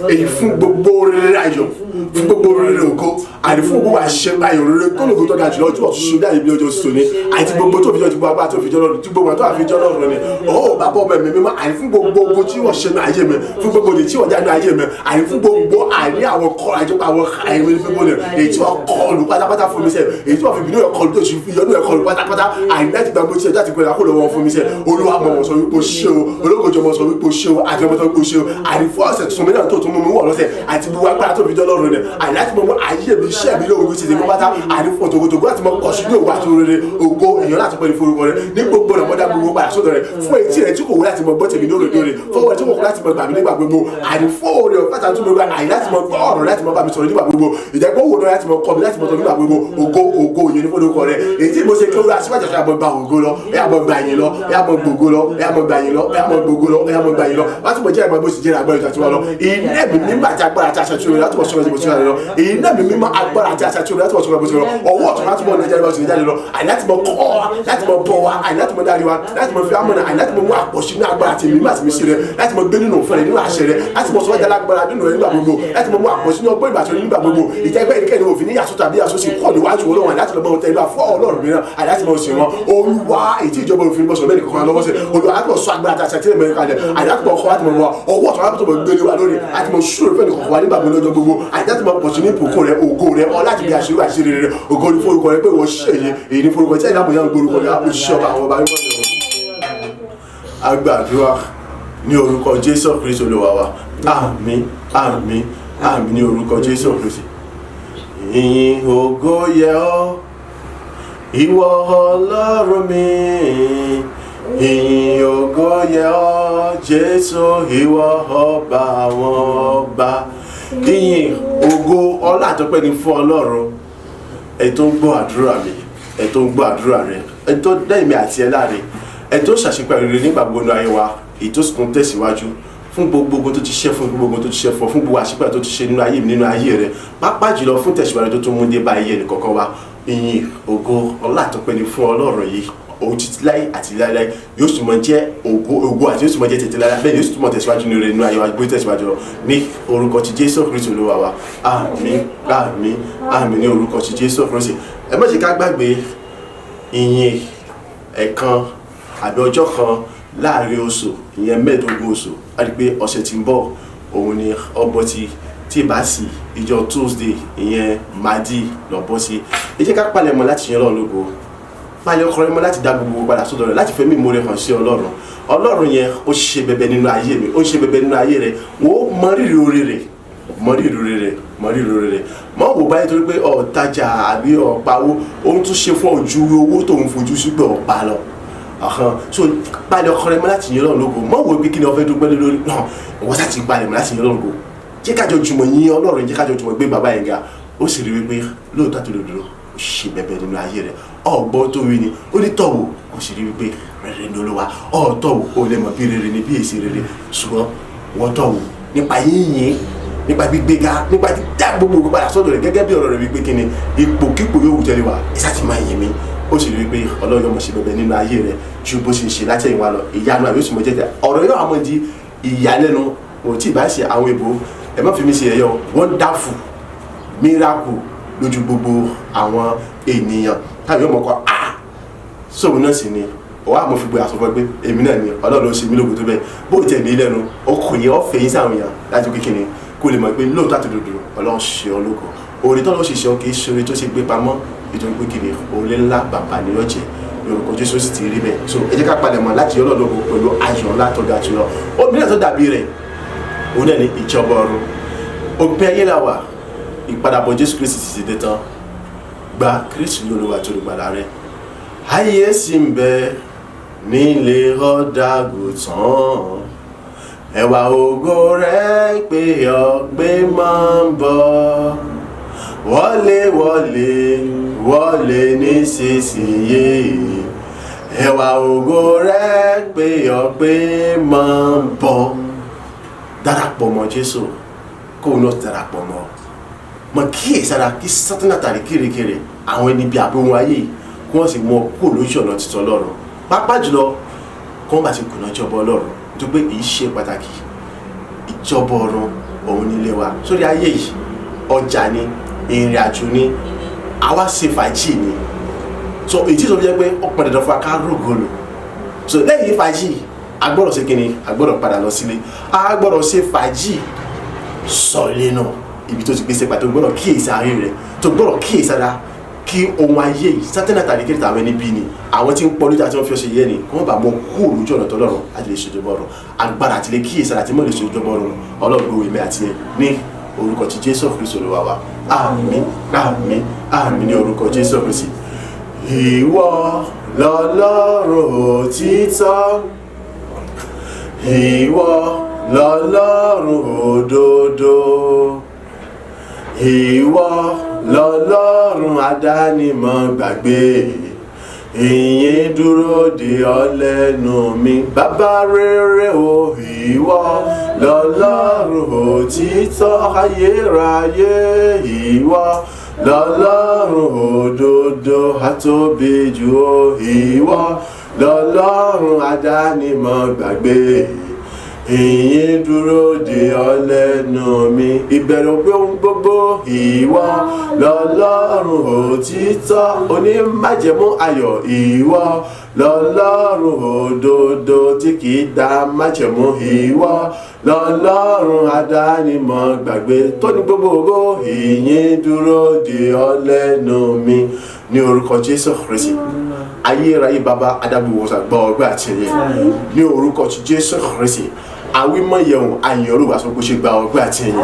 èyí fún gbogbo rere ayọ̀, fún gbogbo rere ògo, àti fún gbogbo àṣẹ ayọ̀ rere tó lògo tó ga jùlọ tí wọ́n tún ṣe jáde bí ọjọ́ sọ ni, àti gbogbo tó fi jọ ti gbogbo agbára tó fi jọ lọ́rùn tí gbogbo tó àfi jọ lọ́rùn ni ó bàbá ọmọ ẹ̀mí mímọ́, àti fún gbogbo ogun tí wọ́n ṣe ní ayé mi, fún gbogbo òde tí wọ́n já ní ayé mi, àti fún gbogbo àìní àwọn kọ́ àjọpọ̀ àwọn àìní fífún ni èyí tí wọ́n kọlù pátápátá fún mi sẹ́, èyí tí wọ́n fi bínú ẹ̀ kọlù tó ti fi yọnú ẹ̀ kọlù pátápátá, àìní láti gbàgbó tí ẹ̀ láti gbẹ̀rẹ̀ kó lọ́wọ́ fún mi sẹ́. Olúwa mọ̀ wọ́n sọ wípé o ṣé o, ológojọ mọ̀ sọ wípé o ṣé o, àti ọmọ sọ wípé o ṣé o, àti fún ọ̀sẹ̀ tuntun mìíràn tó tún mú mi wọ̀ lọ́sẹ̀, àti gbogbo agbára tó fi jọ lọ́rùn rẹ̀, àti láti mọ ayé mi, iṣẹ́ mi lóhun ti tèmi pátá, àti fún tògótògó láti mọ pọ̀ sí ní òwò àti rere ògo èèyàn láti pẹ́ ní forúkọ rẹ̀ ní gbogbo ọ̀nà. Mọ́dá gbogbo padà sọ́dọ̀ rẹ̀ fún etí rẹ̀ tí kò wú láti mọ gbọ́ tèmi lóòrèkóòrè, fọwọ́ tí kò kú láti mọ gbà mí nígbà gbogbo, àti fún òòrè ọ̀fẹ́ tàbí tó mọ àyè láti mọ gbọ́ ọ̀rọ̀ láti mọ bá mi sọ̀rọ̀ nígbà gbogbo, ìjẹ́pọ̀ òwò náà láti mọ kọ́ mi láti mọ tọ́ nígbà gbogbo. Ògo, ògo òye ní forúkọ rẹ̀ èyí tí mo ṣe kí ó rà síwájú àti àbọ̀ gba ògo lọ, ẹ àbọ̀ gba yín lọ, ẹ àbọ̀ gbogbo lọ, ẹ àbọ̀ gba yín lọ, ẹ àbọ̀ gbogbo lọ, ẹ àbọ̀ gba yín lọ. Wá túbọ̀ jẹ́ ìgbà bó sì jẹ́ àgbọ̀rọ̀ ìtàtí wa lọ. Iná mi mímọ́ àti agbára àti aṣọ tí ó rẹ̀ látúbọ̀ sọ̀rọ̀ bó ti rẹ̀ lọ. Iná mi mímọ́, agbára àti aṣọ tí ó rẹ̀ látúbọ̀ sọ̀rọ̀ bó ti rẹ̀ lọ. Ọwọ́ ọ̀tún látúbọ̀ ní jáde bó ti jáde lọ, àní láti mọ kọ́ wa, láti mọ bọ̀ wa, àní láti mọ darí wa, láti mọ fi amọ̀nà, àní láti mọ mú àpọ̀ṣí ní agbára àti mímọ́ àti mísí rẹ̀, láti mọ gbé nínú òfin rẹ̀, nínú àṣẹ rẹ̀, láti mọ sọ́jà lágbára nínú rẹ̀ nígbà gbogbo, láti mọ mú àpọ̀ṣí ní ọgbọ́n ìgbà tó ní nígbà gbogbo. Ìjẹ́gbẹ́ ẹnikẹ́ni òfin ní yàtọ̀ tàbí àsọsí kọ́ níwájú Ọlọ́run, àní láti lọ bọ́ tẹ ìlú àfọ́ Ọlọ́run mìíràn, àní láti mọ sìn wọn. Olúwa, èyí tí ìjọba òfin bọ̀sọ̀ mẹ́rin kankan lọ́wọ́ sí, Olúwa láti mọ sọ agbára àti àṣẹ tí èmi kalẹ̀, àní láti mọ kọ́ láti mọ wọ ọwọ́ ọ̀tún láti mọ gbélé wa lórí, àti mọ súrò fẹ́ni kọ̀ọ̀kan wa nígbà gbogbo lọ́jọ́ gbogbo, àti láti mọ pọ̀ sí ní ìbùkún rẹ̀, ògo rẹ̀, ọ láti bí àṣírí àṣírí rẹ̀. Ògo ní forúkọ rẹ̀ pé wọ́n ṣe èyí, èyí ní forúkọ tí ẹ̀yìn àmọ̀yá gbórúkọ rẹ̀ òṣìṣẹ́ ọba àwọn ọba mímọ́ ni wọ́n. A gbàdúrà ní orúkọ Jésù Kristi Olúwa wa. Àmín, àmín, àmín ní orúkọ Jésù Kristi. Ìyìn ògo yẹ ọ́, ìwọ Ọlọ́run mi. Ìyìn ògo yẹ ọ́, Jésù, ìwọ ọba àwọn ọba. Ìyìn, ògo, ọlá àtọpẹ́ ni fún Ọlọ́run ẹ tó ń gbọ́ àdúrà mi, ẹ tó ń gbọ́ àdúrà rẹ, ẹ tó dá èmi àti ẹ láre, ẹ tó ṣàṣepẹ́ rere nígbà gbogbo nínú ayé wa, èyí tó sì tún tẹ̀síwájú fún gbogbo ogun tó ti ṣe fún gbogbo ogun tó ti ṣe fún ọ, fún gbogbo àṣepẹ́ tó ti ṣe nínú ayé mi, nínú ayé rẹ, pàápàá jùlọ fún tẹ̀síwájú tó tún mú dé bá ayé ẹnìkọ̀ọ̀kan wa. Ìyìn, ògo, ọlá àtọpẹ́ ni fún Ọlọ́run yìí òun títí láé àti láéláé. Yóò sì mọ jẹ́ ògo, ògo àti yóò sì mọ jẹ́ tètè láéláé. Bẹ́ẹ̀ ni yóò sì túmọ̀ tẹ̀síwájú ní rere nínú ayé wa, gbé tẹ̀síwájú lọ ní orúkọ ti Jésù Kristi Olúwa wa. Àmín, àmín, àmín ní orúkọ ti Jésù Kristi. Ẹ má ṣe ká gbàgbé ìyìn ẹ̀kan àbí ọjọ́ kan láàrin oṣù, ìyẹn 15 oṣù. A rí i pé ọ̀sẹ̀ tí ń bọ̀ òun ni ọgbọ́n tí bá sí ìjọ Tuesday, ìyẹn madi lọ bọ́ sí. Ẹ jẹ́ ká palẹ̀mọ́ láti yan Ọlọ́run lógo, palẹ̀ ọkọ rẹ mọ́ láti dá gbogbo padà sọ́dọ̀ rẹ̀, láti fẹ́mi ìmoore hàn sí Ọlọ́run. Ọlọ́run yẹn ó ṣe bẹbẹ nínú ayé mi, ó ṣe bẹbẹ nínú ayé rẹ. Wò ó, mọ rírì oore rẹ̀, mọ rírì oore rẹ̀, mọ rírì oore rẹ̀. Mọ wò báyìí torí pé ọ̀tajà àbí ọ̀páwó, ohun tó ṣe fún ojú owó tó ń fojú sí pé ọ̀pá lọ ọ̀hán. So palẹ̀ ọkọ rẹ mọ́ láti yan Ọlọ́run lógo. Mọ wò pé kí ni o fẹ́ dúpẹ́ lé lórí náà, wọ́n sá ti palẹ̀ mọ́ láti yan Ọlọ́run lógo. Jẹ́ kájọ jùmọ̀ yìn Ọlọ́run, jẹ́ kájọ jùmọ̀ gbé bàbá yẹn ga. Ó sì rí wípé lóòótọ́ àti lòdòdó ó ṣe bẹbẹ nínú ayé rẹ̀. Ọgbọ́n tó wí ni ó ní tọ̀wò, kò sì rí wípé rere ní Olúwa. Ọ̀tọ̀wò ó lè mọ̀ bí rere ni bí èsì rere, ṣùgbọ́n wọ́n tọ̀wò nípa yíyìn, nípa gbígbéga, nípa dídá gbogbo ògo padà sọ́dọ̀ rẹ̀, gẹ́gẹ́ bí ọ̀rọ̀ rẹ̀ wípé kí ni ipòkípò yóò wù tẹ́lẹ̀ wá, ẹ sá ti máa yìn mí. Ó sì rí wípé Ọlọ́run yóò mọ̀ ṣe bẹbẹ nínú ayé rẹ̀ ju bó ṣe ń ṣe látẹ̀yìnwá lọ. Ìyanu àbí oṣù mọ̀jẹ̀jẹ̀ ọ̀rọ̀ yóò àmọ́ di ìyàlẹ́nu. Kò tí ì bá ṣe àwọn èbó, ẹ má fi mí ṣe ẹ̀yọ, wonderful miracle lójú gbogbo àwọn ènìyàn tàbí ọmọ kan ah sóun náà sì ni ọwọ́ àmọ́ fi gbé àsọfọ́ pé èmi náà ni Ọlọ́run ló ṣe mí lógo tó bẹ́ẹ̀. Bó tẹ̀ ní lẹ́nu ọkùnrin ọ̀fẹ́ yín sáwọn èèyàn láti kékeré kó lè mọ̀ pé lóòótọ́ àti dòdò Ọlọ́run ṣe ọ́ lógo. Oore tọ́lọ́ ṣe ṣe ọ́ kì í ṣe oore tó ṣe gbé pamọ́, nítorí pé kìnìún oore ńlá bàbá ni yóò jẹ́ lórúkọ Jésù, sì ti rí bẹ́ẹ̀. So ẹ jẹ́ ká palẹ̀ mọ́ láti Ọlọ́run lógo pẹ̀lú ayọ̀ ńlá tó ga jùlọ. Obìnrin tó dàbí rẹ̀ òun náà ni ìjọba ọ̀run. Òpin ayé la wà, ìpadàbọ̀ Jésù Kristi ti dé tán. Gba Kristi ní Olúwa tó lùgbàlà rẹ. Ayé sì ń bẹ nílé ọ̀dàgùtàn, ẹwà ògo rẹ̀ pé ọ pé máa ń bọ̀. Wọlé, wọlé, wọlé nísinsìnyí, ẹwà ògo rẹ̀ pé ọ pé máa ń bọ̀. Darapọ̀ mọ́ Jésù, kóun náà darapọ̀ mọ́. Mọ kíyèsára kí Sátánà tàbí kérekére àwọn ẹni bíi àbí ohun ayé yìí kí wọ́n sì mú ọ kúrò lójú ọ̀nà títọ́ Ọlọ́run, pàápàá jùlọ kí wọ́n bá ti kùnà ìjọba Ọlọ́run, nítorí pé èyí ṣe pàtàkì. Ìjọba ọ̀run òun nílé wa sórí ayé yìí. Ọjà ni, ìrìn àjò ni, àwa ṣe fàájì ni. So èyí tí tó fi jẹ́ pé ó pọn dandan fún wa ká rògbòlò. So lẹ́yìn fàájì, a gbọ́dọ̀ ṣe kíni? A gbọ́dọ̀ padà lọ sílé. A gbọ́dọ̀ ṣe fàájì sọ̀lé náà, ibi tó ti gbé sẹ́pà tó gbọ́dọ̀ kíyèsí àárín rẹ̀, tó gbọ́dọ̀ kíyèsí ara kí ohun ayé yìí, Sátánà tàbí kí tàwọn ẹni bí ni, àwọn tí ń pọ́ lójú àti wọ́n fi ọṣẹ yẹ ni, kí wọ́n bá mọ kú òlójú ọ̀nà tọ́lọ́run àti lè ṣèjọba ọ̀run. Agbára àti lè kíyèsí àti mọ̀ lè ṣèjọba ọ̀run, Ọlọ́run gbòòrò ìmẹ̀ àti ẹ̀ ní orúkọ ti Jésù Kristi Olúwa wa. Àmín, àmín, àmín ní orúkọ Jésù Kristi. Ìwọ lọ́lọ́run òtítọ́, ìwọ lọ́lọ́run òdodo, ìwọ lọ́lọ́run àdánimọ̀ gbàgbé. Ìyìn dúró de ọ lẹ́nu mi, bàbá rere o. Ìwọ lọ́lọ́run òtítọ́ ayérayé, ìwọ lọ́lọ́run òdodo àtóbi jù o. Ìwọ lọ́lọ́run àdánimọ̀ gbàgbé, ìyìn dúró de ọ lẹ́nu mi. Ìbẹ̀rù pé ohun gbogbo, ìwọ lọ́lọ́run òtítọ́ onímájẹ̀mú ayọ̀, ìwọ lọ́lọ́run òdodo tí kìí dá májẹ̀mú, ìwọ lọ́lọ́run àdánimọ̀ gbàgbé tó ní gbogbo ògo. Ìyìn dúró de ọ lẹ́nu mi ní orúkọ Jésù Kristi. Ayérayé bàbá adágbòwòsàn, gbọ́ ọgbẹ́ àti ẹ̀yẹ ní orúkọ ti Jésù Kristi. Àwímọ̀yẹ̀wò àyànrò wà sọ pé ṣe gba ọgbẹ́ àti ẹ̀yẹ.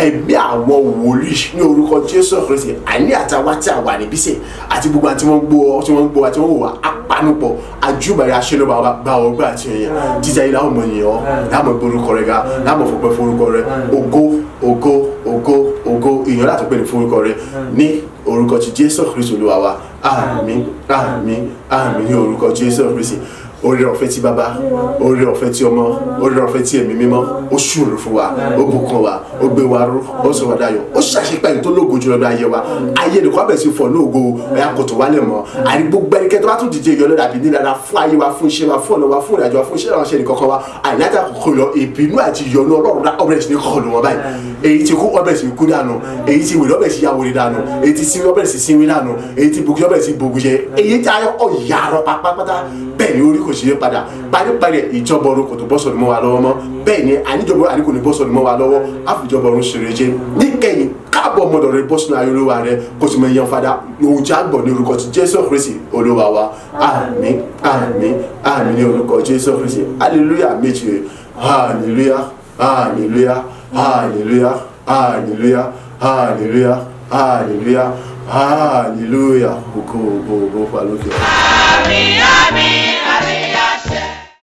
Ẹ̀mí àwọn wòlíì ní orúkọ Jésù Kristi, àní àtàwa tí a wà níbí sè àti gbogbo àti wọ́n gbọ́, tí wọ́n gbọ́ àti wọ́n wò wá, apanupọ̀ àjùbàrẹ̀ aṣẹ́lẹ̀ gba ọgbẹ́ àti ẹ̀yẹ. Jíjẹ́ yìí láwọn ọmọ ènìyàn láwọn gbórúkọ rẹ̀ ga, láwọn fọpẹ́ forúkọ rẹ̀. Ògo, ògo, ògo, ògo, ìyàn láti pè ní forúkọ rẹ̀ ní orúkọ ti Jésù Kristi Olúwa wa. Àmín, àmín, àmín ní orúkọ Jésù Kristi. Oore ọ̀fẹ́ ti bàbá, oore ọ̀fẹ́ ti ọmọ, oore ọ̀fẹ́ ti ẹ̀mí mímọ́, ó ṣòro fún wa, ó bùkún wa, ó gbé wa ró, ó sọ wá dayọ̀, ó ṣàṣepẹ́ tó lógo jùlọ ní ayé wa. Ayé nìkan bẹ̀rẹ̀ sí fọ̀ lógo ẹ̀yà kòtò wálẹ̀ mọ́ àní. Gbogbo ẹnikẹ́ni tó bá tún dìde ìyọnu dàbí nílára fún ayé wa, fún iṣẹ́ wa, fún ọ̀nà wa, fún ìrìnàjò wa, fún iṣẹ́ ìránṣẹ́ nìkankan wa, àìláta kòkó lọ, ìbínú àti ìyọnu Ọlọ́run dá ọbẹ̀rẹ̀ sí ní kọlù wọn báyìí. Èyí tí kú ọbẹ̀rẹ̀ sí kú dànù, èyí tí wèrè ọbẹ̀rẹ̀ sí ya wèrè dànù, èyí tí sinmi ọbẹ̀rẹ̀ sí sinmi dànù, èyí tí bugu ọbẹ̀rẹ̀ sí bugu jẹ, èyí tí ayọ̀ ọ̀yàrọ̀ pátápátá. Bẹ́ẹ̀ ni orí kò ṣe é padà. Paríparí ìjọba ọ̀run kò tó bọ́ sọ̀rọ̀ mọ́ wa lọ́wọ́ mọ́. Bẹ́ẹ̀ ni àníjọba àní kò ní bọ́ sọ̀rọ̀ mọ́ wa lọ́wọ́. Àfìjọba ọ̀run ṣeré jẹ́ níkẹyìn. Káàbọ̀ ọmọdọ̀ rẹ, bọ́ sínú ayé Olúwa rẹ, kò sì mọ iyan fada ohun tí a gbọ́ ní orúkọ ti Jésù Kristi Olúwa wa. Àmín, àmín, àmín ní orúkọ Jésù Kristi. Hallelujah méje. Hallelujah, hallelujah, hallelujah, hallelujah, hallelujah, hallelujah, hallelujah. Ògo, ògo, ògo, pa lókè ọ̀run. Àmín, àmín, àmín.